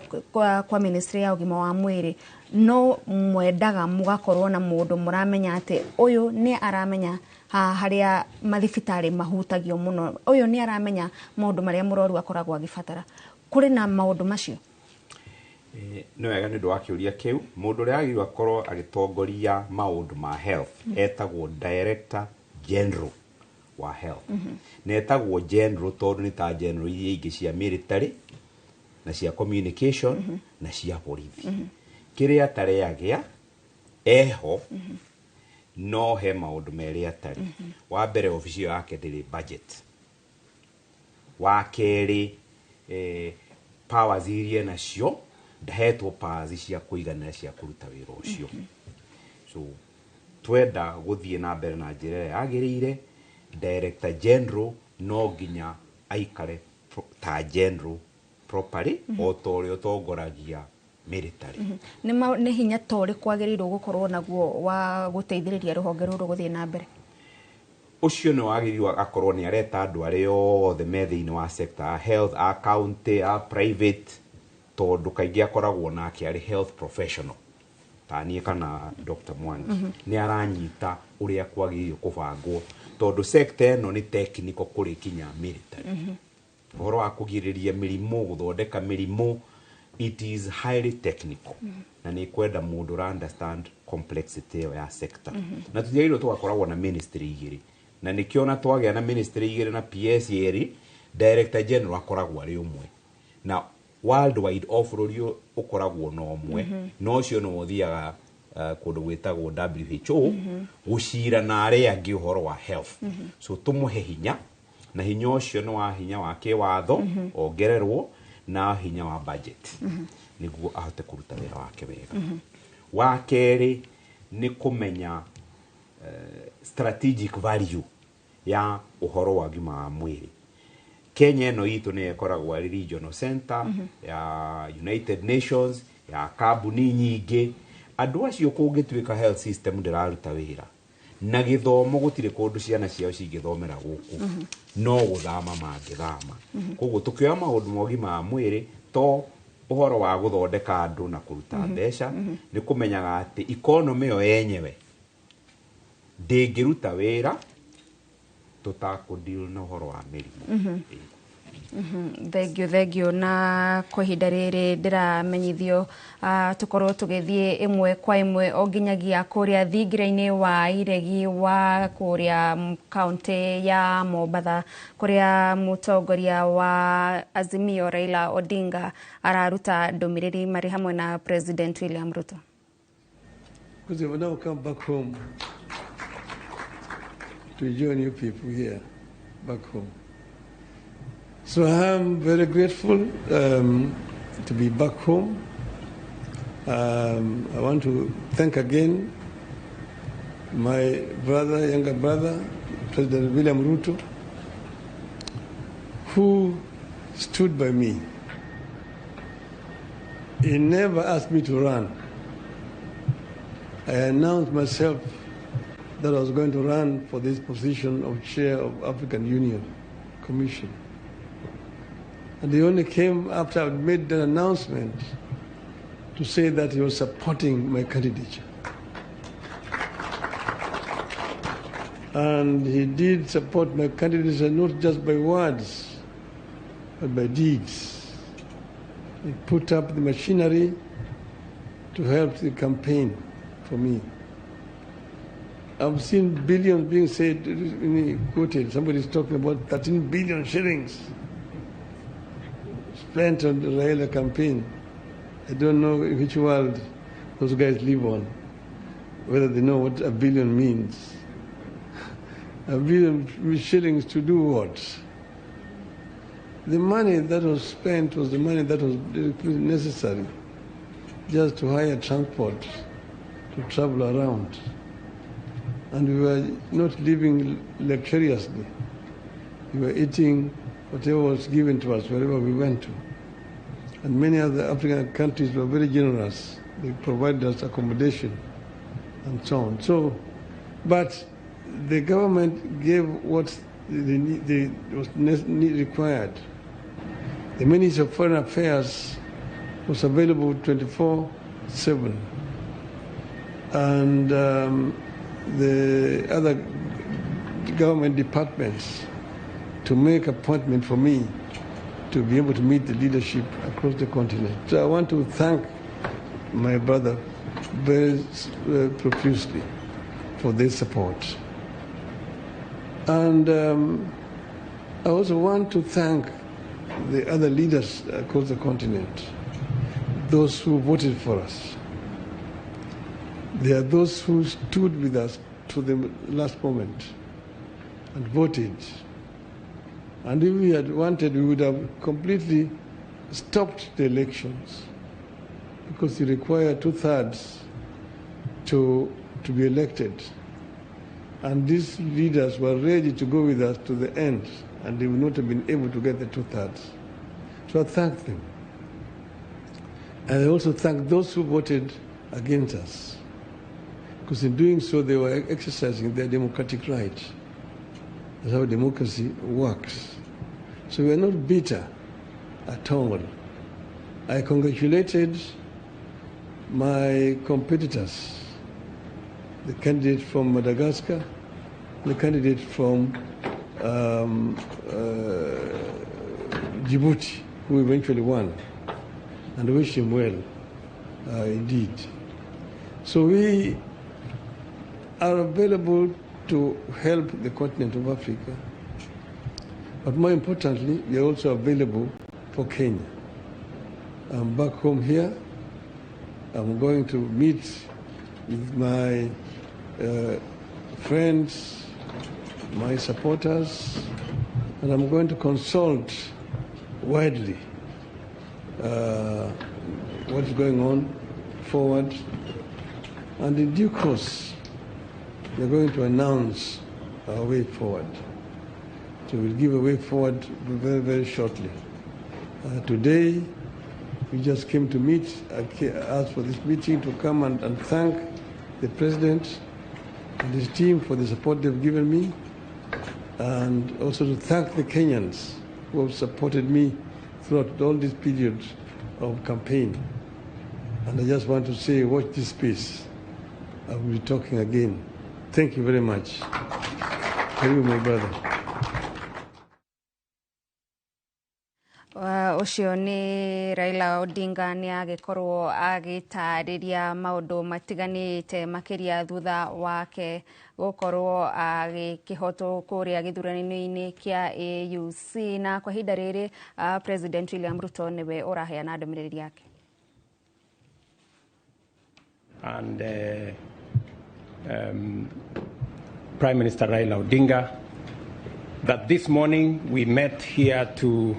kwa ministry ya ũgima wa mwĩrĩ no mwendaga mũgakorwo na mũndũ mũramenya atĩ ũyũ nĩ aramenya harĩa mathibitarĩ mahutagio mũno, ũyũ nĩ aramenya maũndũ marĩa mũrwaru akoragwo agĩbatara. Kũrĩ na maũndũ macio? Nĩ wega nĩ ũndũ wa kĩũria kĩu. Mũndũ ũrĩa agĩrĩirwo akorwo agĩtongoria maũndũ ma health etagwo Director General wa Health. Na etagwo general tondũ nĩ ta general iria ingĩ cia military Na cia communication na cia borithi. Kĩrĩa atarĩ agĩa eho no he maũndũ merĩ atarĩ. Wa mbere, obici ĩyo yake ndĩrĩ budget. Wa kerĩ, powers iria nacio, ndahetwo powers cia kũiganĩra cia kũruta wĩra ũcio. So twenda gũthiĩ na mbere na njĩra ĩrĩa yagĩrĩire, director general no nginya aikare ta general properly, o ta ũrĩa ũtongoragia military. Nĩ hinya ta ũrĩkũ agĩrĩirwo gũkorwo naguo wa gũteithĩrĩria rũhonge rũrũ gũthiĩ na mbere? Ũcio nĩ wagĩrĩirwo akorwo nĩ areta andũ arĩa othe me thĩinĩ wa sector ya health, a county, a private, tondũ kaingĩ akoragwo nake arĩ health professional ta niĩ kana Dr. Mwangi. Nĩ aranyita ũrĩa kwagĩrĩirwo kũbangwo, tondũ sector ĩno nĩ technical kũrĩ kinya military. Ũhoro wa kũgirĩrĩria mĩrimũ, gũthondeka mĩrimũ, it is highly technical na nĩ kwenda mũndũ ũra understand complexity ĩyo ya sector. Na tũtiagĩrĩirwo tũgakoragwo na ministry igĩrĩ, na nĩkĩo ona twagĩa na ministry igĩrĩ na PS yerĩ, director general akoragwo arĩ ũmwe, na worldwide o bũrũri ũkoragwo na ũmwe. Na ũcio nĩwe ũthiaga kũndũ gwĩtagwo WHO gũcira na arĩa angĩ ũhoro wa health. So tũmũhe hinya, na hinya ũcio nĩ wa hinya wa kĩwatho, ongererwo na hinya wa budget nĩguo ahote kũruta wĩra wake wega. Wa kerĩ nĩ kũmenya strategic value ya ũhoro wa ũgima wa mwĩrĩ. Kenya ĩno itũ nĩyo ĩkoragwo arĩ regional center ya United Nations, ya kambuni nyingĩ. Andũ acio kũngĩtuĩka health system ndĩraruta wĩra na gĩthomo, gũtirĩ kũndũ ciana ciao cingĩthomera gũkũ, no gũthama mangĩthama. Koguo tũkĩoya maũndũ ma ũgima wa mwĩrĩ, to ũhoro wa gũthondeka andũ na kũruta mbeca, nĩ kũmenyaga atĩ economy ĩyo yenyewe ndĩngĩruta wĩra tũtakũ-deal na ũhoro wa mĩrimũ. Thengio, thengio. Na kwa ihinda rĩrĩ ndĩramenyithio tũkorwo tũgĩthiĩ ĩmwe kwa ĩmwe o nginyagia kũrĩa thingira-inĩ wa iregi wa kũrĩa kaunti ya Mombatha, kũrĩa mũtongoria wa Azimio Raila Odinga araruta ndũmĩrĩri marĩ hamwe na President William Ruto. Because they will now come back home to join you people here back home. So I am very grateful to be back home. I want to thank again my brother, younger brother, President William Ruto, who stood by me. He never asked me to run. I announced myself that I was going to run for this position of chair of African Union Commission. And he only came after I made that announcement to say that he was supporting my candidature. And he did support my candidature not just by words, but by deeds. He put up the machinery to help the campaign for me. I've seen billions being said, quoted. Somebody's talking about 13 billion shillings spent on the Raila campaign. I don't know in which world those guys live on, whether they know what a billion means. A billion shillings to do what? The money that was spent was the money that was necessary just to hire transport to travel around. And we were not living luxuriously. We were eating whatever was given to us wherever we went to. And many other African countries were very generous. They provided us accommodation and so on. So, but the government gave what was required. The Ministry of Foreign Affairs was available 24/7. And the other government departments to make appointment for me to be able to meet the leadership across the continent. So I want to thank my brother very profusely for this support. And I also want to thank the other leaders across the continent, those who voted for us. There are those who stood with us to the last moment and voted. And if we had wanted, we would have completely stopped the elections, because you require 2/3 to be elected. And these leaders were ready to go with us to the end, and they would not have been able to get the 2/3. So I thank them. And I also thank those who voted against us, because in doing so, they were exercising their democratic right. That's how democracy works. So we are not bitter at all. I congratulated my competitors, the candidate from Madagascar, the candidate from Djibouti, who eventually won, and wish him well, indeed. So we are available to help the continent of Africa, but more importantly, we are also available for Kenya. I'm back home here. I'm going to meet with my friends, my supporters, and I'm going to consult widely what's going on forward. And in due course, we're going to announce our way forward. So we'll give a way forward very, very shortly. Today, we just came to meet. I asked for this meeting to come and thank the president and his team for the support they've given me, and also to thank the Kenyans who have supported me throughout all this period of campaign. And I just want to say, watch this space. I will be talking again. Thank you very much. Thank you, my brother. Ũcio nĩ Raila Odinga nĩ agĩkorwo agĩtarĩria maũndũ matiganĩte makĩria thutha wake gũkorwo agĩkĩhotwo kũrĩa gĩthurano-inĩ kĩa AUC, na kwa ihinda rĩrĩ President William Ruto nĩwe ũraheana ndũmĩrĩri yake. And Prime Minister Raila Odinga, that this morning we met here to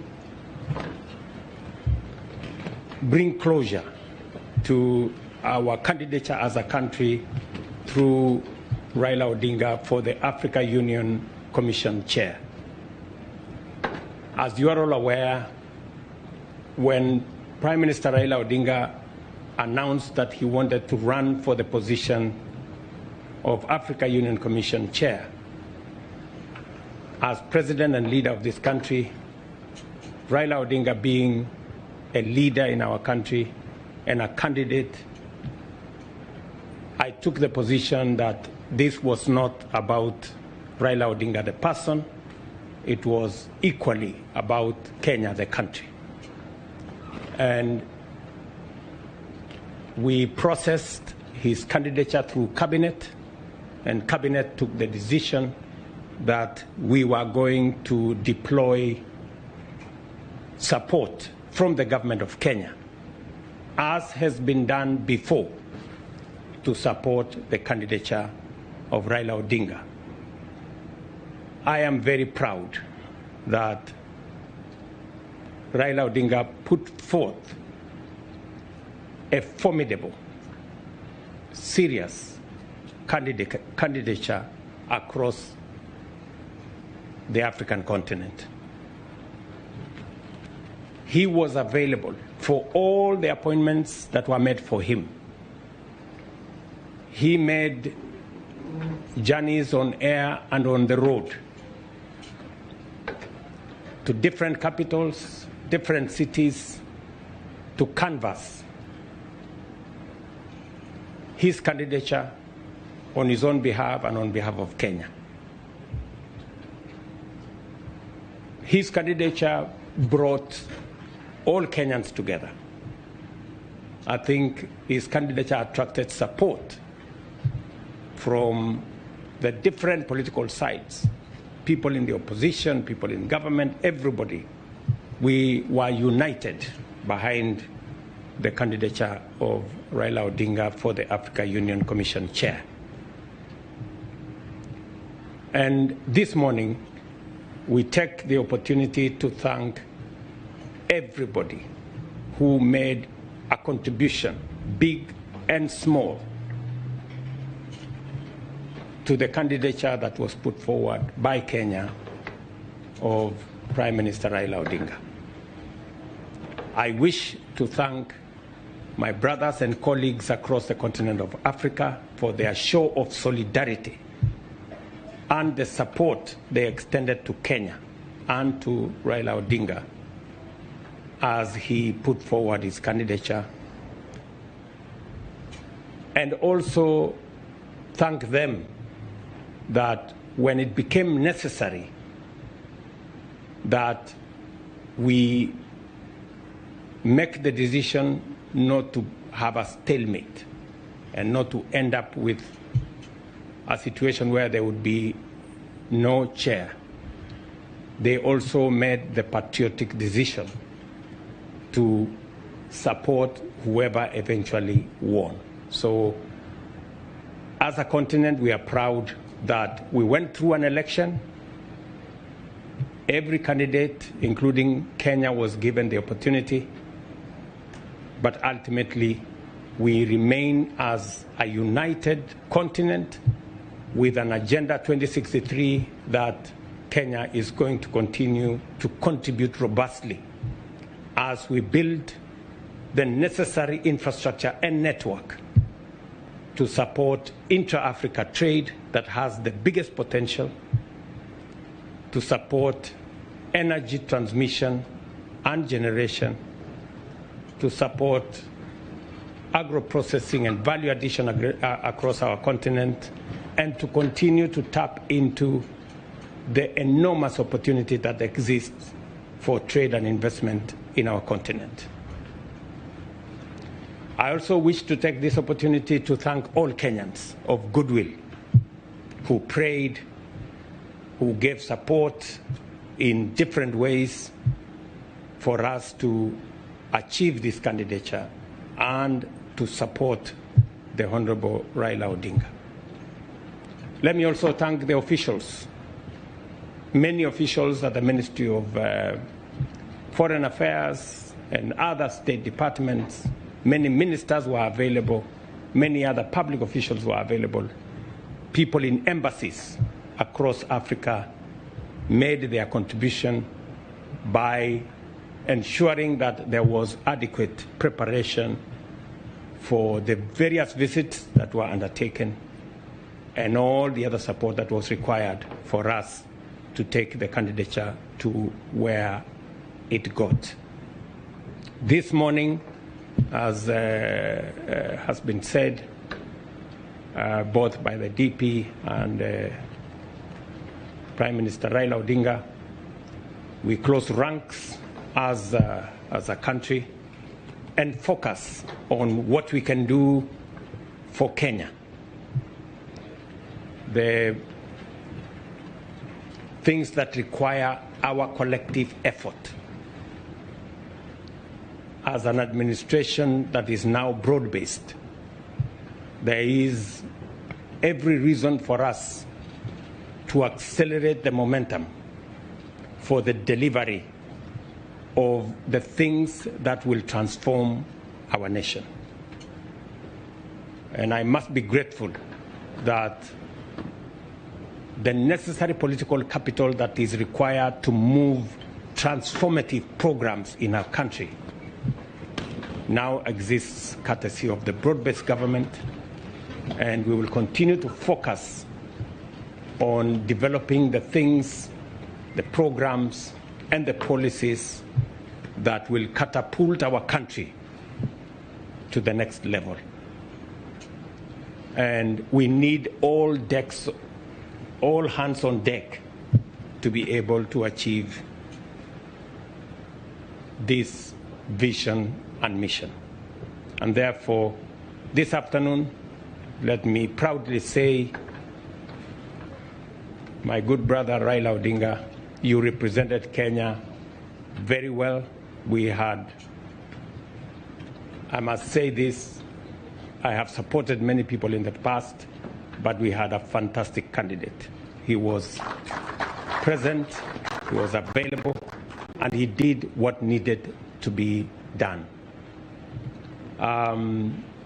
bring closure to our candidature as a country through Raila Odinga for the Africa Union Commission chair. As you are all aware, when Prime Minister Raila Odinga announced that he wanted to run for the position of Africa Union Commission chair, as president and leader of this country, Raila Odinga being a leader in our country and a candidate, I took the position that this was not about Raila Odinga the person, it was equally about Kenya the country. And we processed his candidature through cabinet, and cabinet took the decision that we were going to deploy support from the government of Kenya, as has been done before, to support the candidature of Raila Odinga. I am very proud that Raila Odinga put forth a formidable, serious candidature across the African continent. He was available for all the appointments that were made for him. He made journeys on air and on the road to different capitals, different cities, to canvass his candidature on his own behalf and on behalf of Kenya. His candidature brought all Kenyans together. I think his candidature attracted support from the different political sides, people in the opposition, people in government, everybody We were united behind the candidature of Raila Odinga for the Africa Union Commission chair. And this morning, we take the opportunity to thank everybody who made a contribution, big and small, to the candidature that was put forward by Kenya of Prime Minister Raila Odinga. I wish to thank my brothers and colleagues across the continent of Africa for their show of solidarity and the support they extended to Kenya and to Raila Odinga as he put forward his candidature. And also thank them that when it became necessary that we make the decision not to have a stalemate and not to end up with a situation where there would be no chair. They also made the patriotic decision to support whoever eventually won. So as a continent, we are proud that we went through an election. Every candidate, including Kenya, was given the opportunity. But ultimately, we remain as a united continent with an Agenda 2063 that Kenya is going to continue to contribute robustly as we build the necessary infrastructure and network to support intra-Africa trade that has the biggest potential, to support energy transmission and generation, to support agro-processing and value addition across our continent, and to continue to tap into the enormous opportunity that exists for trade and investment in our continent. I also wish to take this opportunity to thank all Kenyans of goodwill who prayed, who gave support in different ways for us to achieve this candidature and to support the Honorable Raila Odinga. Let me also thank the officials, many officials at the Ministry of Foreign Affairs and other state departments. Many ministers were available, many other public officials were available. People in embassies across Africa made their contribution by ensuring that there was adequate preparation for the various visits that were undertaken and all the other support that was required for us to take the candidature to where it got. This morning, as has been said, both by the DP and Prime Minister Raila Odinga, we close ranks as a country and focus on what we can do for Kenya. The things that require our collective effort as an administration that is now broad-based. There is every reason for us to accelerate the momentum for the delivery of the things that will transform our nation. And I must be grateful that the necessary political capital that is required to move transformative programs in our country now exists courtesy of the broad-based government, and we will continue to focus on developing the things, the programs, and the policies that will catapult our country to the next level. And we need all decks, all hands on deck, to be able to achieve this vision and mission. And therefore, this afternoon, let me proudly say, my good brother Raila Odinga, you represented Kenya very well. We had, I must say this, I have supported many people in the past, but we had a fantastic candidate. He was present, he was available, and he did what needed to be done.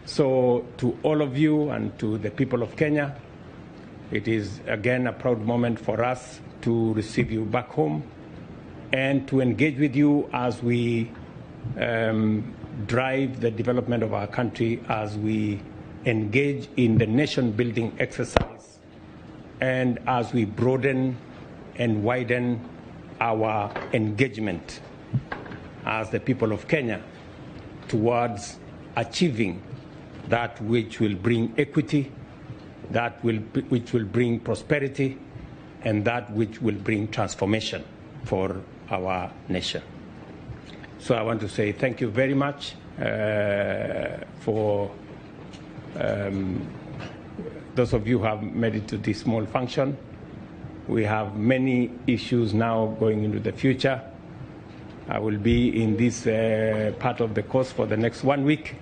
So to all of you and to the people of Kenya, it is again a proud moment for us to receive you back home and to engage with you as we drive the development of our country, as we engage in the nation-building exercise, and as we broaden and widen our engagement as the people of Kenya towards achieving that which will bring equity, that which will bring prosperity, and that which will bring transformation for our nation. So I want to say thank you very much for those of you who have made it to this small function. We have many issues now going into the future. I will be in this part of the course for the next 1 week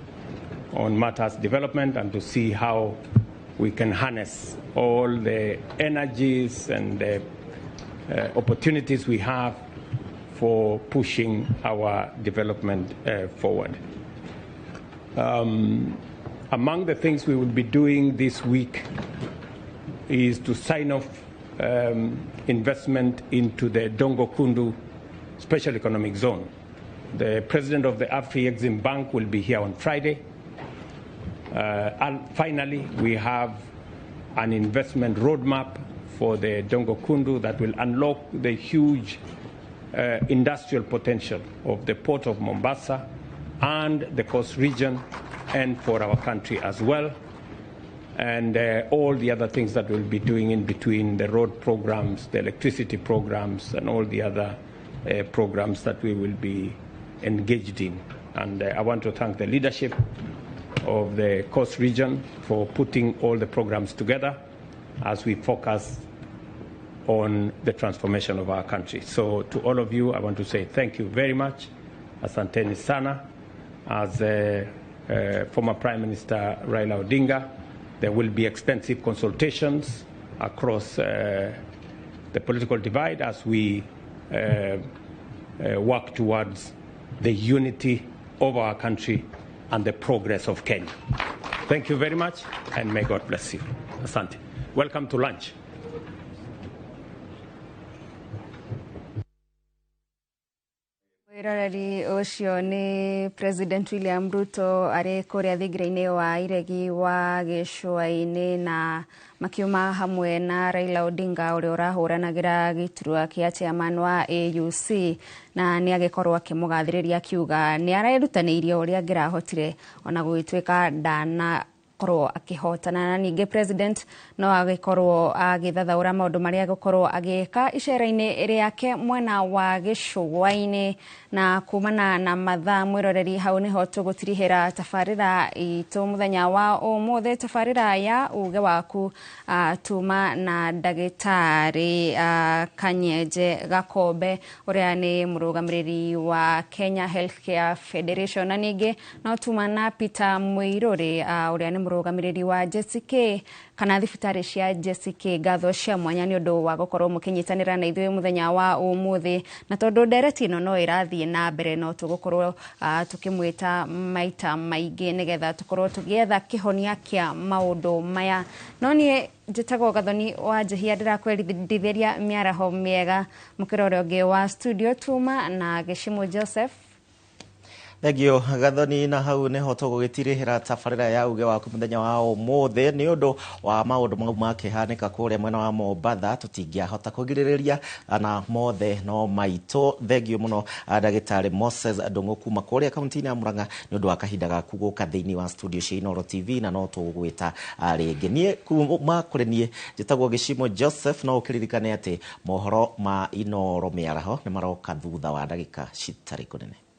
on matters development, and to see how we can harness all the energies and the opportunities we have for pushing our development forward. Among the things we will be doing this week is to sign off investment into the Dongo Kundu Special Economic Zone. The president of the Afri-Exim Bank will be here on Friday. And finally, we have an investment roadmap for the Dongo Kundu that will unlock the huge industrial potential of the port of Mombasa and the coast region, and for our country as well. And all the other things that we'll be doing in between, the road programs, the electricity programs, and all the other programs that we will be engaged in. And I want to thank the leadership of the coast region for putting all the programs together as we focus on the transformation of our country. So to all of you, I want to say thank you very much. Asanteni sana. As former Prime Minister Raila Odinga, there will be extensive consultations across the political divide as we work towards the unity of our country and the progress of Kenya. Thank you very much, and may God bless you. Asante. Welcome to lunch. Mwiroreri ucio ni President William Ruto arĩ kũrĩa thingira-inĩ wa iregi wa gĩcũa-inĩ, na makiuma hamwe na Raila Odinga ũrĩa ũrahũranagĩra gĩturwa kĩa chairman wa AUC, na nĩ agĩkorwo akĩmũgathĩrĩria akiuga nĩ arerutanĩirie ũrĩa angĩrahotire ona gũgĩtuĩka ndana korwo akĩhotana. Na ningĩ president no agĩkorwo agĩthathaũra maũndũ marĩa agũkorwo agĩka icera-inĩ rĩake mwena wa gĩcũa-inĩ. Na kumana na mathaa mwĩroreri, hau nĩho tũgũtirihĩra tabarĩra itũ mũthenya wa ũmũthĩ, tabarĩra ya uge waku tuma na ndagĩtarĩ Kanyenje Gakombe ũrĩa nĩ mũrũgamĩrĩri wa Kenya Healthcare Federation, na ningĩ no tuma na Peter Muiruri ũrĩa nĩ mũrũgamĩrĩri wa JCK kana thibitarĩ cia JCK. Ngatho cia mwanya nĩ ũndũ wa gũkorwo mũkĩnyitanĩra na ithuĩ mũthenya wa ũmũthĩ, na tondũ ndereti ĩno no ĩrathiĩ na mbere, no tũgũkorwo tũkĩmwĩta maita maingĩ nĩgetha tũkorwo tũgĩetha kĩhonia kĩa maũndũ maya. No niĩ njĩtagwo Gathoni wa Njihia, ndĩrakwendithĩria mĩaraho mĩega mũkĩra ũrĩa ũngĩ wa studio tuma na Gĩcimũ Joseph. Thengio Gathoni, na hau niho tũgũgĩtirĩhĩra tabarĩra ya uge waku mũthenya wa ũmũthĩ. Nĩ ũndũ wa maũndũ mau makĩhanĩka kũrĩa mwena wa Mombatha, tũtingĩahota kũgirĩrĩria na mothe no maitũ. Thengio mũno ndagĩtarĩ Moses Ndung'u kuma kũrĩa kaunti-inĩ ya Murang'a nĩ ũndũ wa kahinda gaku gũka thĩinĩ wa studio cia Inooro TV, na no tũgũgwĩta rĩngĩ. Niĩ kuma kũrĩ niĩ njĩtagwo Gĩcimo Joseph, no ũkĩririkane atĩ mohoro ma Inooro mĩaraho nĩ maroka thutha wa ndagĩka citarĩ kũnene.